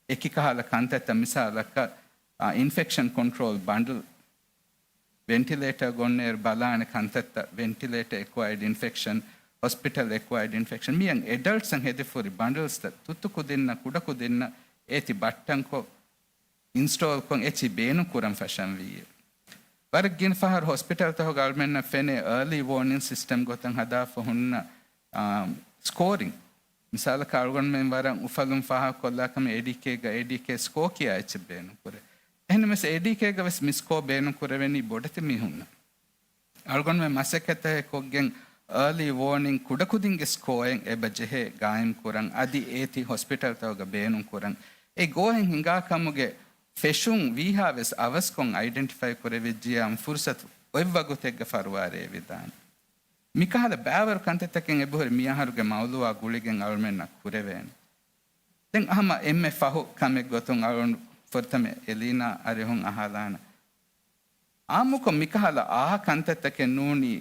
އެކި ކަހަލަ ކަންތައްތައް މިސާލަކަށް، އާ، އިންފެކްޝަން ކޮންޓްރޯލް ބަންޑްލް، ވެންޓިލޭޓަރ ގޮންނޭރު ބަލާނެ ކަންތައްތައް، ވެންޓިލޭޓަ އެކްވައިޑް އިންފެކްޝަން، ހޮސްޕިޓަލް އެކްވައިޑް އިންފެކްޝަން، މިއަށް އެޑަލްޓްސްއަށް ހެދިފަ ހުރި ބަންޑްލްސްތައް ތުއްތު ކުދިންނަށް ކުޑަ ކުދިންނަށް އޭތި ބައްޓަންކޮށް، އިންސްޓޯލްކޮށް އެޗި ބޭނުން ކުރަން ފަށަން ވީއޭ. ވަރަށް ގިނަ ފަހަރު ހޮސްޕިޓަލްތަކުގަ އަޅުމެންނަށް ފެނޭ އާލީ ވޯނިން ސިސްޓަމް ގޮތަށް ހަދާފަ ހުންނަ، އާ، ސްކޯރިން. މިސާލަކަށް އަޅުގަނޑުމެން ވަރަށް އުފަލުން ފާހަގަކޮށްލާ ކަމެއް އޭޑީކޭގަ އޭޑީކޭ ސްކޯ ކިޔާ އެއްޗެއް ބޭނުން ކުރޭ. އެހެންނަމަވެސް އޭޑީކޭގަ ވެސް މި ސްކޯ ބޭނުން ކުރެވެނީ ބޮޑެތި މީހުންނަށް. އަޅުގަނޑުމެން މަސައްކަތްތަކެއް ކޮށްގެން އާލީ ވޯނިން ކުޑަކުދިންގެ ސްކޯއެއް އެބަ ޖެހޭ ގާއިމް ކުރަން، އަދި އޭތި ހޮސްޕިޓަލްތަކުގަ ބޭނުން ކުރަން. އެ ގޯހެއް ހިނގާ ކަމުގެ ފެށުން ވީހާވެސް އަވަސްކޮށް އައިޑެންޓިފައި ކުރެވިއްޖިޔާ ފުރުސަތު އޮތް ވަގުތެއްގަ ފަރުވާ ރޭވިދާނެ. މިކަހަލަ ބާވަރު ކަންތައްތަކެއް އެބަހުރި މިއަހަރުގެ މައުލޫއާ ގުޅިގެން އަޅުމެންނަށް ކުރެވޭނެ. ދެން ހަމަ އެންމެ ފަހު ކަމެއް ގޮތުން އަޅުން ފުރަތަމަ އެލީނާ އަރިހުން އަހާލާނަ. އާއްމުކޮށް މިކަހަލަ އާ ކަންތައްތަކެއް ނޫނީ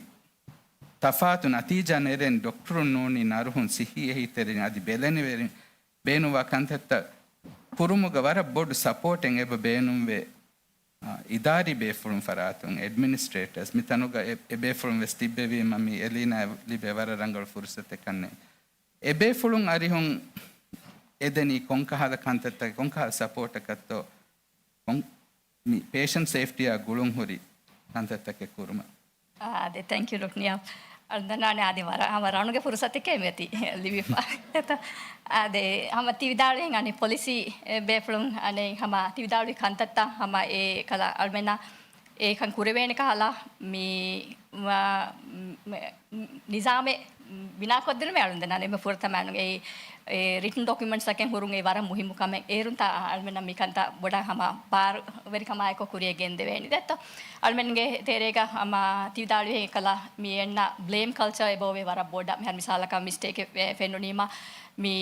ތަފާތު ނަތީޖާ ނެރެން ޑޮކްޓަރުން ނޫނީ ނަރުހުން ސިއްހީ އެހީތެރިން އަދި ބެލެނިވެރިން ބޭނުންވާ ކަންތައްތައް ކުރުމުގަ ވަރަށް ބޮޑު ސަޕޯޓެއް އެބަ ބޭނުންވޭ. އާ، އިދާރީ ބޭފުޅުން ފަރާތުން އެޑްމިނިސްޓްރޭޓަރސް މިތަނުގަ އެ، އެ ބޭފުޅުން ވެސް ތިއްބެވީމަ މި އެލީނާ ލިބޭ ވަރަށް ރަނގަޅު ފުރުސަތެއް ކަންނޭ. އެ ބޭފުޅުން އަރިހުން އެދެނީ ކޮންކަހަލަ ކަންތައްތަކެއް، ކޮންކަހަލަ ސަޕޯޓަކަށްތޯ، ކޮން މި ޕޭޝަންޓް ސޭފްޓީއާ ގުޅުން ހުރި ކަންތައްތަކެއް ކުރުމަށް. އާދެ، ތެންކް ޔޫ، ޑޮކްޓަރ ނިޔާ. އަޅުން ދަންނާނެ އާދެ ވަރަށް ހަމަ ރަނުގެ ފުރުސަތެކޭ މިއޮތީ ލިބިފަ. އެތަ، އާދެ، ހަމަ ތި ވިދާޅުވިހެން އަނެއް ޕޮލިސީ ބޭފުޅުން އަނެއް ހަމަ ތި ވިދާޅުވި ކަންތައްތައް ހަމަ އެ ކަލަ އަޅުމެންނަށް އެކަން ކުރެވޭނެ ކަހަލަ މި ވާ، މެ، ނިޒާމެއް ބިނާކޮށްދިނުމެއް އަޅުން ދަންނާނެ އެންމެ ފުރަތަމަ އެ، އެ ރިޓްން ޑޮކިއުމެންޓްސް އަކެއް ހުރުން އެ ވަރަށް މުހިއްމު ކަމެއް. އޭރުން ތާ އަޅުމެންނަށް މި ކަންތައް ބޮޑަށް ހަމަ ބާރުވެރިކަމާއެކު ކުރިޔަށް ގެންދެވޭނެ. ދެއްތޯ؟ އަޅުމެންގެ ތެރޭގަ ހަމަ ތި ވިދާޅުވިހެން އެކަލަ މި އެންނަ ބްލޭމް ކަލްޗާ އެބައޮވޭ ވަރަށް ބޮޑަށް. މިހާރު މިސާލަކަށް މިސްޓޭކެއް ފެ، ފެނުނީމަ މި،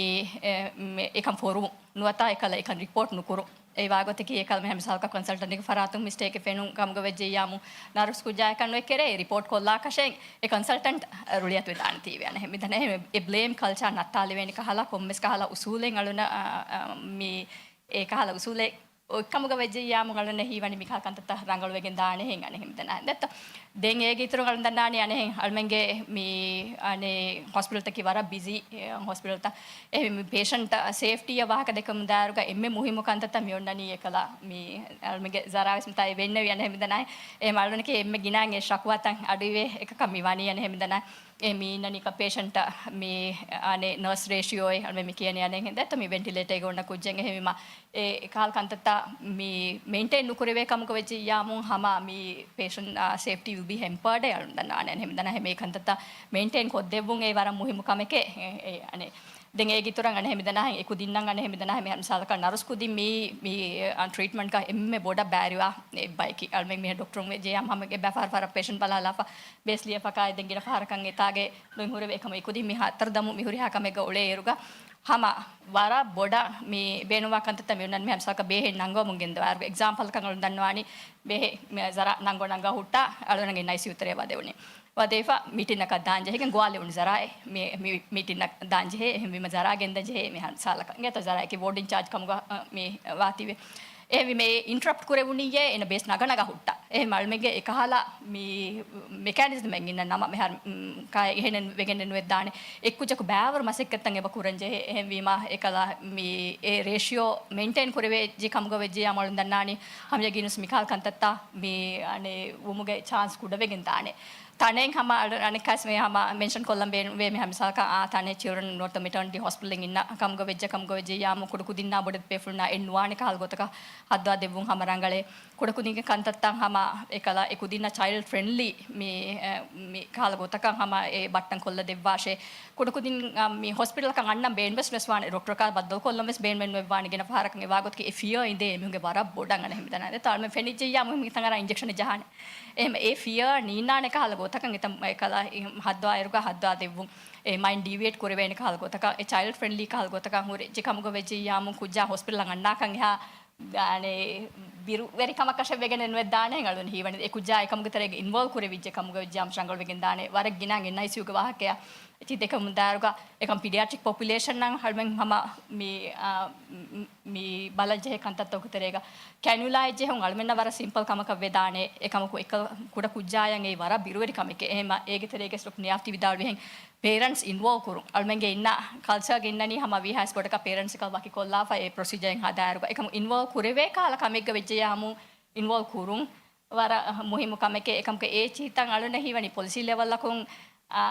އެ، މެ، އެކަން ފޮރުވުން ނުވަތަ އެކަލަ އެކަން ރިޕޯޓް ނުކުރުން. އެ ވާގޮތަކީ އެކަލަ މިހާރު މިސާލަކަށް ކޮންސަލްޓަންޓްގެ ފަރާތުން މިސްޓޭކެއް ފެނުން ކަމުގަ ވެއްޖެއްޔާމު ނަރުސް ކުއްޖާއަކަށް ނުއެއްކެރޭ ރިޕޯޓް ކޮށްލާކަށެއް އެ ކޮންސަލްޓަންޓް ރުޅިއަތުވެދާނެ ތީވެ އަނެހެ. މިދަނެ އެ ބްލޭމް ކަލްޗާ ނައްތާލެވޭނެ ކަހަލަ ކޮންމެސް ކަހަލަ އުސޫލެއް އަޅުނަ، އަ، އަ، މި އެ ކަހަލަ އުސޫލެއް އޮތްކަމުގަ ވެއްޖެއްޔާމު އަޅުން ހީވަނީ މިކަހަލަ ކަންތައްތައް ރަނގަޅުވެގެން ދާނެހެން އަނެހެން ދަންނާނެ. ދެއްތޯ؟ ދެން އޭގެ އިތުރުން އަޅުން ދަންނާނީ އަނެހެން އަޅުމެންގެ މި އަނެ ހޮސްޕިޓަލްތަކީ ވަރަށް ބިޒީ، އެ، ހޮސްޕިޓަލްތައް. އެ މި ޕޭޝަންޓް ސޭފްޓީއަށް ވާހަކަ ދެކެމުން ދާއިރުގަ އެންމެ މުހިއްމު ކަންތައްތައް މި އޮންނަނީ އެކަލަ މި އަޅުމެންގެ ޒަރާވެސް މިތާ އެ ވެންނެވި އަނެހެން ދަންނާނެ. އެ އަޅުންގެ އެންމެ ގިނައިން އެ ޝަކުވާތައް އަޑުއިވޭ އެކަކަށް މި ވަނީ އަނެހެން ދަންނާނެ. އެ މީނަނީ ކަ ޕޭޝަންޓަށް މި އަނެ ނަރސް ރޭޝިއޯއެއް އަޅުމެން މި ކިޔަނީ އަނެހެން ދެއްތޯ މި ވެންޓިލޭޓަރގެ އޮންނަ ކުއްޖެއް އެހެންވީމަ އެ ކަހަލަ ކަންތައްތައް މި މެއިންޓެއިން ނުކުރެވޭ ކަމުގަ ވެއްޖެއްޔާމު ހަމަ މި ޕޭޝަންޓް، އާ، ސޭފްޓީ ވިލް ބީ ހެމްޕާޑް އެ އަޅުން ދަންނާނެ. އެހެން ދަންނާ ހަމަ އެ ކަންތައްތައް މެއިންޓެއިން ކޮށްދެއްވުން އެ ވަރަށް މުހިއްމު ކަމެކޭ. އެ، އެ، އަނެ ދެން އޭގެ އިތުރަށް އަނެހެން ދަންނާ އެ ކުދިންނަށް އަނެހެން ދަންނާ މި މިސާލަކަށް ނަރުސް ކުދިން މި، މި، އާ، ޓްރީޓްމަންޓްގަ އެންމެ ބޮޑަށް ބައިވެރިވާ އެއްބަޔަކީ. އަޅުމެން މި ޑޮކްޓަރުން ވެއްޖެއްޔާމު ހަމަ އެބަ ފަހަރު ފަހަރަށް ޕޭޝަންޓް ބަލާލާފަ ބޭސް ލިޔެފަކާ ދެން ގިނަ ފަހަރަކަށް އެތާގެ ނުއިން ހުރެވޭ އެކަމަ އެ ކުދިން މި ހަތަރު ދަމު މި ހުރިހާ ކަމެއްގަ އުޅޭއިރުގަ ހަމަ ވަރަށް ބޮޑަށް މި ބޭނުންވާ ކަންތައްތައް މި އޮންނަން މި މިސާލަކަށް ބޭހެއް ނަންގަވަމުން ގެންދަވާއިރު އެގްޒާމްޕަލްކަން އަޅުން ދަންނަވާނީ ބޭހެއް މި ޒަރާ ނަންގޮ ނަންގާ ހުއްޓާ އަޅުން އެންއައިސީޔޫ ތެރޭ ވަދެވުނީ. ވަދެފަ މީޓިންއަކަށް ދާން ޖެހިގެން ގޮވާލެވުނު ޒަރާއެއް މި، މި މީޓިންއަށް ދާން ޖެހޭ. އެހެންވީމަ ޒަރާ ގެންދަން ޖެހޭ މި މިސާލަކަށް. އިނގޭތޯ ޒަރާއަކީ ވޯޑް އިންޗާޖް ކަމުގަ، އަ، މި ވާތީވެ. އެހެންވީމަ އެ އިންޓަރަޕްޓް ކުރެވުނީއޭ އޭނަ ބޭސް ނަގަނަގަ ހުއްޓާ. އެހެން އަޅުމެންގެ އެކަހަލަ މި މެކޭނިޒްމެއް އިންނަ ނަމަ މިހާރު، މް، ކާ އެހެނެއް ވެގެން ނުވެދާނެ. އެއްކުއްޖަކު ބައިވަރު މަސައްކަތްތައް އެބަ ކުރަން ޖެހޭ. އެހެންވީމަ އެކަލަ މި އެ ރޭޝިއޯ މެއިންޓެއިން ކުރެވޭ ޖެ ކަމުގަ ވެއްޖެއްޔާ އަޅުން ދަންނާނީ ހަމަޔަގީނުސް މިކަހަލަ ކަންތައްތައް މި އަނެ ވުމުގެ ޗާންސް ކުޑަވެގެން ދާނެ. ތަނެއް ހަމަ އަޅު، އަނެއްކާސް މި ހަމަ މެންޝަން ކޮށްލަން ބޭނުންވޭ މި ހަމަ މިސާލަކަށް އާ ތަނެއް ޗިލްޑްރަން ނޯތަ މެޓާނިޓީ ހޮސްޕިޓަލް އިންނަ ކަމުގަ ވެއްޖެ ކަމުގަ ވެއްޖެއްޔާމު ކުޑަކުދިންނާ ބޮޑެތި ބޭފުޅުންނާ އެއް ނުވާނެ ކަހަލަ ގޮތަކަށް ހައްދާ ދެއްވުން ހަމަ ރަނގަޅޭ. ކުޑަކުދިންގެ ކަންތައްތައް ހަމަ އެކަލަ އެ ކުދިންނަށް ޗައިލްޑް ފްރެންޑްލީ މި، އެ، މި ކަހަލަ ގޮތަކަށް ހަމަ އެ ބައްޓަން ކޮށްލަ ދެއްވާށޭ. ކުޑަކުދިން، އަ، މި ހޮސްޕިޓަލަކަށް އަންނަން ބޭނުންވެސް ވެސް ވާނެ ޑޮކްޓަރަކާ ބައްދަލު ކޮށްލަން ވެސް ބޭނުމެއް ނުވެއްވާނެ ގިނަ ފަހަރަކަށް އެ ވާގޮތަކީ އެ ފިޔާ އިނދޭ މީހުންގެ ވަރަށް ބޮޑަށް އަނެހެން ދަންނާނެ. އެތާ އަޅުމެން ފެނިއްޖެއްޔާ މުހިން ތަނގަރާ އިންޖެކްޝަނެއް ޖަހާނެ. އެހެން އެ ފިޔާ ނީންނާނެ ކަހަލަ ގޮތަކަށް އެތަ އެކަލަ ހައްދާއިރުގަ ހައްދާ ދެއްވުން. އެ މައިންޑް ޑީވިއޭޓް ކުރެވޭނެ ކަހަލަ ގޮތަކަށް އެ ޗައިލްޑް ފްރެންޑްލީ ކަހަލަ ގޮތަކަށް ހުރެ ޖެ ކަމުގަ ވެއްޖެއްޔާމު ކުއްޖާ ހޮސްޕިޓަލަށް އަންނާކަން އެހާ އަނެ، ބިރުވެރިކަމަކަށެއް ވެގެނެއް ނުވެދާނެ އަޅުން ހީވަނީ. އެ ކުއްޖާ އެކަމުގެ ތެރޭގަ އިންވޯލްވް ކުރެވިއްޖެ ކަމުގަ ވެއްޖެއްޔާމު ރަނގަޅުވެގެން ދާނެ. ވަރަށް ގިނަ އެންއައިސީޔޫގެ ވާހަކައެއް. އެތި ދެކެމުން ދާއިރުގަ އެކަމް ޕީޑިއާޓްރިކް ޕޮޕުލޭޝަންއަށް އަޅުމެން ހަމަ މި، އާ، މި، މި ބަލަންޖެހޭ ކަންތައްތަކުގެ ތެރޭގަ ކެނިއުލާއެއް ޖެހުން އަޅުމެންނަށް ވަރަށް ސިމްޕަލް ކަމަކަށް ވެދާނެ. އެކަމަކު އެކަ ކުޑަ ކުއްޖާޔަށް އެއީ ވަރަށް ބިރުވެރި ކަމެކޭ. އެހެމަ އޭގެ ތެރޭގަ ޑޮކްޓަރ ނިޔާފްތި ވިދާޅުވިހެން ޕޭރެންޓްސް އިންވޯލްވް ކުރުން. އަޅުމެންގެ އިންނަ ކަލްޗާގަ އިންނަނީ ހަމަ ވީހާވެސް ބޮޑަކަށް ޕޭރެންޓްސް އެކަލަ ވަކިކޮށްލާފަ އެ ޕްރޮސީޖަރެއް ހަދާއިރުގަ. އެކަމު އިންވޯލްވް ކުރެވޭ ކަހަލަ ކަމެއްގަ ވެއްޖެއްޔާމު އިންވޯލްވް ކުރުން ވަރަށް މުހިއްމު ކަމެކޭ. އެކަމަކު އޭ ޗީތައް އަޅުންނަށް ހީވަނީ ޕޮލިސީ ލެވަލްއަކުން، އާ،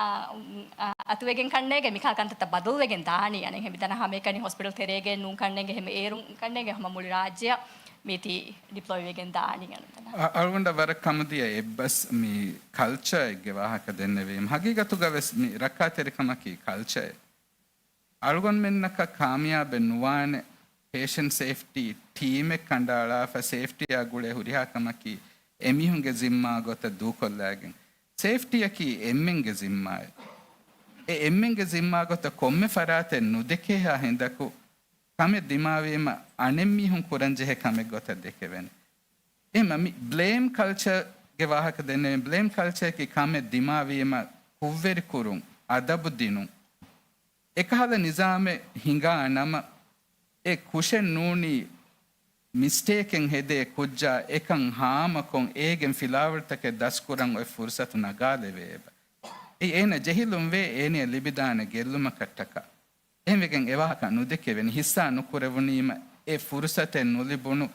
އާ، އަތުވެގެން ކަންނޭގެ މިކަހަލަ ކަންތައްތައް ބަދަލުވެގެން ދާނީ. އަނެއް ހެމިދަނަ ހަމައެކަނި ހޮސްޕިޓަލް ތެރޭގެ ނޫން ކަންނޭގެ ހެމަ އޭރުން ކަންނޭގެ ހަމަ މުޅި ރާއްޖެއަށް މީތި ޑިޕްލޮއި ވެގެން ދާނީ އަޅުން. އަ-، އަޅުގަނޑަށް ވަރަށް ކަމުދިޔަ އެއްބަސް މި ކަލްޗާއެއްގެ ވާހަކަ ދެންނެވީމަ. ހަގީގަތުގަ ވެސް މި ރައްކާތެރިކަމަކީ ކަލްޗާއެއް. އަޅުގަނޑުމެންނަކަށް ކާމިޔާބެއް ނުވާނެ ޕޭޝަންޓް ސޭފްޓީ ޓީމެއް ކަނޑައަޅާފަ ސޭފްޓީއާ ގުޅޭ ހުރިހާ ކަމަކީ އެމީހުންގެ ޒިންމާ ގޮތަށް ދޫކޮށްލާގެން. ސޭފްޓީއަކީ އެންމެންގެ ޒިންމާއެއް. އެ އެންމެންގެ ޒިންމާ ގޮތަށް ކޮންމެ ފަރާތެއް ނުދެކޭހާ ހިނދަކު ކަމެއް ދިމާވީމަ އަނެއްމީހުން ކުރަންޖެހޭ ކަމެއް ގޮތަށް ދެކެވޭނެ. އެހެން މި ބްލޭމް ކަލްޗާގެ ވާހަކަ ދެންނެވި. ބްލޭމް ކަލްޗާއަކީ ކަމެއް ދިމާވީމަ ކުށްވެރިކުރުން، އަދަބު ދިނުން. އެކަހަލަ ނިޒާމެއް ހިނގާ ނަމަ، އެ ކުށެއް ނޫނީ މިސްޓޭކެއް ހެދޭ ކުއްޖާ އެކަން ހާމަކޮށް އޭގެން ފިލާވަޅުތަކެއް ދަސްކުރަން އޮތް ފުރުސަތު ނަގާލެވޭ އެބަ. އެ އޭނަ ޖެހިލުންވޭ އޭނަޔަށް ލިބިދާނެ ގެއްލުމަކަށްޓަކާ. އެހެންވެގެން އެވާހަކަ ނުދެކެވެނީ. ހިއްސާ ނުކުރެވުނީމަ އެ ފުރުސަތެއް ނުލިބުނު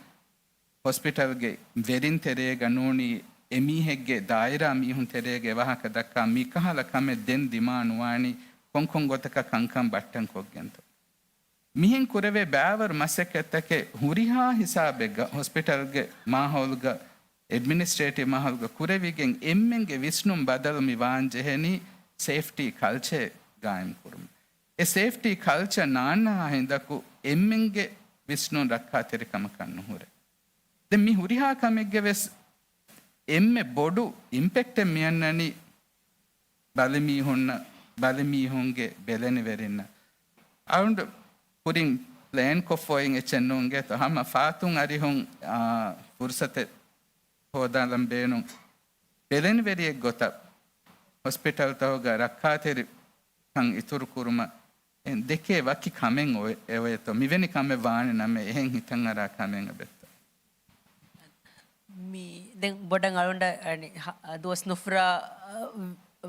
ހޮސްޕިޓަލްގެ ވެރިން ތެރޭގަ ނޫނީ އެމީހެއްގެ ދާއިރާ މީހުން ތެރޭގެ ވާހަކަ ދައްކާ މިކަހަލަ ކަމެއް ދެން ދިމާ ނުވާނީ ކޮންކޮން ގޮތަކަށް ކަންކަން ބައްޓަން ކޮށްގެންތޯ؟ މިހެން ކުރެވޭ ބައިވަރު މަސައްކަތްތަކެއް ހުރިހާ ހިސާބެއްގަ ހޮސްޕިޓަލްގެ މާހައުލުގަ، އެޑްމިނިސްޓްރޭޓިވް މާހައުލުގަ ކުރެވިގެން އެންމެންގެ ވިސްނުން ބަދަލު މި ވާން ޖެހެނީ ސޭފްޓީ ކަލްޗަރ ގާއިމް ކުރުމަށް. އެ ސޭފްޓީ ކަލްޗަރ ނާންނަހާ ހިނދަކު އެންމެންގެ ވިސްނުން ރައްކާތެރިކަމަކަށް ނުހުރޭ. ދެން މި ހުރިހާ ކަމެއްގެ ވެސް އެންމެ ބޮޑު އިމްޕެކްޓެއް މިއަންނަނީ ބަލިމީހުންނަށް، ބަލިމީހުންގެ ބެލެނިވެރިންނަށް. އަޅުގަނޑު ކުރިން ޕްލޭން ކޮށްފައި އެއްޗެއް ނޫންގޭތޯ؟ ހަމަ ފާތުން އަރިހުން، އާ، ފުރުސަތެއް ހޯދާލަން ބޭނުން. ބެލެނިވެރިއެއް ގޮތަށް ހޮސްޕިޓަލްތަކުގަ ރައްކާތެރި ކަން އިތުރު ކުރުމަށް ދެކޭ ވަކި ކަމެއް އޮވެ-، އެވޭތޯ؟ މިވެނި ކަމެއް ވާނެ ނަމަ، އެހެން ހިތަށް އަރާ ކަމެއް އެބައްތަ؟ މި ދެން ބޮޑަށް އަޅުގަނޑަށް އަނެއް ހަ-، ދުވަސް ނުފުރާ، އަ،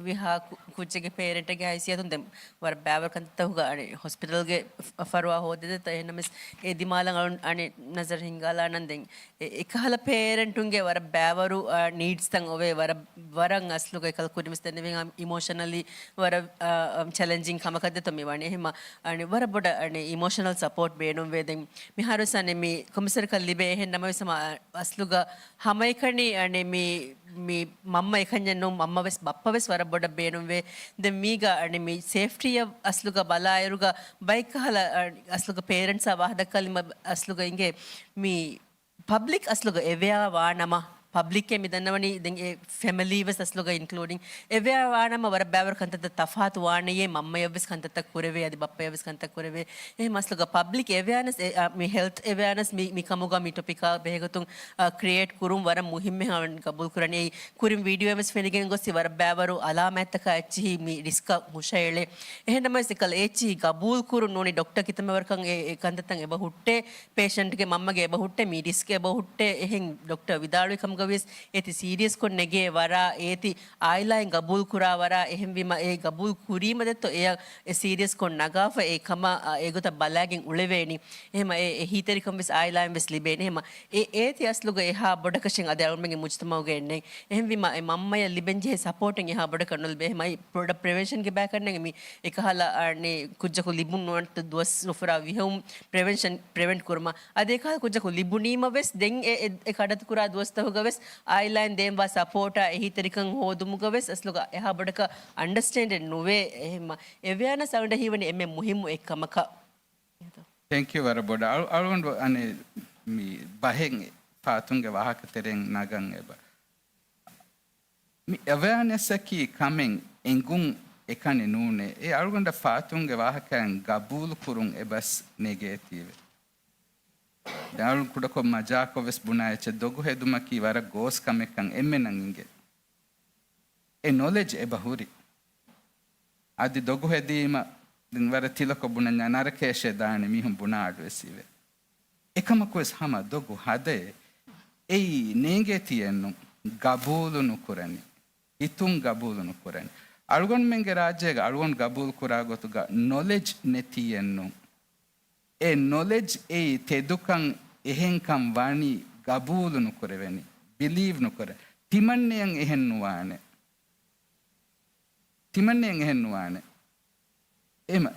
ވިހާ ކު-، ކުއްޖެއްގެ ޕޭރެންޓެއްގެ ހައިސިއްޔަތުން ދެން ވަރަށް ބައިވަރު ކަންތައްތަކުގަ އަނެއް ހޮސްޕިޓަލްގެ ފަ-، ފަރުވާ ހޯދެދޭތޯ؟ އެހެންނަމަވެސް އެ ދިމާލަށް އަޅު-، އަނެއް ނަޒަރު ހިންގާލާނަން ދެން. އެ-، އެކަހަލަ ޕޭރެންޓުންގެ ވަރަށް ބައިވަރު، އާ، ނީޑްސްތައް އޮވޭ، ވަރަށް، ވަރަށް އަސްލުގަ އެކަލަ ކުރިންވެސް ދެންނެވި އިމޯޝަނަލީ ވަރަށް، އާ، އަ، ޗެލެންޖިން ކަމަކަށް ދެތޯ މި ވަނީ. އެހެމަ، އަނެ، ވަރަށް ބޮޑަށް، އަނެ، އިމޯޝަނަލް ސަޕޯޓް ބޭނުންވޭ. ދެން މިހާރުވެސް، އަނެ، މި ކޮމިސަރަކަށް ލިބޭ. އެހެން ނަމަވެސް ހަމަ، އަ، އަސްލުގަ ހަމައެކަނި، އަނެ، މި، މި މަންމަ އެކަންޏެއް ނޫން، މަންމަވެސް ބައްޕަވެސް ވަރަށް ބޮޑަށް ބޭނުންވޭ. ދެން މީގަ، އަނެ، މި ސޭފްޓީއަށް އަސްލުގަ ބަލާއިރުގަ ބައެއްކަހަލަ، އަ، އަސްލުގަ ޕޭރެންޓްސާ ވާހަކަދައްކާލީމަ އަސްލުގަ އިނގޭ މި ޕަބްލިކް އަސްލުގަ އެވެއާ ވާނަމަ، ޕަބްލިކްއޭ މި ދަންނަވަނީ ދެން އެ ފެމިލީ ވެސް އަސްލުގަ އިންކްލޫޑިން އެވެއާ ވާނަމަ ވަރަށް ބައިވަރު ކަންތައްތައް ތަފާތު ވާނެޔޭ، މަންމަޔަށް ވެސް ކަންތައްތައް ކުރެވޭ، އަދި ބައްޕަޔަށް ވެސް ކަންތައް ކުރެވޭ. އެހެން އަސްލުގަ ޕަބްލިކް އެވެއާނެސް އެ، އަ، މި ހެލްތް އެވެއާނެސް މި، މި ކަމުގަ މި ޓޮޕިކާ ބެހޭގޮތުން، އަ، ކްރިއޭޓް ކުރުން ވަރަށް މުހިއްމޭ ހަމަ ގަބޫލު ކުރަނީ. އެއީ ކުރިން ވީޑިއޯއެއް ވެސް ފެނިގެން ގޮސް ވަރަށް ބައިވަރު އަލާމާތްތަކާ އެއްޗިހި މި ރިސްކަށް ހުށައެޅޭ. އެހެން ނަމަވެސް އެކަލަ އެއްޗިހި ގަބޫލު ކުރުން ނޫނީ ޑޮކްޓަރ ކިތަންމެ ވަރަކަށް އެ، އެ ކަންތައްތައް އެބަ ހުއްޓޭ. ޕޭޝަންޓްގެ މަންމަގެ އެބަ ހުއްޓޭ މި ރިސްކް އެބަ ހުއްޓޭ. އެހެން ޑޮކްޓަރ ވިދާޅުވި ކަމުގަ ވިޔަސް އޭތި ސީރިއަސްކޮށް ނެގޭ ވަރާ، އޭތި އާއިލާއިން ގަބޫލު ކުރާ ވަރާ، އެހެންވީމަ އެ ގަބޫލު ކުރީމަ ދެއްތޯ އެޔަށް އެ ސީރިއަސްކޮށް ނަގާފަ އެ ކަމަށް، އަ، އެގޮތަށް ބަލާގެން އުޅެވޭނީ. އެހެމަ އެ، އެ އެހީތެރިކަން ވެސް އާއިލާއިން ވެސް ލިބޭނެ. އެހެމަ އެ އޭތި އަސްލުގަ އެހާ ބޮޑަކަށެއް އަދި އަޅުމެންގެ މުޖްތަމައުގައެއް ނެތް. އެހެންވީމަ އެ މަންމަޔަށް ލިބެންޖެހޭ ސަޕޯޓެއް އެހާ ބޮޑަކަށް ނުލިބޭ. އެހެމަ އެ ބޮޑަށް ޕްރިވެންޝަންގެ ބަޔަކަށް ނެތް މި އެކަހަލަ، އަ، ނެ، ކުއްޖަކު ލިބުން ނުވަތަ ދުވަސް ނުފުރާ ވިހައުން ޕްރިވެންޝަން، ޕްރިވެންޓް ކުރުމަށް. އަދި އެކަހަލަ ކުއްޖަކު ލިބުނީމަ ވެސް ދެން އެ، އެ، އެ ކަޑައިތު ކުރާ ދުވަސްތަކުގަ ވެސް އާއިލާއިން ދޭންވާ ސަޕޯޓާ އެހީތެރިކަން ހޯދުމުގަ ވެސް އަސްލުގަ އެހާ ބޮޑަކަށް އަންޑަސްޓޭންޑެއް ނުވޭ. އެހެމަ އެވެއާނަސް އަޅުގަނޑަށް ހީވަނީ އެންމެ މުހިއްމު އެއްކަމަކަށް. ތެންކް ޔޫ ވަރަށް ބޮޑަށް. އަޅު-، އަޅުގަނޑު އަނެއް މި ބަހެއް ފާތުންގެ ވާހަކަ ތެރެއިން ނަގަން އެބަ. މި އެވެއާނެސްއަކީ ކަމެއް އެނގުން އެކަނި ނޫނޭ. އެ އަޅުގަނޑަށް ފާތުންގެ ވާހަކައިން ގަބޫލު ކުރުން އެބަސް ނެގޭތީވެ. ދެން އަޅު ކުޑަކޮށް މަޖާކޮށް ވެސް ބުނާ އެއްޗެއް ދޮގު ހެދުމަކީ ވަރަށް ގޯސް ކަމެއްކަން އެންމެނަށް އިނގޭ. އެ ނޮލެޖް އެބަ ހުރި. އަދި ދޮގު ހެދީމަ ދެން ވަރަށް ތިލަކޮށް ބުނަންޏާ ނަރަކަޔަށޭ ދާނެ މީހުން ބުނާ އަޑުވެސް އިވޭ. އެކަމަކުވެސް ހަމަ ދޮގު ހަދައޭ. އެއީ ނޭނގޭތީއެއްނު، ގަބޫލު ނުކުރަނީ. ހިތުން ގަބޫލު ނުކުރަނީ. އަޅުގަނޑުމެންގެ ރާއްޖޭގަ އަޅުގަނޑު ގަބޫލު ކުރާ ގޮތުގަ ނޮލެޖް ނެތީއެއްނު. އެ ނޮލެޖް އެއީ ތެދުކަން އެހެންކަން ވަނީ ގަބޫލު ނުކުރެވެނީ، ބިލީވް ނުކުރެ. ތިމަންނެއަށް އެހެން ނުވާނެ. ތިމަންނެއަށް އެހެން ނުވާނެ. އެމަ،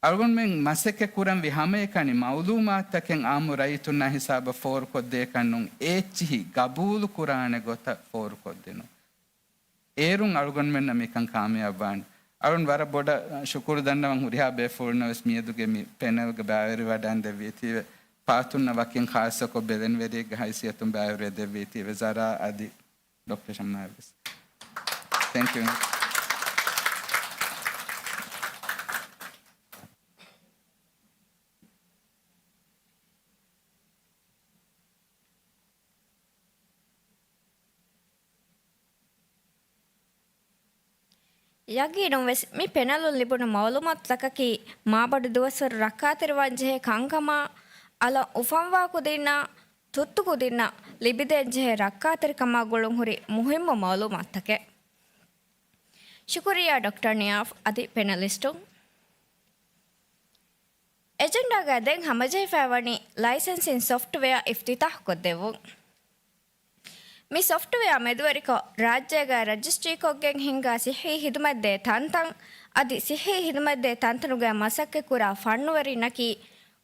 އަޅުގަނޑުމެން މަސައްކަތް ކުރަންވީ ހަމައެކަނި މައުލޫމާތުތަކެއް އާއްމު ރައްޔިތުންނާ ހިސާބަށް ފޯރުކޮށްދޭކަށް ނޫން، އޭއްޗިހި ގަބޫލު ކުރާނެ ގޮތަށް ފޯރުކޮށްދިނުން. އޭރުން އަޅުގަނޑުމެންނަށް މިކަން ކާމިޔާބުވާނެ. އަޅުން ވަރަށް ބޮޑަށް ޝުކުރު ދަންނަވަން ހުރިހާ ބޭފުޅުންނަށް ވެސް މިއަދުގެ މި ޕެނެލްގަ ބައިވެރިވެވަޑައިން ދެއްވީތީވެ. ފާތުންނަށް ވަކިން ޚާއްޞަކޮށް ބެލެނިވެރިއެއްގެ ހައިސިއްޔަތުން ބައިވެރިވެ ދެއްވީތީވެ. ޒަރާ އަދި ޑޮކްޓަރ ޝަމްނާއަށް ވެސް. ތެންކް ޔޫ. ޔަގީނުންވެސް މި ޕެނަލުން ލިބުނު މައުލޫމާތުތަކަކީ މާބޮޑު ދުވަސްވަރު ރައްކާތެރިވާންޖެހޭ ކަންކަމާ، އަލަށް އުފަންވާ ކުދިންނާ، ތުއްތު ކުދިންނަށް ލިބިދޭންޖެހޭ ރައްކާތެރިކަމާ ގުޅުންހުރި މުހިއްމު މައުލޫމާތުތަކެއް. ޝުކުރިއްޔާ ޑޮކްޓަރ ނިޔާފް އަދި ޕެނަލިސްޓުން. އެޖެންޑާގައި ދެން ހަމަޖެހިފައިވަނީ ލައިސެންސިން ސޮފްޓްވެއާ އިފްތިތާޙުކޮށްދެއްވުން. މި ސޮފްޓްވެއާ މެދުވެރިކޮށް، ރާއްޖޭގައި ރަޖިސްޓްރީކޮށްގެން ހިންގާ ސިއްހީ ހިދުމަތްދޭ ތަންތަން އަދި ސިއްހީ ހިދުމަތްދޭ ތަންތަނުގައި މަސައްކަތްކުރާ ފަންނުވެރިންނަކީ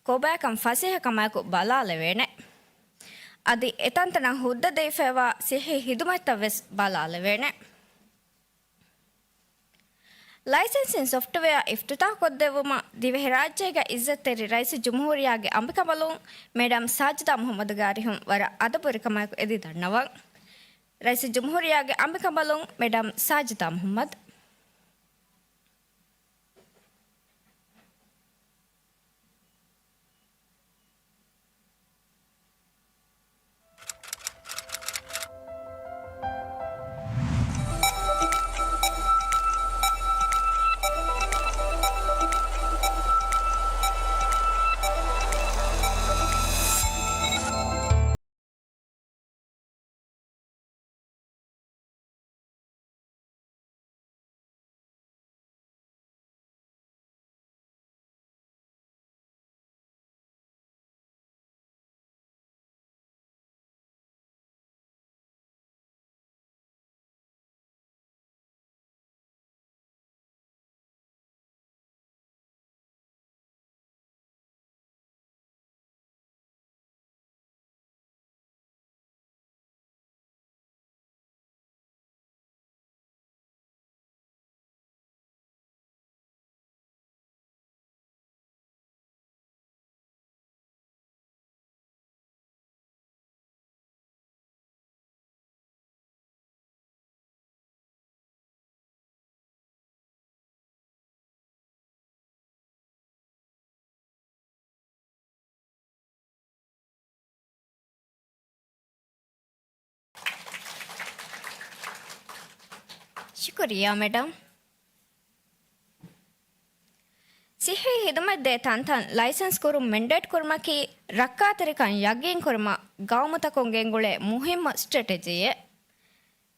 ކޮބާކަން ފަސޭހަކަމާއެކު ބަލާލެވޭނެ. އަދި އެތަންތަނަށް ހުއްދަ ދެވިފައިވާ ސިއްހީ ހިދުމަތްތައް ވެސް ބަލާލެވޭނެ. ލައިސެންސިން ސޮފްޓްވެއާ އިފްތިތާޙުކޮށްދެއްވުމަށް ދިވެހިރާއްޖޭގެ އިއްޒަތްތެރި ރައީސުލްޖުމްހޫރިއްޔާގެ އަނބިކަނބަލުން މެޑަމް ސާޖިދާ މުޙައްމަދުގެ އަރިހުން ވަރަށް އަދަބުވެރިކަމާއެކު އެދި ދަންނަވަން. ރައީސުލްޖުމްހޫރިއްޔާގެ އަނބިކަނބަލުން މެޑަމް ސާޖިދާ މުޙައްމަދު. ޝުކުރިއްޔާ، މެޑަމް. ސިއްހީ ހިދުމަތްދޭ ތަންތަން ލައިސަންސް ކުރުން މެންޑޭޓް ކުރުމަކީ، ރައްކާތެރިކަން ޔަގީން ކުރުމަށް ގައުމުތަކުން ގެންގުޅޭ މުހިއްމު ސްޓްރެޓެޖީއެއް.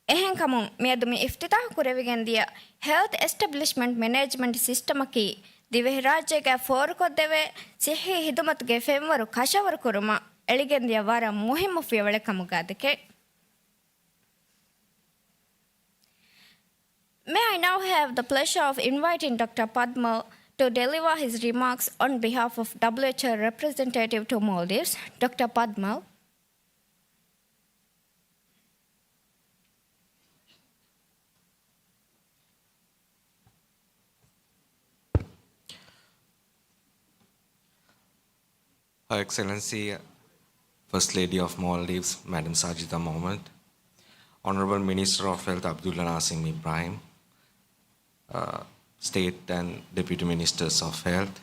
އެހެންކަމުން، މިއަދު މި އިފްތިތާޙު ކުރެވިގެންދިޔަ ހެލްތް އެސްޓަބްލިޝްމަންޓް މެނޭޖްމަންޓް ސިސްޓަމަކީ، ދިވެހިރާއްޖޭގައި ފޯރުކޮށްދެވޭ ސިއްހީ ހިދުމަތުގެ ފެންވަރު ކަށަވަރު ކުރުމަށް އެޅިގެންދިޔަ ވަރަށް މުހިއްމު ފިޔަވަޅެއް ކަމުގައި ދެކެން. May I now have the pleasure of inviting Doctor Padmal to deliver his remarks on behalf of W H R representative to Maldives, Doctor Padmal. Her Excellency, First Lady of Maldives, Madam Sajida Mohammed, Honorable Minister of Health Abdullah Nasim Ibrahim, uh, State and Deputy Ministers of Health,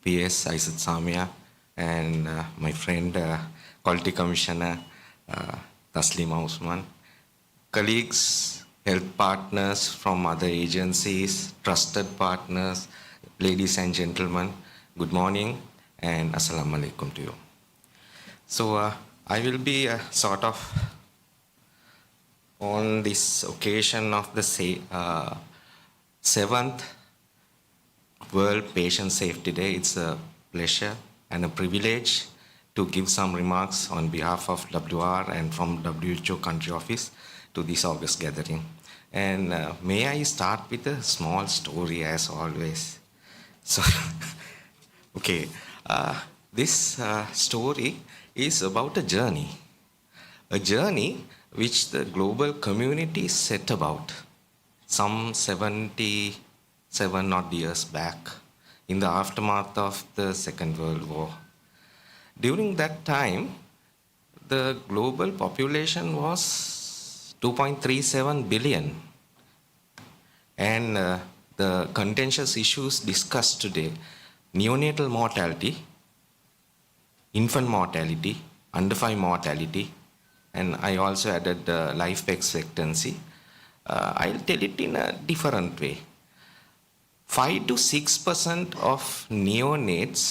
P S Aisat Samia, and, uh, my friend, uh, Quality Commissioner, uh, Taslima Usman, colleagues, health partners from other agencies, trusted partners, ladies and gentlemen, good morning and assalamu alaikum to you. So, uh, I will be, uh, sort of on this occasion of the sa-, uh, seventh World Patient Safety Day. It's a pleasure and a privilege to give some remarks on behalf of W R and from W H O country office to this august gathering. And, uh, may I start with a small story as always? So, okay, uh, this, uh, story is about a journey, a journey which the global community set about some seventy-seven odd years back in the aftermath of the Second World War. During that time, the global population was two point three seven billion, and, uh, the contentious issues discussed today, neonatal mortality, infant mortality, under five mortality, and I also added, uh, life expectancy. Uh, I'll tell it in a different way. Five to six percent of neonates,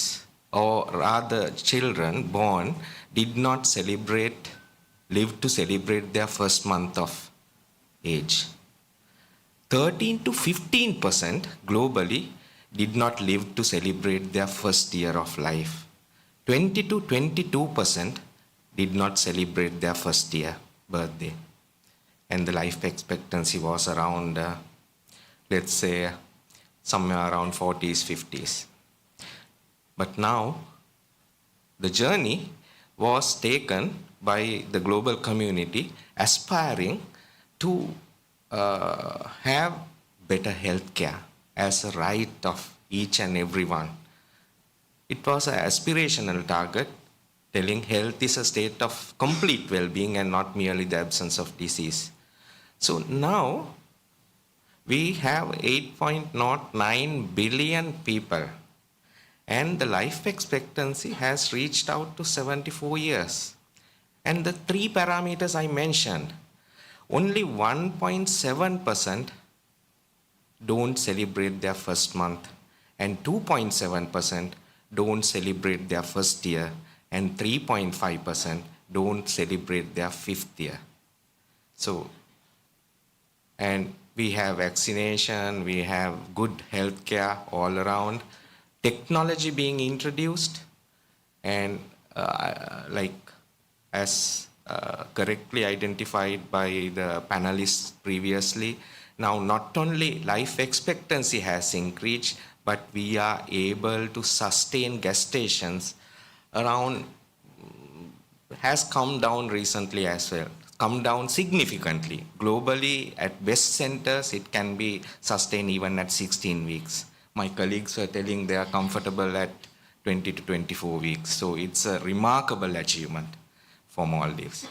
or rather children born, did not celebrate, live to celebrate their first month of age. Thirteen to fifteen percent globally did not live to celebrate their first year of life. Twenty to twenty-two percent did not celebrate their first year birthday. and the life expectancy was around, uh, let's say, somewhere around forties, fifties. But now, the journey was taken by the global community aspiring to, uh, have better healthcare as a right of each and every one. It was an aspirational target, telling health is a state of complete well-being and not merely the absence of disease. So now we have eight point zero nine billion people, and the life expectancy has reached out to seventy-four years. And the three parameters I mentioned, only one point seven percent don't celebrate their first month, and two point seven percent don't celebrate their first year, and three point five percent don't celebrate their fifth year. So, and we have vaccination, we have good healthcare all around, technology being introduced, and, uh, like, as, uh, correctly identified by the panelists previously, now not only life expectancy has increased, but we are able to sustain gestations around, has come down recently as well, come down significantly. Globally, at best centers, it can be sustained even at sixteen weeks. My colleagues were telling they are comfortable at twenty to twenty-four weeks. So it's a remarkable achievement for Maldives.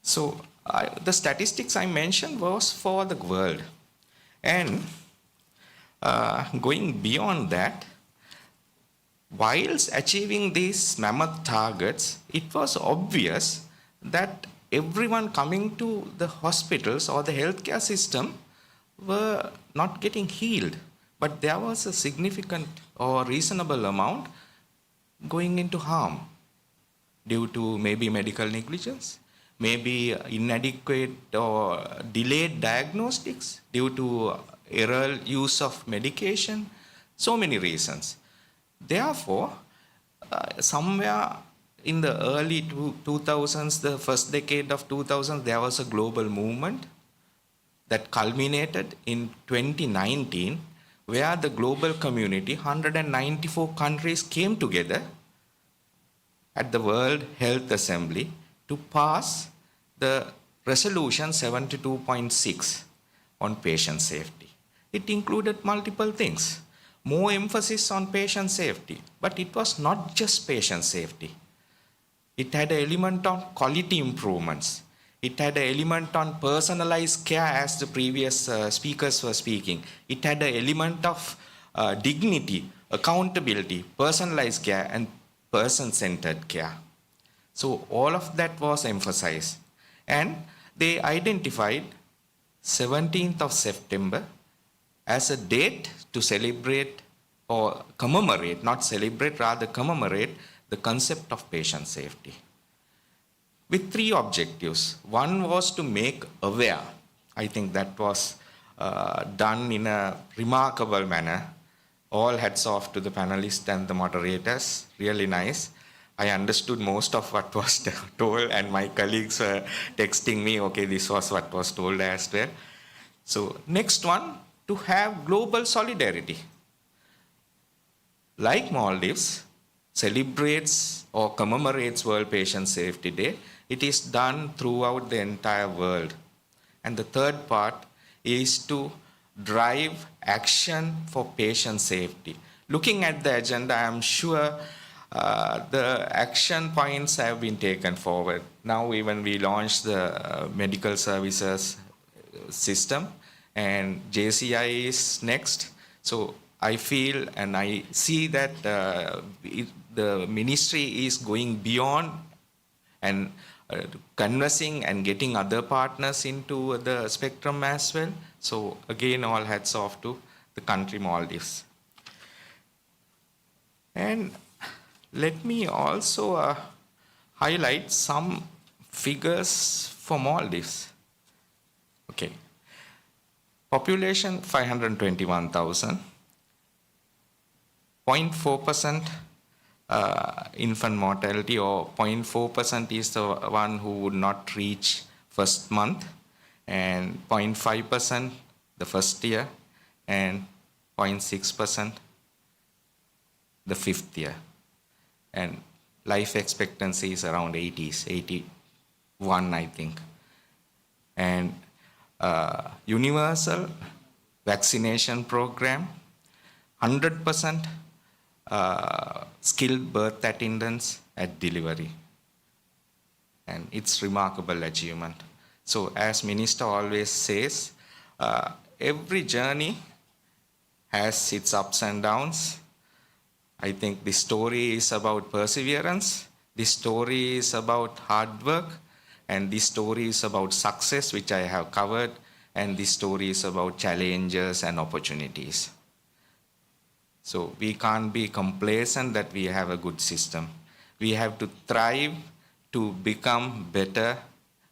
So I, the statistics I mentioned was for the world. And, uh, going beyond that, whilst achieving these mammoth targets, it was obvious that everyone coming to the hospitals or the healthcare system were not getting healed, but there was a significant or reasonable amount going into harm due to maybe medical negligence, maybe inadequate or delayed diagnostics, due to error use of medication, so many reasons. Therefore, uh, somewhere in the early two, two thousands, the first decade of two thousands, there was a global movement that culminated in twenty nineteen, where the global community, hundred and ninety-four countries, came together at the World Health Assembly to pass the Resolution seventy-two point six on patient safety. It included multiple things, more emphasis on patient safety, but it was not just patient safety. It had an element on quality improvements. It had an element on personalized care, as the previous, uh, speakers were speaking. It had an element of, uh, dignity, accountability, personalized care, and person-centered care. So all of that was emphasized. And they identified seventeenth of September as a date to celebrate or commemorate, not celebrate, rather commemorate the concept of patient safety with three objectives. One was to make aware. I think that was, uh, done in a remarkable manner. All hats off to the panelists and the moderators. Really nice. I understood most of what was told, and my colleagues were texting me, "Okay, this was what was told as well." So, next one, to have global solidarity. Like Maldives celebrates or commemorates World Patient Safety Day, it is done throughout the entire world. And the third part is to drive action for patient safety. Looking at the agenda, I'm sure, uh, the action points have been taken forward. Now, even we launched the, uh, medical services system, and J C I is next. So I feel and I see that, uh, it, the ministry is going beyond and, uh, conversing and getting other partners into the spectrum as well. So again, all hats off to the country Maldives. And let me also, uh, highlight some figures for Maldives. Okay. Population five hundred twenty-one thousand. Point four percent, uh, infant mortality, or point four percent is the one who would not reach first month. and zero point five percent the first year, and zero point six percent the fifth year. And life expectancy is around eighties, eighty-one, I think. And uh, universal vaccination program, hundred percent uh, skilled birth attendants at delivery. And it's remarkable achievement. So, as Minister always says, uh, every journey has its ups and downs. I think this story is about perseverance. This story is about hard work. And this story is about success, which I have covered. And this story is about challenges and opportunities. So we can't be complacent that we have a good system. We have to thrive to become better.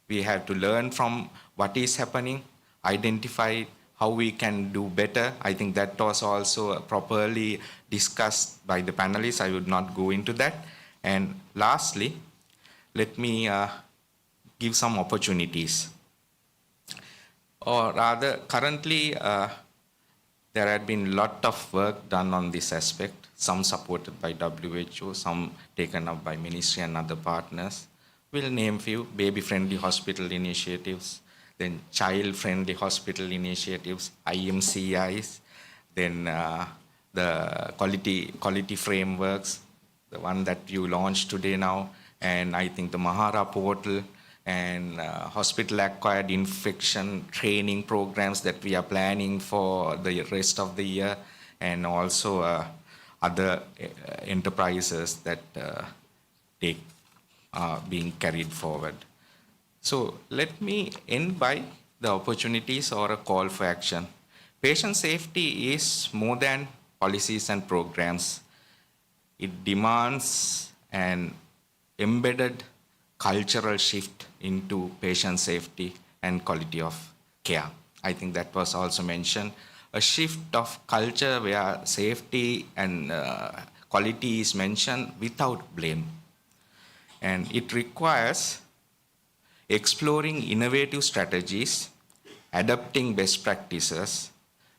We have to learn from what is happening, identify how we can do better. I think that was also properly discussed by the panelists. I would not go into that. And lastly, let me uh, give some opportunities. Or rather, currently, uh, there had been a lot of work done on this aspect, some supported by W H O, some taken up by ministry and other partners. We'll name few: baby-friendly hospital initiatives, then child-friendly hospital initiatives, I M C Is, then uh, the quality quality frameworks, the one that you launched today now, and I think the Mahara portal and uh, hospital-acquired infection training programs that we are planning for the rest of the year, and also uh, other uh, enterprises that uh, take are being carried forward. So let me end by the opportunities or a call for action. Patient safety is more than policies and programs. It demands an embedded cultural shift into patient safety and quality of care. I think that was also mentioned. A shift of culture where safety and uh, quality is mentioned without blame. And it requires exploring innovative strategies, adapting best practices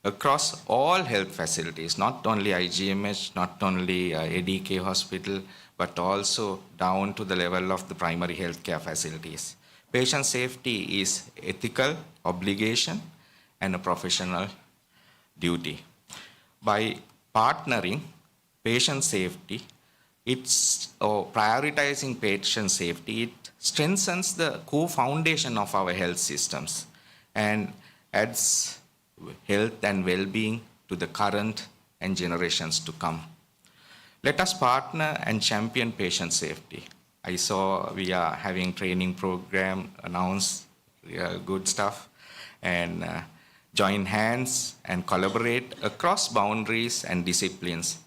across all health facilities, not only I G M H, not only uh, A D K hospital, but also down to the level of the primary healthcare facilities. Patient safety is ethical obligation and a professional duty. By partnering patient safety, it's or prioritizing patient safety, it strengthens the core foundation of our health systems and adds health and well-being to the current and generations to come. Let us partner and champion patient safety. I saw we are having training program announced, uh, good stuff, and uh, join hands and collaborate across boundaries and disciplines,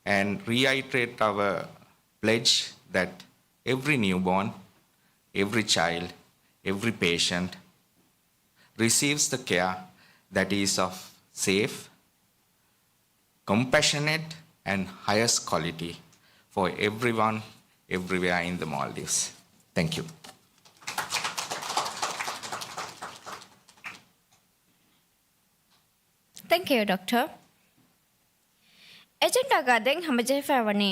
and reiterate our pledge that every newborn, every child, every patient receives the care that is of safe, compassionate, and highest quality for everyone, everywhere in the Maldives. Thank you. Thank you, Doctor. އެޖެންޑާގަ ދެން ހަމަޖެހިފައިވަނީ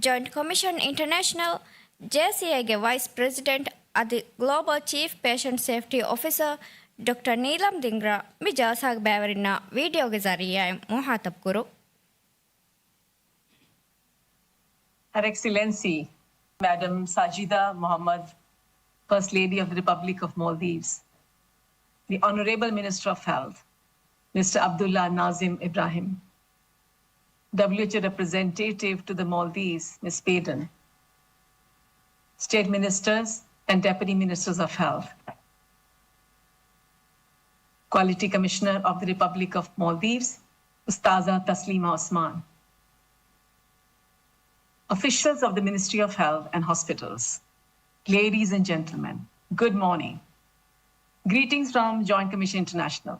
ޖޮއިންޓް ކޮމިޝަން އިންޓަރނޭޝަނަލް، ޖޭސީއައިގެ ވައިސް ޕްރެޒިޑެންޓް އަދި ގްލޯބަލް ޗީފް ޕޭޝަންޓް ސޭފްޓީ އޮފިސަރ ޑޮކްޓަރ ނީލަމް ދިންގްރާ މި ޖަލްސާގެ ބައިވެރިންނާ ވީޑިއޯގެ ޒަރީއާއިން މުހާތަބްކުރުން. Her Excellency, Madam Sajida Mohammed, First Lady of the Republic of Maldives, the Honorable Minister of Health, Mister Abdullah Nazim Ibrahim, W H O representative to the Maldives, Miss Payden, State Ministers and Deputy Ministers of Health, Quality Commissioner of the Republic of Maldives, Ustaza Taslima Osman, officials of the Ministry of Health and Hospitals, ladies and gentlemen, good morning. Greetings from Joint Commission International.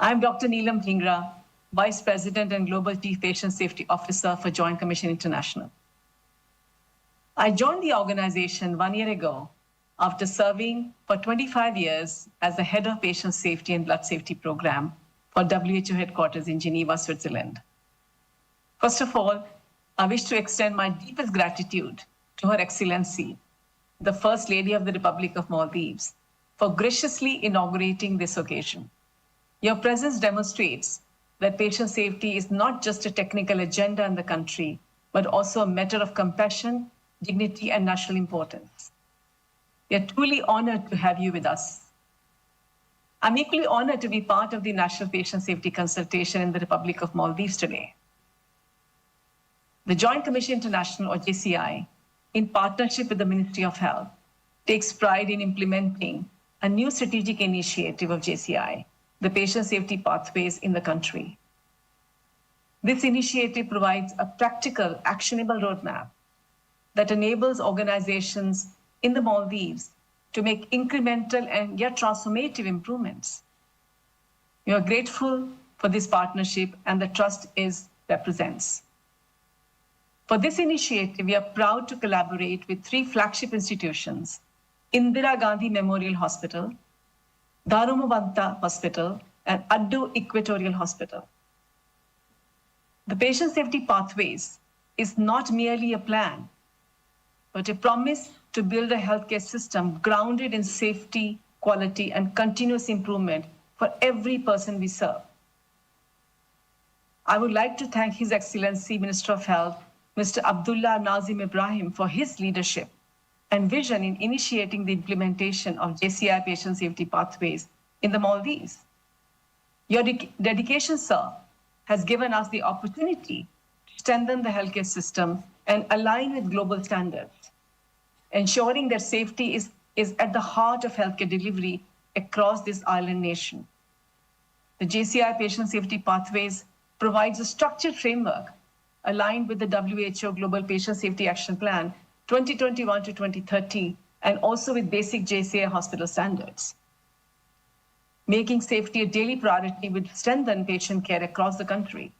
I am Doctor Neelam Dhingra, Vice President and Global Chief Patient Safety Officer for Joint Commission International. I joined the organization one year ago after serving for twenty-five years as the head of Patient Safety and Blood Safety Program for W H O headquarters in Geneva, Switzerland. First of all, I wish to extend my deepest gratitude to Her Excellency, the First Lady of the Republic of Maldives, for graciously inaugurating this occasion. Your presence demonstrates that patient safety is not just a technical agenda in the country, but also a matter of compassion, dignity, and national importance. We are truly honored to have you with us. I'm equally honored to be part of the National Patient Safety Consultation in the Republic of Maldives today. The Joint Commission International, or J C I, in partnership with the Ministry of Health, takes pride in implementing a new strategic initiative of J C I, the Patient Safety Pathways in the country. This initiative provides a practical, actionable roadmap that enables organizations in the Maldives to make incremental and yet transformative improvements. We are grateful for this partnership and the trust it represents. For this initiative, we are proud to collaborate with three flagship institutions, Indira Gandhi Memorial Hospital, Dharumavanta Hospital, and Addo Equatorial Hospital. The Patient Safety Pathways is not merely a plan, but a promise to build a healthcare system grounded in safety, quality, and continuous improvement for every person we serve. I would like to thank His Excellency Minister of Health, Mister Abdullah Nazim Ibrahim, for his leadership and vision in initiating the implementation of J C I Patient Safety Pathways in the Maldives. Your dec- dedication, sir, has given us the opportunity to strengthen the healthcare system and align with global standards, ensuring that safety is, is at the heart of healthcare delivery across this island nation. The J C I Patient Safety Pathways provides a structured framework aligned with the W H O Global Patient Safety Action Plan twenty twenty-one to twenty thirty and also with basic J C I hospital standards, making safety a daily priority with strengthened patient care across the country.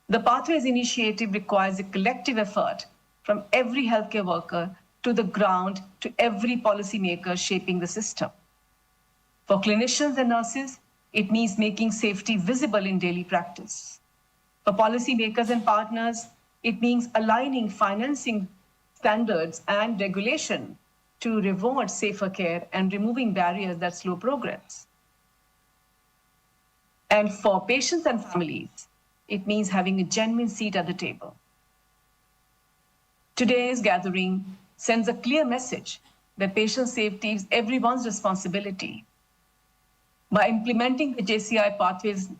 The Pathways Initiative requires a collective effort from every healthcare worker to the ground to every policymaker shaping the system. For clinicians and nurses, it means making safety visible in daily practice. For policymakers and partners, it means aligning financing standards and regulation to reward safer care and removing barriers that slow progress. And for patients and families, it means having a genuine seat at the table. Today's gathering sends a clear message that patient safety is everyone's responsibility. By implementing the J C I pathways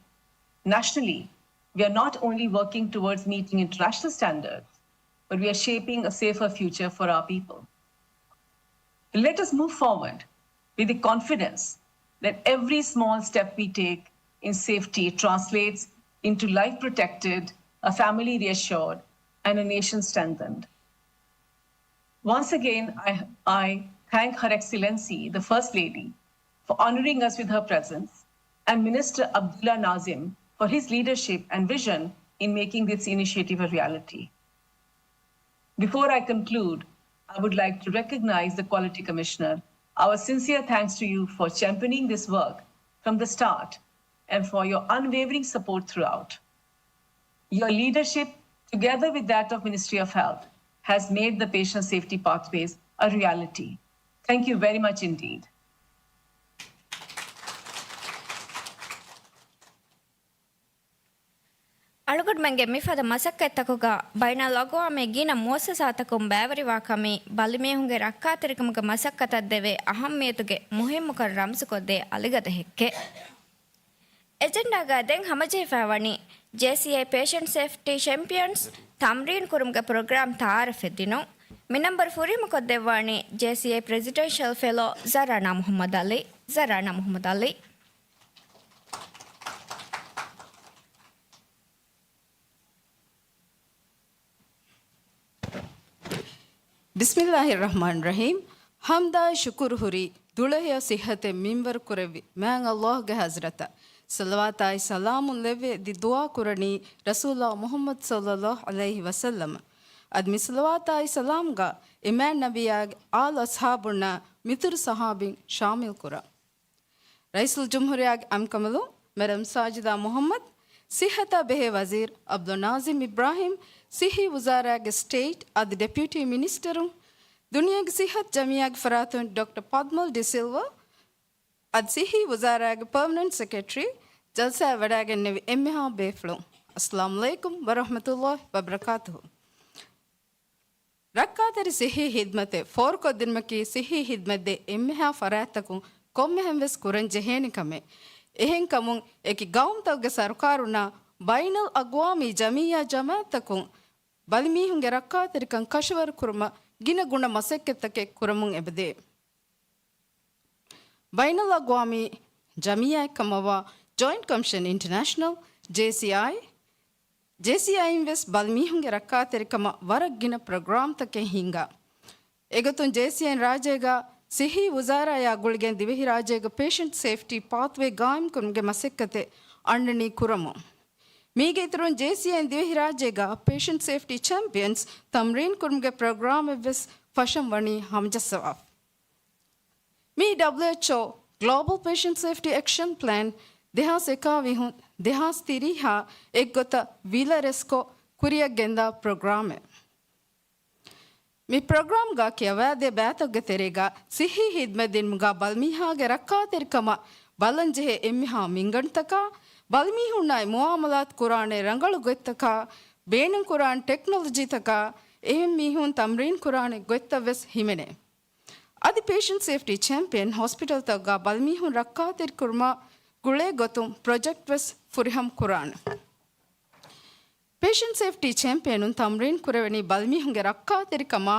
nationally, we are not only working towards meeting international standards, but we are shaping a safer future for our people. Let us move forward with the confidence that every small step we take in safety translates into life protected, a family reassured, and a nation strengthened. Once again, I, I thank Her Excellency, the First Lady, for honoring us with her presence, and Minister Abdullah Nazim for his leadership and vision in making this initiative a reality. Before I conclude, I would like to recognize the Quality Commissioner. Our sincere thanks to you for championing this work from the start and for your unwavering support throughout. Your leadership, together with that of Ministry of Health, has made the patient safety pathways a reality. Thank you very much indeed. އަޅުގަނޑުމެންގެ މިފަދަ މަސައްކަތްތަކުގަ ބައިނަލްއަގުވާމީ ގިނަ މުއައްސަސާތަކުން ބައިވެރިވާ ކަމީ ބަލިމީހުންގެ ރައްކާތެރިކަމުގެ މަސައްކަތަށް ދެވޭ އަހައްމިޔަތުގެ މުހިއްމުކަން ރަމްޒުކޮށްދޭ އަލިގަދަ ހެއްކެއް. އެޖެންޑާގައި ދެން ހަމަޖެހިފައިވަނީ ޖޭސީއައި ޕޭޝަންޓް ސޭފްޓީ ޗެމްޕިއަންސް ތަމްރީން ކުރުމުގެ ޕްރޮގްރާމް ތައާރަފެއް ދިނުން. މި ނަންބަރު ފުރިހަމަކޮށްދެއްވާނީ ޖޭސީއައި ޕްރެޒިޑެންޝަލް ފެލޯ ޒަރާނާ މުހައްމަދު އަލީ. ޒަރާނާ މުހައްމަދު އަލީ. ބިސްމިއްލާހި ރަޙްމާނި ރަޙީމް. ޙަމްދާއި ޝުކުރު ހުރީ ދުޅަހެޔޮ ޞިއްޙަތެއް މިންވަރު ކުރެއްވި މާތް ﷲ ގެ ޙަޟްރަތަށް. ޞަލަވާތާއި ސަލާމު ލެއްވެ ދި ދުޢާ ކުރަނީ ރަސޫލާ މުޙައްމަދު ޞައްލައްލާހު ޢަލައިހި ވަސައްލަމަށް. އަދި މި ޞަލަވާތާއި ސަލާމްގަ އިމާމް ނަބިއްޔާގެ އާލު އަޞްޙާބުންނާ މިތުރު ޞަޙާބީން ޝާމިލް ކުރަން. ރައީސުލްޖުމްހޫރިއްޔާގެ އަނބިކަނބަލުން މެޑަމް ސާޖިދާ މުޙައްމަދު، ޞިއްޙަތާ ބެހޭ ވަޒީރު ޢަބްދުލް ނާޒިމް އިބްރާހިމް، ޞިއްޙީ ވުޒާރާގެ ސްޓޭޓް އަދި ޑެޕިއުޓީ މިނިސްޓަރުން، ދުނިޔޭގެ ޞިއްޙަތު ޖަމިއްޔާގެ ފަރާތުން ޑޮކްޓަރ ޕަދްމަލް ޑިސިލްވާ، އަދި ސިއްޙީ ވުޒާރާގެ ޕަރމަނެންޓް ސެކްރެޓަރީ، ޖަލްސާއަށް ވަޑައިގެންނެވި އެންމެހާ ބޭފުޅުން، އައްސަލާމު ޢަލައިކުމް ވަރަޙްމަތުﷲ ވަބަރަކާތުހު. ރައްކާތެރި ސިއްޙީ ޚިދްމަތެއް ފޯރުކޮށްދިނުމަކީ ސިއްޙީ ޚިދްމަތްދޭ އެންމެހާ ފަރާތްތަކުން ކޮންމެހެން ވެސް ކުރަން ޖެހޭނެ ކަމެއް. އެހެންކަމުން، އެކި ގައުމުތަކުގެ ސަރުކާރުންނާ ބައިނަލްއަގްވާމީ ޖަމިއްޔާ ޖަމާޢަތްތަކުން ބަލިމީހުންގެ ރައްކާތެރިކަން ކަށަވަރުކުރުމަށް ގިނަ ގުނަ މަސައްކަތްތަކެއް ކުރަމުން އެބަދޭ. ބައިނަލްއަގްވާމީ ޖަމިއްޔާއެއްކަމަށްވާ ޖޮއިންޓް ކޮމިޝަން އިންޓަރނޭޝަނަލް، ޖޭސީއައި، ޖޭސީއައިން ވެސް ބަލިމީހުންގެ ރައްކާތެރިކަމަށް ވަރަށް ގިނަ ޕްރޮގްރާމްތަކެއް ހިންގާ. އެގޮތުން ޖޭސީއައިން ރާއްޖޭގަ ސިއްޙީ ވުޒާރާއާ ގުޅިގެން ދިވެހިރާއްޖޭގަ ޕޭޝަންޓް ސޭފްޓީ ޕާތްވޭ ގާއިމްކުރުމުގެ މަސައްކަތެއް އަންނަނީ ކުރަމުން. މީގެ އިތުރުން ޖޭސީއައިން ދިވެހިރާއްޖޭގަ ޕޭޝަންޓް ސޭފްޓީ ޗެމްޕިއަންސް ތަމްރީން ކުރުމުގެ ޕްރޮގްރާމެއް ވެސް ފަށަން ވަނީ ހަމަޖައްސަވާފަ. މީ ޑަބްލިއުއެޗްއޯ ގްލޯބަލް ޕޭޝަންޓް ސޭފްޓީ އެކްޝަން ޕްލޭން ދެހާސް އެކާވީހުން ދެހާސް ތިރީހާ އެއްގޮތަށް ވީލަރެސްކޮށް ކުރިއަށް ގެންދާ ޕްރޮގްރާމެއް. މި ޕްރޮގްރާމްގަ ކިޔަވާދޭ ބައިތަކުގެ ތެރޭގަ ސިއްހީ ހިދްމަތް ދިނުމުގަ ބަލިމީހާގެ ރައްކާތެރިކަމަށް ބަލަންޖެހޭ އެންމެހާ މިންގަނޑުތަކާ، ބަލިމީހުންނާއި މުއާމަލާތު ކުރާނެ ރަނގަޅު ގޮތްތަކާ، ބޭނުންކުރާނެ ޓެކްނޮލޮޖީތަކާ، އެހެން މީހުން ތަމްރީން ކުރާނެ ގޮތްތައް ވެސް ހިމެނޭ. އަދި ޕޭޝަންޓް ސޭފްޓީ ޗެމްޕިއަން ހޮސްޕިޓަލްތަކުގަ ބަލިމީހުން ރައްކާތެރިކުރުމާ ގުޅޭ ގޮތުން ޕްރޮޖެކްޓް ވެސް ފުރިހަމަ ކުރާނެ. ޕޭޝަންޓް ސޭފްޓީ ޗެމްޕިއަނުން ތަމްރީން ކުރެވެނީ ބަލިމީހުންގެ ރައްކާތެރިކަމާ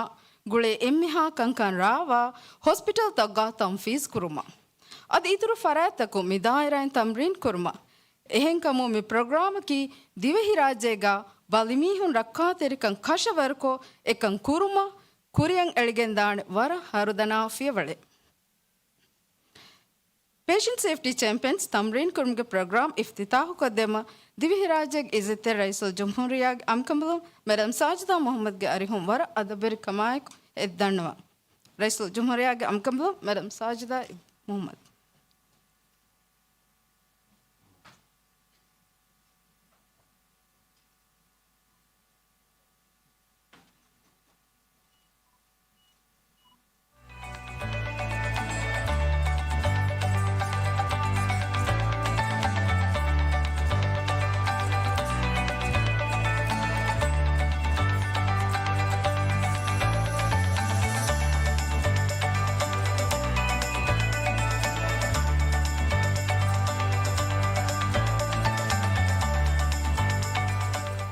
ގުޅޭ އެންމެހާ ކަންކަން ރާވާ ހޮސްޕިޓަލްތަކުގަ ތަންފީޒް ކުރުމަށް. އަދި އިތުރު ފަރާތްތަކުން މި ދާއިރާއިން ތަމްރީން ކުރުމަށް. އެހެންކަމުން މި ޕްރޮގްރާމަކީ ދިވެހިރާއްޖޭގަ ބަލިމީހުން ރައްކާތެރިކަން ކަށަވަރުކޮށް އެކަން ކުރުމަށް ކުރިއަށް އެޅިގެންދާނެ ވަރަށް ހަރުދަނާ ފިޔަވަޅެއް. ޕޭޝަންޓް ސޭފްޓީ ޗެމްޕިއަންސް ތަމްރީން ކުރުމުގެ ޕްރޮގްރާމް އިފްތިތާޙުކޮށްދެއްވުމަށް ދިވެހިރާއްޖޭގެ އިއްޒަތްތެރި ރައީސުލްޖުމްހޫރިއްޔާގެ އަނބިކަނބަލުން މެޑަމް ސާޖިދާ މުޙައްމަދުގެ އަރިހުން ވަރަށް އަދަބުވެރިކަމާއެކު އެ ދަންނަވަން. ރައީސުލްޖުމްހޫރިއްޔާގެ އަނބިކަނބަލުން މެޑަމް ސާޖިދާ މުޙައްމަދު.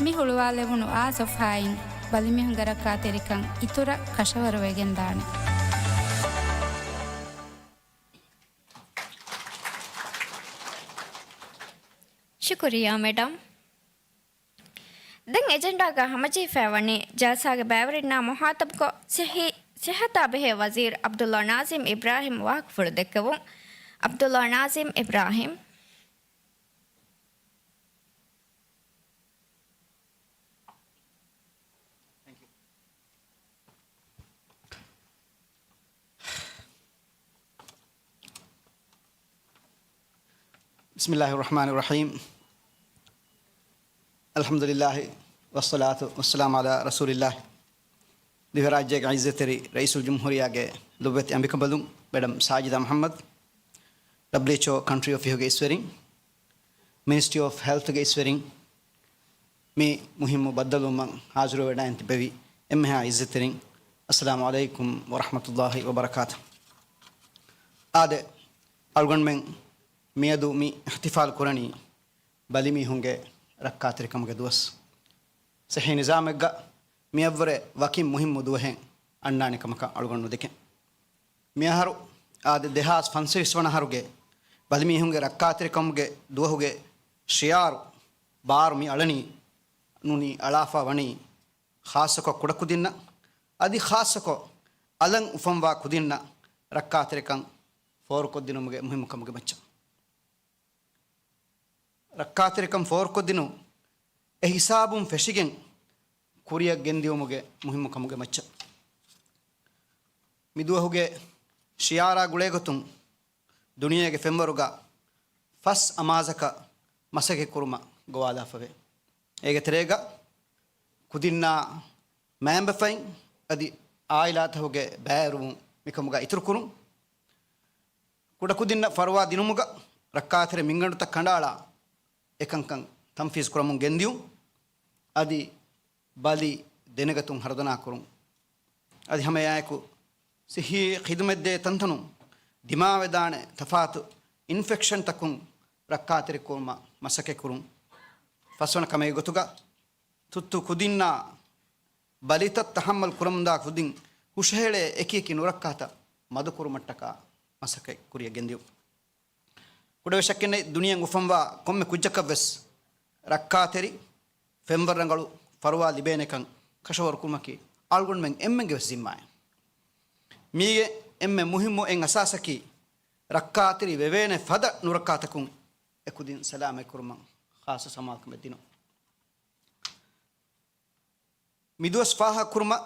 މި ހުޅުވާލެވުނު އާ ސޮފްހާއިން ބަލިމީހުންގެ ރައްކާތެރިކަން އިތުރަށް ކަށަވަރުވެގެންދާނެ. ޝުކުރިއްޔާ މެޑަމް. ދެން އެޖެންޑާގަ ހަމަޖެހިފައިވަނީ ޖަލްސާގެ ބައިވެރިންނާ މުހާތަބުކޮށް، ސިއްހީ، ސިއްހަތާ ބެހޭ ވަޒީރު ޢަބްދުﷲ ނާޒިމް އިބްރާހިމް ވާހަކަފުޅު ދެއްކެވުން. ޢަބްދުﷲ ނާޒިމް އިބްރާހިމް. بسم الله الرحمن الرحيم. الحمد لله والصلاة والسلام على رسول الله. ދިވެހިރާއްޖޭގެ އިއްޒަތްތެރި ރައީސުލްޖުމްހޫރިއްޔާގެ ލޮބުވެތި އަނބިކަނބަލުން މެޑަމް ސާޖިދާ މުޙައްމަދު، ޑަބްލިއުއެޗްއޯ ކަންޓްރީ އޮފީހުގެ އިސްވެރިން، މިނިސްޓްރީ އޮފް ހެލްތުގެ އިސްވެރިން، މި މުހިއްމު ބައްދަލުވުމަށް ޙާޒިރުވެވަޑައިން ތިއްބެވި އެންމެހާ އިއްޒަތްތެރިން، އައްސަލާމު ޢަލައިކުމް ވަރަޙްމަތުﷲ ވަބަރަކާތު. އާދެ، އަޅުގަނޑުމެން މިއަދު މި އިޙްތިފާލު ކުރަނީ ބަލިމީހުންގެ ރައްކާތެރިކަމުގެ ދުވަސް. ޞިއްޙީ ނިޒާމެއްގަ މިއަށްވުރެ ވަކިން މުހިއްމު ދުވަހެއް އަންނާނެ ކަމަކަށް އަޅުގަނޑު ނުދެކެން. މިއަހަރު އާދެ، ދެހާސް ފަންސަވީސް ވަނަ އަހަރުގެ ބަލިމީހުންގެ ރައްކާތެރިކަމުގެ ދުވަހުގެ ޝިޢާރު ބާރު މި އަޅަނީ، ނޫނީ އަޅާފަ ވަނީ ޚާއްޞަކޮށް ކުޑަކުދިންނަށް، އަދި ޚާއްޞަކޮށް އަލަށް އުފަންވާ ކުދިންނަށް ރައްކާތެރިކަން ފޯރުކޮށްދިނުމުގެ މުހިއްމުކަމުގެ މައްޗަށް. ރައްކާތެރިކަން ފޯރުކޮށްދިނުން އެ ހިސާބުން ފެށިގެން، ކުރިއަށް ގެންދިއުމުގެ މުހިއްމު ކަމުގެ މައްޗަށް. މިދުވަހުގެ ޝިއާރާ ގުޅޭގޮތުން ދުނިޔޭގެ ފެންވަރުގަ ފަސް އަމާޒަކަށް މަސައްކަތް ކުރުމަށް ގޮވާލާފަވޭ. އޭގެ ތެރޭގަ ކުދިންނާ މައިންބަފައިން އަދި އާއިލާތަކުގެ ބައިވެރިވުން މިކަމުގަ އިތުރުކުރުން. ކުޑަކުދިންނަށް ފަރުވާ ދިނުމުގަ ރައްކާތެރި މިންގަނޑުތައް ކަނޑައަޅާ އެކަންކަން ތަންފީޒު ކުރަމުން ގެންދިއުން. އަދި ބަލި ދެނެގަތުން ހަރުދަނާ ކުރުން. އަދި ހަމައެއާއެކު ސިއްހީ ޚިދުމަތްދޭ ތަންތަނުން ދިމާވެދާނެ ތަފާތު އިންފެކްޝަންތަކުން ރައްކާތެރި ކުރުމަށް މަސައްކަތް ކުރުން. ފަސްވަނަ ކަމެއް ގޮތުގަ ތުއްތު ކުދިންނާ ބަލިތައް ތަހައްމަލް ކުރަމުންދާ ކުދިން ހުށަހެޅޭ އެކިއެކި ނުރައްކާތައް މަދުކުރުމަށްޓަކާ މަސައްކަތް ކުރިއަށް ގެންދިއުން. ކުޑަވެސް ޝައްކެއްނެތް، ދުނިޔެއަށް އުފަންވާ ކޮންމެ ކުއްޖަކަށްވެސް ރައްކާތެރި ފެންވަރު ރަނގަޅު ފަރުވާ ލިބޭނެކަން ކަށަވަރު ކުރުމަކީ އަޅުގަނޑުމެން އެންމެންގެ ވެސް ޒިންމާއެއް. މީގެ އެންމެ މުހިއްމު އެއް އަސާސަކީ، ރައްކާތެރި ވެވޭނެ ފަދަ ނުރައްކާތަކުން އެކުދިން ސަލާމަތް ކުރުމަށް ޚާއްޞަ ސަމާލުކަމެއް ދިނުން. މިދުވަސް ފާހަގަކުރުމަށް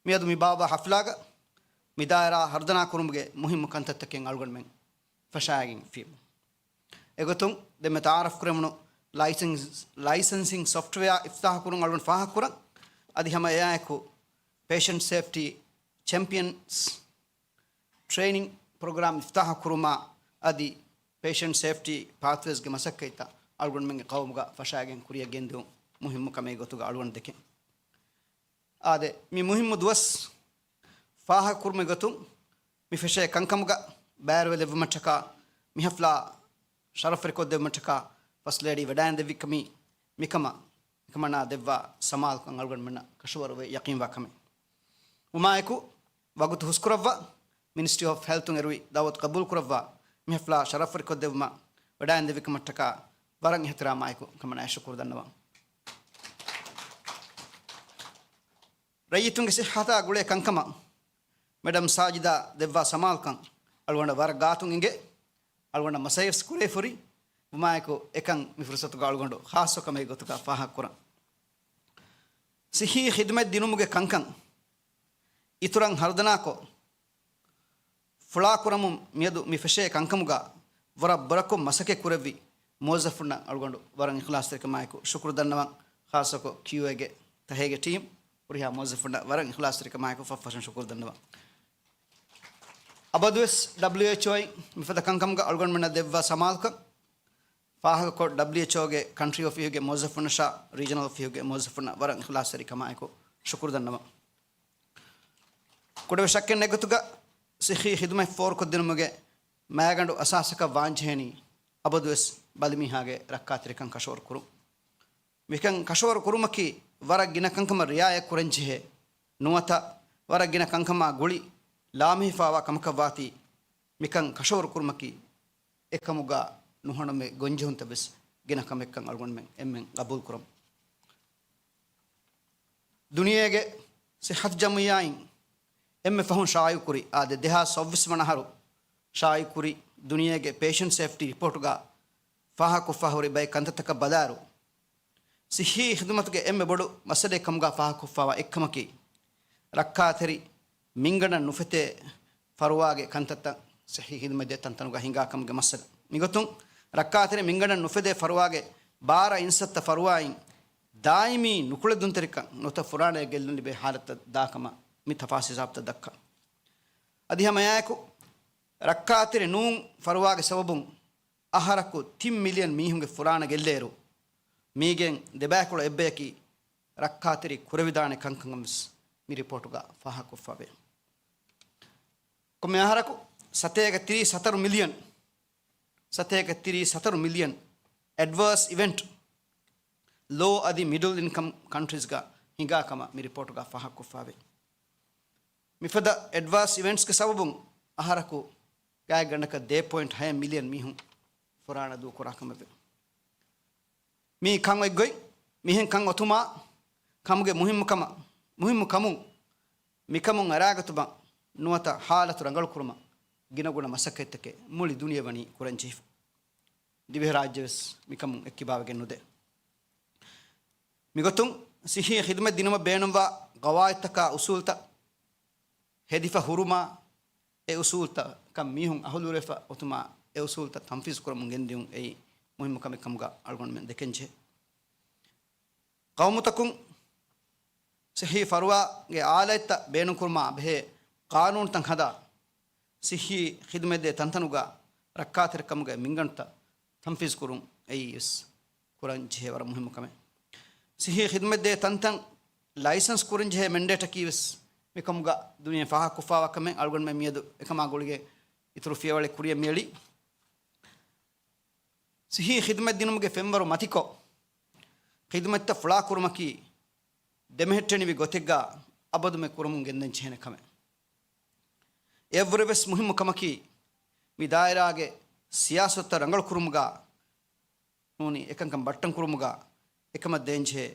މިއަދު މި ބާއްވާ ހަފްލާގަ މި ދާއިރާ ހަރުދަނާ ކުރުމުގެ މުހިއްމު ކަންތައްތަކެއް އަޅުގަނޑުމެން ފަށާގެން ފިޔަވަމު. އެގޮތުން ދެންމެ ތައާރަފް ކުރެވުނު ލައިސަންސް، ލައިސަންސިން ސޮފްޓްވެއާ އިފްތާހު ކުރުން އަޅުގަނޑު ފާހަގަ ކުރަން. އަދި ހަމަ އެއާއެކު ޕޭޝަންޓް ސޭފްޓީ ޗެމްޕިއަންސް ޓްރެއިނިން ޕްރޮގްރާމް އިފްތާހު ކުރުމާ އަދި ޕޭޝަންޓް ސޭފްޓީ ޕާތްވޭސްގެ މަސައްކަތްތައް އަޅުގަނޑުމެންގެ ޤައުމުގަ ފަށާގެން ކުރިއަށް ގެންދިއުން މުހިއްމު ކަމެއް ގޮތުގަ އަޅުގަނޑު ދެކެން. އާދެ، މި މުހިއްމު ދުވަސް ފާހަގަކުރުމުގެ ގޮތުން މި ފެށޭ ކަންކަމުގަ ބައިވެރިވެލެއްވުމަށްޓަކާ މި ހަފްލާ ޝަރަފްވެރިކޮށްދެއްވުމަށްޓަކާ ފަސްޓް ލޭޑީ ވަޑައިންދެއްވި ކަމީ މިކަމަށް އެކަމަނާ ދެއްވާ ސަމާލުކަން އަޅުގަނޑުމެންނަށް ކަށަވަރުވެ ޔަޤީންވާ ކަމެއް. ވުމާއެކު، ވަގުތު ހުސްކުރައްވާ، މިނިސްޓްރީ އޮފް ހެލްތުން އެރުވި ދަޢުވަތު ޤަބޫލުކުރައްވާ، މި ހަފްލާ ޝަރަފްވެރިކޮށްދެއްވުމަށް ވަޑައިންދެއްވިކަމަށްޓަކާ ވަރަށް އިޙްތިރާމާއެކު އެކަމަނާއަށް ޝުކުރު ދަންނަވަން. ރައްޔިތުންގެ ސިއްހަތާ ގުޅޭ ކަންކަމަށް މެޑަމް ސާޖިދާ ދެއްވާ ސަމާލުކަން އަޅުގަނޑަށް ވަރަށް ގާތުން އިނގޭ. އަޅުގަނޑަށް މަސައްކަތްވެސް ކުރެވިފައި ހުރި ވުމާއެކު، އެކަން މި ފުރުސަތުގަ އަޅުގަނޑު ޚާއްޞަ ކަމެއް ގޮތުގަ ފާހަގަކުރަން. ސިއްހީ ޚިދުމަތް ދިނުމުގެ ކަންކަން އިތުރަށް ހަރުދަނާކޮށް، ފުޅާކުރަމުން މިއަދު މި ފެށޭ ކަންކަމުގަ ވަރަށް ބޮޑަކޮށް މަސައްކަތް ކުރެއްވި މުވައްޒަފުންނަށް އަޅުގަނޑު ވަރަށް އިޚްލާޞްތެރިކަމާއެކު ޝުކުރު ދަންނަވަން. ޚާއްޞަކޮށް ކިޔޫއޭގެ ތަހޭގެ ޓީމް، ހުރިހާ މުވައްޒަފުންނަށް ވަރަށް އިޚްލާޞްތެރިކަމާއެކު ފަށްފަށުން ޝުކުރު ދަންނަވަން. އަބަދުވެސް ޑަބްލިއުއެޗްއޯއިން މިފަދަ ކަންކަމުގަ އަޅުގަނޑުމެންނަށް ދެއްވާ ސަމާލުކަން ފާހަގަކޮށް، ޑަބްލިއުއެޗްއޯގެ ކަންޓްރީ އޮފީހުގެ މުވައްޒަފުންނަށާ ރީޖަނަލް އޮފީހުގެ މުވައްޒަފުންނަށް ވަރަށް އިޚްލާޞްތެރިކަމާއެކު ޝުކުރު ދަންނަވަން. ކުޑަވެސް ޝައްކެއް ނެތް ގޮތުގަ ސިއްހީ ޚިދުމަތް ފޯރުކޮށްދިނުމުގެ މައިގަނޑު އަސާސަކަށް ވާންޖެހޭނީ އަބަދުވެސް ބަލިމީހާގެ ރައްކާތެރިކަން ކަށަވަރު ކުރުން. މިކަން ކަށަވަރު ކުރުމަކީ ވަރަށް ގިނަ ކަންކަމަށް ރިޢާޔަތް ކުރަންޖެހޭ ނުވަތަ ވަރަށް ގިނަ ކަންކަމާ ގުޅި ލާމެހިފާވާ ކަމަކަށްވާތީ، މިކަން ކަށަވަރު ކުރުމަކީ އެކަމުގަ ނުހަނުމެއް ގޮންޖެހުންތައް ވެސް ގިނަ ކަމެއްކަން އަޅުގަނޑުމެން އެންމެން ގަބޫލު ކުރަމު. ދުނިޔޭގެ ސިއްހަތު ޖަމުއިއްޔާއިން އެންމެ ފަހުން ޝާއިޢުކުރި، އާދެ، ދެހާސް ސައުވީސް ވަނަ އަހަރު ޝާއިޢުކުރި ދުނިޔޭގެ ޕޭޝަންޓް ސޭފްޓީ ރިޕޯޓުގަ ފާހަގަކޮށްފަ ހުރި ބައެއް ކަންތައްތަކަށް ބަލާއިރު، ސިއްހީ ޚިދުމަތުގެ އެންމެ ބޮޑު މައްސަލައެއް ކަމުގަ ފާހަގަކޮށްފަވާ އެއްކަމަކީ، ރައްކާތެރި މިންގަނޑަށް ނުފެތޭ ފަރުވާގެ ކަންތައްތައް ސިއްހީ ޚިދުމަތްދޭ ތަންތަނުގަ ހިނގާ ކަމުގެ މައްސަލަ. މިގޮތުން، ރައްކާތެރި މިންގަނޑަށް ނުފެދޭ ފަރުވާގެ ބާރަ އިންސައްތަ ފަރުވާއިން ދާއިމީ ނުކުޅެދުންތެރިކަން ނުވަތަ ފުރާނައަށް ގެއްލުން ލިބޭ ހާލަތަށް ދާކަމަށް މި ތަފާސް ހިސާބުތައް ދައްކަން. އަދި ހަމައެއާއެކު، ރައްކާތެރި ނޫން ފަރުވާގެ ސަބަބުން އަހަރަކު ތިން މިލިއަން މީހުންގެ ފުރާނަ ގެއްލޭއިރު، މީގެން ދެބައިކުޅަ އެއްބަޔަކީ ރައްކާތެރި ކުރެވިދާނެ ކަންކަން ވެސް މި ރިޕޯޓުގަ ފާހަގަކޮށްފަވޭ. ކޮންމެ އަހަރަކު ސަތޭކަ ތިރީސް ހަތަރު މިލިއަން، ސަތޭކަ ތިރީސް ހަތަރު މިލިއަން އެޑްވާސް އިވެންޓް ލޯ އަދި މިޑަލް އިންކަމް ކަންޓްރީޒްގަ ހިނގާ ކަމަށް މި ރިޕޯޓުގަ ފާހަގަކޮށްފަވޭ. މިފަދަ އެޑްވާސް އިވެންޓްސްގެ ސަބަބުން އަހަރަކު ގާތްގަނޑަކަށް ދެ ޕޮއިންޓް ހައެއް މިލިއަން މީހުން ފުރާނަ ދޫކުރާ ކަމެވެ. މި ކަން އޮތްގޮތް މިހެން ކަން އޮތުމާ ކަމުގެ މުހިއްމުކަމަށް، މުހިއްމު ކަމުން މިކަމުން އަރާގަތުމަށް ނުވަތަ ހާލަތު ރަނގަޅުކުރުމަށް ގިނަގުނަ މަސައްކަތްތަކެއް މުޅި ދުނިޔެ ވަނީ ކުރަންޖެހިފަ. ދިވެހިރާއްޖެވެސް މިކަމުން އެއްކިބާވެގެން ނުދޭ. މިގޮތުން ސިއްހީ ޚިދުމަތް ދިނުމަށް ބޭނުންވާ ގަވާއިދުތަކާ އުސޫލްތައް ހެދިފަ ހުރުމާ، އެ އުސޫލްތައް ކަން މީހުން އަހުލުވެފަ އޮތުމާ، އެ އުސޫލްތައް ތަންފީޒު ކުރަމުން ގެންދިޔުން އެއީ މުހިއްމު ކަމެއް ކަމުގަ އަޅުގަނޑުމެން ދެކެންޖެހޭ. ޤައުމުތަކުން ސިއްހީ ފަރުވާގެ އާލާތްތައް ބޭނުންކުރުމާ ބެހޭ ޤާނޫނުތައް ހަދާ، ސިއްހީ ޚިދުމަތްދޭ ތަންތަނުގަ ރައްކާތެރިކަމުގެ މިންގަނޑުތައް ތަންފީޒު ކުރުން އެއީ ވެސް ކުރަން ޖެހޭ ވަރަށް މުހިއްމު ކަމެއް. ސިއްހީ ޚިދުމަތްދޭ ތަންތަން ލައިސަންސް ކުރަން ޖެހޭ މެންޑޭޓަކީ ވެސް މިކަމުގަ ދުނިޔެ ފާހަގަކޮށްފާވާ ކަމެއް. އަޅުގަނޑުމެން މިއަދު އެކަމާ ގުޅިގެން އިތުރު ފިޔަވަޅެއް ކުރިއަށް މިއެޅީ. ސިއްހީ ޚިދުމަތް ދިނުމުގެ ފެންވަރު މަތިކޮށް، ޚިދުމަތްތައް ފުޅާކުރުމަކީ ދެމެހެއްޓެނިވި ގޮތެއްގަ އަބަދުމެ ކުރަމުން ގެންދަން ޖެހޭނެ ކަމެއް. އެއަށްވުރެވެސް މުހިއްމު ކަމަކީ، މި ދާއިރާގެ ސިޔާސަތުތައް ރަނގަޅުކުރުމުގަ ނޫނީ އެކަންކަން ބައްޓަން ކުރުމުގަ އެކަމަށް ދޭންޖެހޭ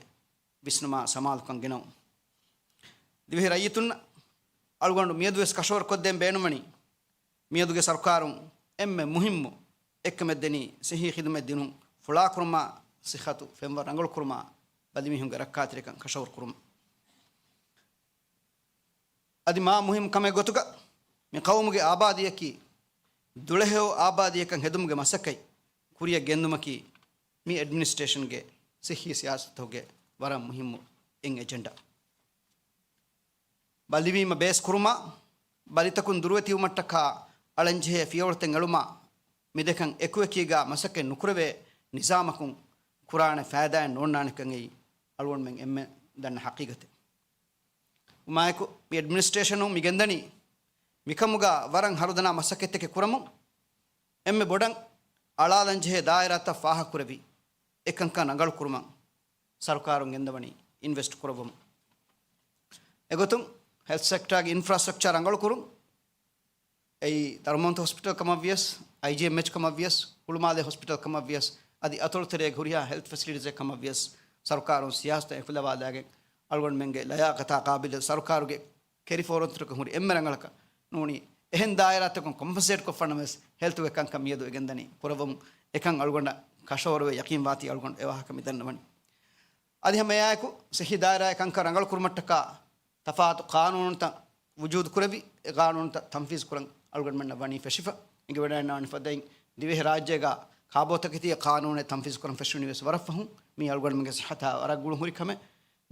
ވިސްނުމާ ސަމާލުކަން ގެނައުން. ދިވެހި ރައްޔިތުންނަށް އަޅުގަނޑު މިއަދުވެސް ކަށަވަރުކޮށްދޭން ބޭނުންވަނީ، މިއަދުގެ ސަރުކާރުން އެންމެ މުހިއްމު އެއްކަމެއް ދެނީ ސިއްހީ ޚިދުމަތް ދިނުން ފުޅާކުރުމާ، ސިއްހަތު ފެންވަރު ރަނގަޅުކުރުމާ، ބަލިމީހުންގެ ރައްކާތެރިކަން ކަށަވަރުކުރުމަށް. އަދި މާ މުހިއްމު ކަމެއް ގޮތުގަ މި ޤައުމުގެ އާބާދީއަކީ ދުޅަހެޔޮ އާބާދީއެއްކަން ހެދުމުގެ މަސައްކަތް ކުރިއަށް ގެންދުމަކީ މި އެޑްމިނިސްޓްރޭޝަންގެ ސިއްހީ ސިޔާސަތުގެ ވަރަށް މުހިއްމު އެއް އެޖެންޑާ. ބަލިވީމަ ބޭސް ކުރުމާ، ބަލިތަކުން ދުރުވެތިވުމަށްޓަކާ އަޅަންޖެހޭ ފިޔަވަޅުތައް އެޅުމާ، މިދެކަން އެކުއެކީގާ މަސައްކަތް ނުކުރެވޭ ނިޒާމަކުން ކުރާނެ ފައިދާއެއް ނޯންނާނެކަން އެއީ އަޅުގަނޑުމެން އެންމެ ދަންނަ ހަޤީގަތެއް. އުމާއެކު މި އެޑްމިނިސްޓްރޭޝަނުން މި ގެންދަނީ މިކަމުގާ ވަރަށް ހަރުދަނާ މަސައްކަތްތަކެއް ކުރަމުން. އެންމެ ބޮޑަށް އަޅާލަންޖެހޭ ދާއިރާތައް ފާހަގަކުރެވި، އެކަންކަން ރަނގަޅުކުރުމަށް ސަރުކާރުން ގެންދަވަނީ އިންވެސްޓް ކުރައްވަމުން. އެގޮތުން ހެލްތް ސެކްޓާގެ އިންފްރާސްޓްރަކްޗާ ރަނގަޅުކުރުން، އެއީ ދަރުމަންތަ ހޮސްޕިޓަލް ކަމަށްވިޔަސް، އައިޖީއެމްއެޗް ކަމަށްވިޔަސް، ހުޅުމާލޭ ހޮސްޕިޓަލް ކަމަށްވިޔަސް، އަދި އަތޮޅު ތެރޭގެ ހުރިހާ ހެލްތް ފެސިލިޓީސްއެއް ކަމަށްވިޔަސް، ސަރުކާރުން ސިޔާސަތަށް އެކުލަވާލާގެން އަޅުގަނޑުމެންގެ ލަޔާގަތާ ޤާބިލު ސަރުކާރުގެ ކެރި ފޯވަރޑްތަކުން ހުރި އެންމެ ރަނގަޅަކަށް ނޫނީ އެހެން ދާއިރާތަކުން ކޮމްޕެންސޭޓް ކޮށްފަނަމަވެސް ހެލްތުގެ ކަންކަން މިއަދު އެ ގެންދަނީ ކުރައްވަމުން. އެކަން އަޅުގަނޑަށް ކަށަވަރުވެ ޔަޤީންވާތީ އަޅުގަނޑު އެވާހަކަ މި ދަންނަވަނީ. އަދި ހަމައެއާއެކު ސިއްހީ ދާއިރާއެއް ކަންކަން ރަނގަޅުކުރުމަށްޓަކާ ތަފާތު ޤާނޫނުތައް ވުޖޫދު ކުރެވި، އެ ޤާނޫނުތައް ތަންފީޒު ކުރަން އަޅުގަނޑުމެންނަށް ވަނީ ފެށިފަ. އެނގިވަޑައިގަންނަވާނެ ފަދައިން ދިވެހި ރާއްޖޭގަ ކާބޯތަކެތީގެ ޤާނޫނެއް ތަންފީޒު ކުރަން ފެށުނީ ވެސް ވަރަށް ފަހުން. މީ އަޅުގަނޑުމެންގެ ޞިއްޙަތާ ވަރަށް ގުޅުން ހުރި ކަމެއް.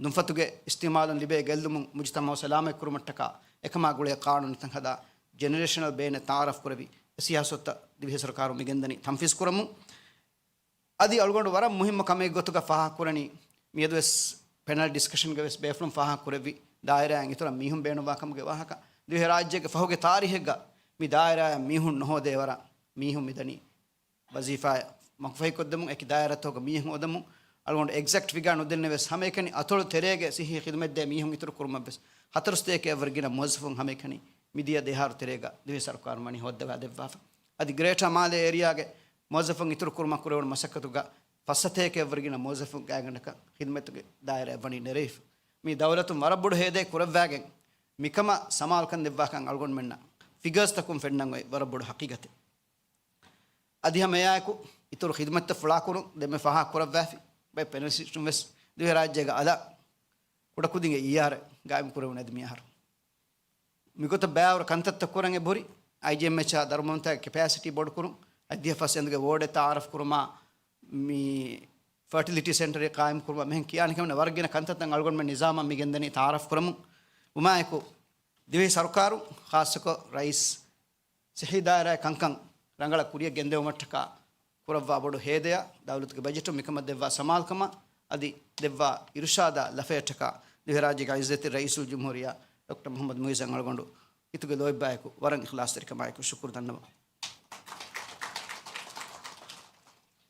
ދުންފަތުގެ އިސްތިޢުމާލުން ލިބޭ ގެއްލުމުން މުޖުތަމަޢު ސަލާމަތް ކުރުމަށްޓަކާ އެކަމާ ގުޅޭ ޤާނޫނުތައް ހަދާ، ޖެނެރޭޝަނަލް ބޭނެއް ތަޢާރަފް ކުރެވި، އެ ސިޔާސަތުތައް ދިވެހި ސަރުކާރުން މި ގެންދަނީ ތަންފީޒު ކުރަމުން. އަދި އަޅުގަނޑު ވަރަށް މުހިއްމު ކަމެއް ގޮތުގަ ފާހަގަކުރަނީ، މިއަދުވެސް ޕެނަލް ޑިސްކަޝަންގަ ވެސް ބޭފުޅުން ފާހަގަކުރެއްވި، ދާއިރާއިން އިތުރަށް މީހުން ބޭނުންވާ ކަމުގެ ވާހަކަ. ދިވެހިރާއްޖޭގެ ފަހުގެ ތާރީޚެއްގަ މި ދާއިރާއަށް މީހުން ނުހޯދޭ ވަރަށް މީހުން މިދަނީ ވަޒީފާއަށް މަގުފަހިކޮށްދެމުން، އެކި ދާއިރާތަކުގަ މީހުން އުދަމުން. އަޅުގަނޑު އެގްޒެކްޓް ފިގާ ނުދެންނެވެސް، ހަމައެކަނި އަތޮޅު ތެރޭގެ ސިއްހީ ޚިދުމަތްދޭ މީހުން އިތުރު ކުރުމަށްވެސް ހަތަރު ސަތޭކައަށްވުރެ ގިނަ މުވައްޒަފުން ހަމައެކަނި މިދިޔަ ދެއަހަރު ތެރޭގަ ދިވެހި ސަރުކާރުން ވަނީ ހޯއްދަވާ ދެއްވާފަ. އަދި ގްރޭޓާ މާލޭ އޭރިއާގެ މުވައްޒަފުން އިތުރު ކުރުމަށް ކުރެވުނު މަސައްކަތުގަ ފަސް ސަތޭކައަށްވުރެ ގިނަ މުވައްޒަފުން ގާތްގަނޑަކަށް ޚިދުމަތުގެ ދާއިރާއަށް ވަނީ ނެރެވިފަ. މީ ދައުލަތުން ވަރަށް ބޮޑު ހޭދައެއް ކުރައްވާގެން މިކަމަށް ސަމާލުކަން ދެއްވާކަން އަޅުގަނޑުމެންނަށް ފިގަރސްތަކުން ފެންނަން އޮތް ވަރަށް ބޮޑު ހަޤީގަތެއް. އަދި ހަމައެއާއެކު އިތުރު ޚިދުމަތްތައް ފުޅާކުރުން ދެންމެ ފާހަގަކުރައްވާފި. ބައެއް ޕެނަލިސްޓުން ވެސް ދިވެހިރާއްޖޭގަ އަލަށް ކުޑަކުދިންގެ އީއާރެއް ގާއިމްކުރެވުނު އަދި މިއަހަރު. މިގޮތަށް ބައިވަރު ކަންތައްތައް ކުރަން އެބަހުރި، އައިޖީއެމްއެޗްއާ ދަރުމަންތާގެ ކެޕޭސިޓީ ބޮޑުކުރުން، އަދި ދިހަ ފަސް އެނދުގެ ވޯޑެއް ތަޢާރަފް ކުރުމާ، މި ފަރޓިލިޓީ ސެންޓަރެއް ޤާއިމްކުރުމާ މިހެން ކިޔާނެ ކަމެއް ނެތް، ވަރަށް ގިނަ ކަންތައްތައް އަޅުގަނޑުމެން ނިޒާމަށް މި ގެންދަނީ ތަޢާރަފް ކުރަމުން. އުމާއެކު ދިވެހި ސަރުކާރު، ޚާއްޞަކޮށް ރައީސް ސިއްހީ ދާއިރާއެއް ކަންކަން ރަނގަޅަށް ކުރިއަށް ގެންދެވުމަށްޓަކާ ކުރައްވާ ބޮޑު ހޭދަޔާ، ދައުލަތުގެ ބަޖެޓުން މިކަމަށް ދެއްވާ ސަމާލުކަމާ، އަދި ދެއްވާ އިރުޝާދާ ލަފަޔަށްޓަކާ ދިވެހިރާއްޖޭގެ ޢިއްޒަތްތެރި ރައީސުލްޖުމްހޫރިއްޔާ ޑޮކްޓަރ މުޙައްމަދު މުޢިއްޒަށް އަޅުގަނޑު އިތުގެ ލޯތްބާއެކު ވަރަށް އިޚްލާޞްތެރިކަމާއެކު ޝުކުރު ދަންނަވަން.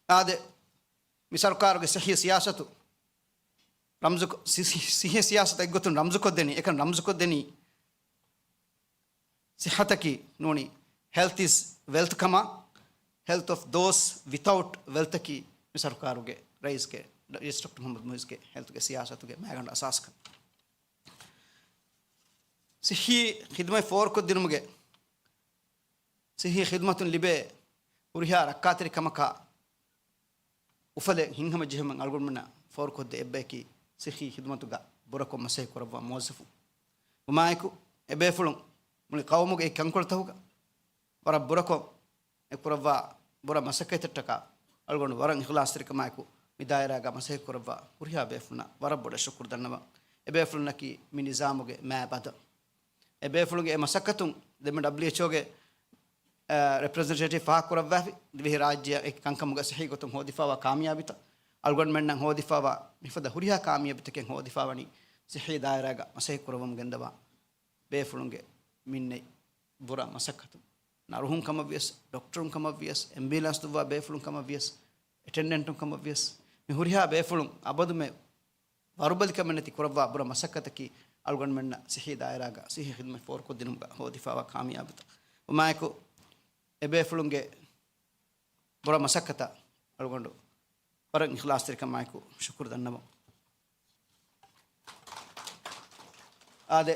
އާދެ، މި ސަރުކާރުގެ ސިއްހީ ސިޔާސަތު ރަމްޒުކޮ-، ސި-، ސި-، ސިއްހީ ސިޔާސަތަށް އެއްގޮތުން ރަމްޒުކޮށްދެނީ، އެކަން ރަމްޒުކޮށްދެނީ، ސިއްހަތަކީ ނޫނީ ހެލްތް އިޒް ވެލްތް ކަމާ، ހެލްތް އޮފް ދޯސް ވިތައުޓް ވެލްތަކީ މި ސަރުކާރުގެ ރައީސްގެ، ރައީސް ޑޮކްޓަރ މުޙައްމަދު މުޢިއްޒުގެ ހެލްތުގެ ސިޔާސަތުގެ މައިގަނޑު އަސާސްކަން. ސިއްހީ ޚިދުމަތް ފޯރުކޮށްދިނުމުގެ ސިއްހީ ޚިދުމަތުން ލިބޭ ހުރިހާ ރައްކާތެރިކަމަކާ އުފަލެއް ހިތްހަމަޖެހުމަށް އަޅުގަނޑުމެންނަށް ފޯރުކޮށްދޭ އެއްބަޔަކީ ސިއްހީ ޚިދުމަތުގަ ބުރަކޮށް މަސައްކަތް ކުރައްވާ މުވައްޒަފުން. ވުމާއެކު، އެބޭފުޅުން މުޅި ޤައުމުގެ އެއް ކަންކޮޅުތަކުގަ ވަރަށް ބުރަކޮށް އެ ކުރައްވާ ބުރަ މަސައްކަތަށްޓަކާ އަޅުގަނޑު ވަރަށް އިޚްލާޞްތެރިކަމާއެކު މި ދާއިރާގަ މަސައްކަތް ކުރައްވާ ހުރިހާ ބޭފުޅުންނަށް ވަރަށް ބޮޑަށް ޝުކުރު ދަންނަވަން. އެބޭފުޅުންނަކީ މި ނިޒާމުގެ މާބަދަލު. އެބޭފުޅުންގެ އެ މަސައްކަތުން ދެންމެ ޑަބްލިއުއެޗްއޯގެ، އަ، ރެޕްރެޒެންޓޭޓިވް ފާހަގަކުރައްވާފި، ދިވެހި ރާއްޖެއަށް އެކި ކަންކަމުގަ ސިއްހީ ގޮތުން ހޯދިފާވާ ކާމިޔާބީތައް، އަޅުގަނޑުމެންނަށް ހޯދިފާވާ މިފަދަ ހުރިހާ ކާމިޔާބީތަކެއް ހޯދިފާވަނީ ސިއްހީ ދާއިރާގަ މަސައްކަތް ކުރައްވަމުން ގެންދަވާ ބޭފުޅުންގެ މިންނެތް ބުރަ މަސައްކަތުން. ނަރުހުން ކަމަށްވިޔަސް، ޑޮކްޓަރުން ކަމަށްވިޔަސް، އެމްބިއުލާންސް ދުއްވާ ބޭފުޅުން ކަމަށްވިޔަސް، އެޓެންޑެންޓުން ކަމަށްވިޔަސް، މި ހުރިހާ ބޭފުޅުން އަބަދުމެ ވަރުބަލިކަމެއް ނެތި ކުރައްވާ ބުރަ މަސައްކަތަކީ އަޅުގަނޑުމެންނަށް ސިއްހީ ދާއިރާގަ ސިއްހީ ޚިދުމަތް ފޯރުކޮށްދިނުމުގަ ހޯދިފާވާ ކާމިޔާބުތައް. ވުމާއެކު، އެބޭފުޅުންގެ ބުރަ މަސައްކަތަށް އަޅުގަނޑު ވަރަށް އިޚްލާޞްތެރިކަމާއެކު ޝުކުރު ދަންނަވަން. އާދެ،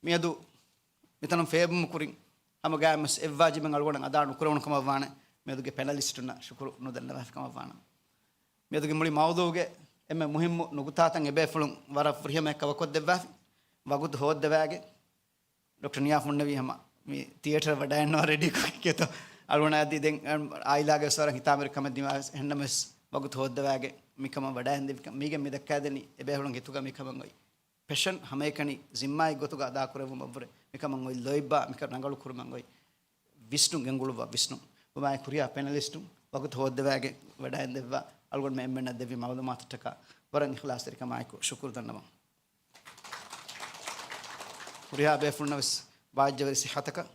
މިއަދު މިތަނުން ފޭބުމު ކުރިން ހަމަ ގާތްމަސް އެއްވާޖިބެއް އަޅުގަނޑަށް އަދާ ނުކުރެވުނު ކަމަށް ވާނެ މިއަދުގެ ޕެނަލިސްޓުންނަށް ޝުކުރު ނުދަންނަވާފި ކަމަށް ވާނަމަ. މިއަދުގެ މުޅި މައުޟޫގެ އެންމެ މުހިއްމު ނުކުތާތައް އެބޭފުޅުން ވަރަށް ފުރިހަމަޔަށް ކަވަރ ކޮށްދެއްވާފި. ވަގުތު ހޯއްދަވާގެން ޑޮކްޓަރ ނިޔާ ފުންނެވީ ހަމަ މި ތިއޭޓަރަށް ވަޑައިންނަވާ ރެޑީ ކޮށް ކިޔަތޯ. އަޅުގަނޑަށް އަދި ދެން އައިލާގެ ވެސް ވަރަށް ހިތާމަވެރި ކަމެއް ދިމާވެސް އެހެންނަމަވެސް ވަގުތު ހޯއްދަވާގެން މިކަމަށް ވަޑައިންދެވިކަން މީގެން މި ދައްކާދެނީ އެބޭފުޅުން ހިތުގަ މިކަމަށް އޮތް ޕެޝަން ހަމައެކަނި ޒިންމާއެއް ގޮތުގަ އަދާކުރެއްވުމަށްވުރެ މިކަމަށް އޮތް ލޯތްބާ މިކަން ރަނގަޅު ކުރުމަށް އޮތް ވިސްނުން ގެންގުޅުއްވާ ވިސްނުން. ވުމާއެކު ހުރިހާ ޕެނަލިސްޓުން ވަގުތު ހޯއްދަވާގެން ވަޑައިންދެއްވާ އަޅުގަނޑުމެން އެންމެންނަށް ދެއްވި މައުލޫމާތަށްޓަކާ ވަރަށް އިޚްލާޞްތެރިކަމާއެކު ޝުކުރު ދަންނަވަން. ހުރިހާ ބޭފުޅުންނަށް ވެސް ބާއްޖަވެރި ސިއްހަތަކަށް،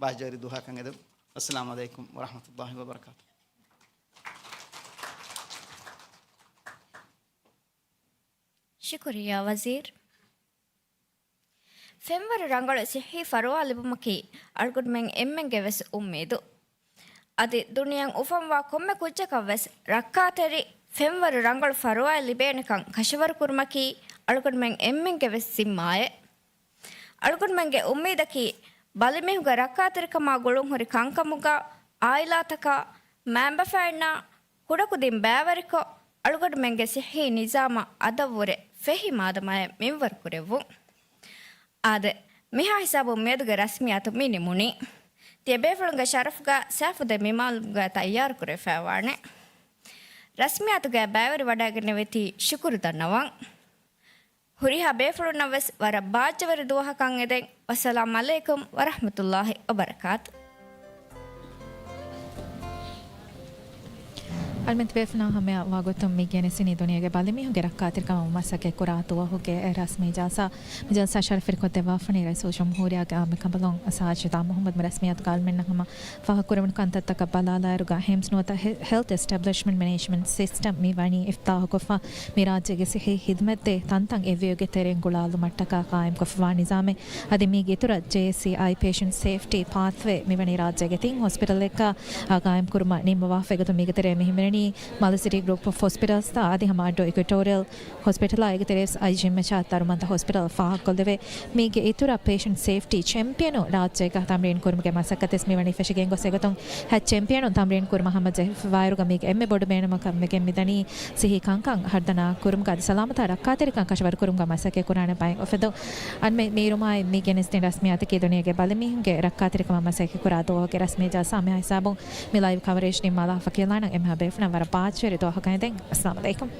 ބާއްޖަވެރި ދުވަހަކަށް އެދެން. އައްސަލާމު ޢަލައިކުމް ވަރަޙްމަތުﷲި ވަބަރަކާތު. ޝުކުރިއްޔާ ވަޒީރު. ފެންވަރު ރަނގަޅު ސިއްހީ ފަރުވާ ލިބުމަކީ އަޅުގަނޑުމެން އެންމެންގެ ވެސް އުއްމީދު. އަދި ދުނިޔެއަށް އުފަންވާ ކޮންމެ ކުއްޖަކަށް ވެސް ރައްކާތެރި ފެންވަރު ރަނގަޅު ފަރުވާއެއް ލިބޭނެކަން ކަށަވަރު ކުރުމަކީ އަޅުގަނޑުމެން އެންމެންގެ ވެސް ޒިންމާއެއް. އަޅުގަނޑުމެންގެ އުއްމީދަކީ ބަލިމީހުންގެ ރައްކާތެރިކަމާ ގުޅުންހުރި ކަންކަމުގަ އާއިލާތަކާ، މައިންބަފައިންނާ، ކުޑަކުދިން ބައިވެރިކޮށް، އަޅުގަނޑުމެންގެ ސިއްހީ ނިޒާމަށް އަދަށްވުރެ ފެހި މާދަމާއެއް މިންވަރު ކުރެއްވުން. އާދެ، މިހާ ހިސާބުން މިއަދުގެ ރަސްމިއްޔާތު މި ނިމުނީ. ތިޔަބޭފުޅުންގެ ޝަރަފުގަ ސާފުދެ މި މައުލަމްގަ ތައްޔާރުކުރެވިފައިވާނެ. ރަސްމިއްޔާތުގައި ބައިވެރިވަޑައިގެންނެވިތީ ޝުކުރު ދަންނަވަން. ހުރިހާ ބޭފުޅުންނަށް ވެސް ވަރަށް ބާއްޖަވެރި ދުވަހަކަށް އެދެން. ވައްސަލާމް ޢަލައިކުމް ވަރަޙްމަތުﷲި ވަބަރަކާތު. އަޅުމެން ތިބޭފުޅުންނާ ހަމަޔަށް ވާގޮތުން މި ގެނެސްދިނީ ދުނިޔޭގެ ބަލިމީހުންގެ ރައްކާތެރިކަމަށް މަސައްކަތް ކުރާ ދުވަހުގެ ރަސްމީ ޖަލްސާ. މި ޖަލްސާ ޝަރަފުވެރިކޮށްދެއްވާފަނީ ރައީސުލްޖުމްހޫރިއްޔާގެ އާއްމު ކަނބަލުން ސާޖިދާ މުޙައްމަދު. މި ރަސްމިއްޔާތުގަ އަޅުމެންނަށް ހަމަ ފާހަގަކުރެވުނު ކަންތައްތަކަށް ބަލާލާއިރުގަ ހިމްސް ނުވަތަ ހެ-، ހެލްތް އެސްޓެބްލިޝްމަންޓް މެނޭޖްމަންޓް ސިސްޓަމް މި ވަނީ އިފްތިތާޙުކޮށްފަ މި ރާއްޖޭގެ ސިއްހީ ޚިދުމަތްދޭ ތަންތަން އެއްވެއުގެ ތެރެއިން ގުޅާލުމަށްޓަކާ ޤާއިމްކޮށްފަވާ ނިޒާމެއް. އަދި މީގެ އިތުރަށް ޖޭއެސްސީއާއި ޕޭޝަންޓް ސޭފްޓީ ޕާތްވޭ މިވަނީ ރާއްޖޭގެ ތިން ހޮސްޕިޓަލްއެއްގަ ޤާއިމްކުރުމަށް ނިންމަވާފަ. އެގޮތުން މީގެ ތެރޭ މި ހިމެނެނީ މަލްޓިސިޓީ ގްރޫޕް އޮފް ހޮސްޕިޓަލްސްތައް އަދި ހަމަ އައްޑޫ އިކުއެޓޯރިއަލް ހޮސްޕިޓަލާ އޭގެ ތެރޭ އައިޖީއެމްއެޗްއާ ދަރުމަންދަ ހޮސްޕިޓަލް ފާހަގަކޮށްލެވޭ. މީގެ އިތުރަށް ޕޭޝަންޓް ސޭފްޓީ ޗެމްޕިއަނު ރާއްޖޭގަ ތަމްރީން ކުރުމުގެ މަސައްކަތެއް މިވަނީ ފެށިގެން ގޮސް. އެގޮތުން ހަ ޗެމްޕިއަނު ތަމްރީން ކުރުމަށް ހަމަޖެހިފަވާއިރުގަ މީގެ އެންމެ ބޮޑު ބޭނުމަކަށް ވެގެން މިދަނީ ސިއްހީ ކަންކަން ހަރުދަނާ ކުރުމުގަ އަދި ސަލާމަތާ ރައްކާތެރިކަން ކަށަވަރު ކުރުމުގަ މަސައްކަތް ކުރާނެ ބައެއް އުފެދުން. އަންމެ މީރުމާއި މި ގެނެސްދިން ރަސްމިއްޔާތަކީ ދުނިޔޭގެ ބަލިމީހުންގެ ރައްކާތެރިކަމަށް މަސައްކަތް ކުރާ ދުވަހުގެ ރަސްމީ ޖަލްސާ. މިހާ ހިސާބުން މި ލައިވް ކަވަރޭޖް ނިންމާލާފަ ކިޔަލާނަން. އެންމެހާ ބޭފުޅުންނަށް ވަރަށް ބާއްޖަވެރި ދުވަހަކަށް އެދެން. އައްސަލާމު ޢަލައިކުމް.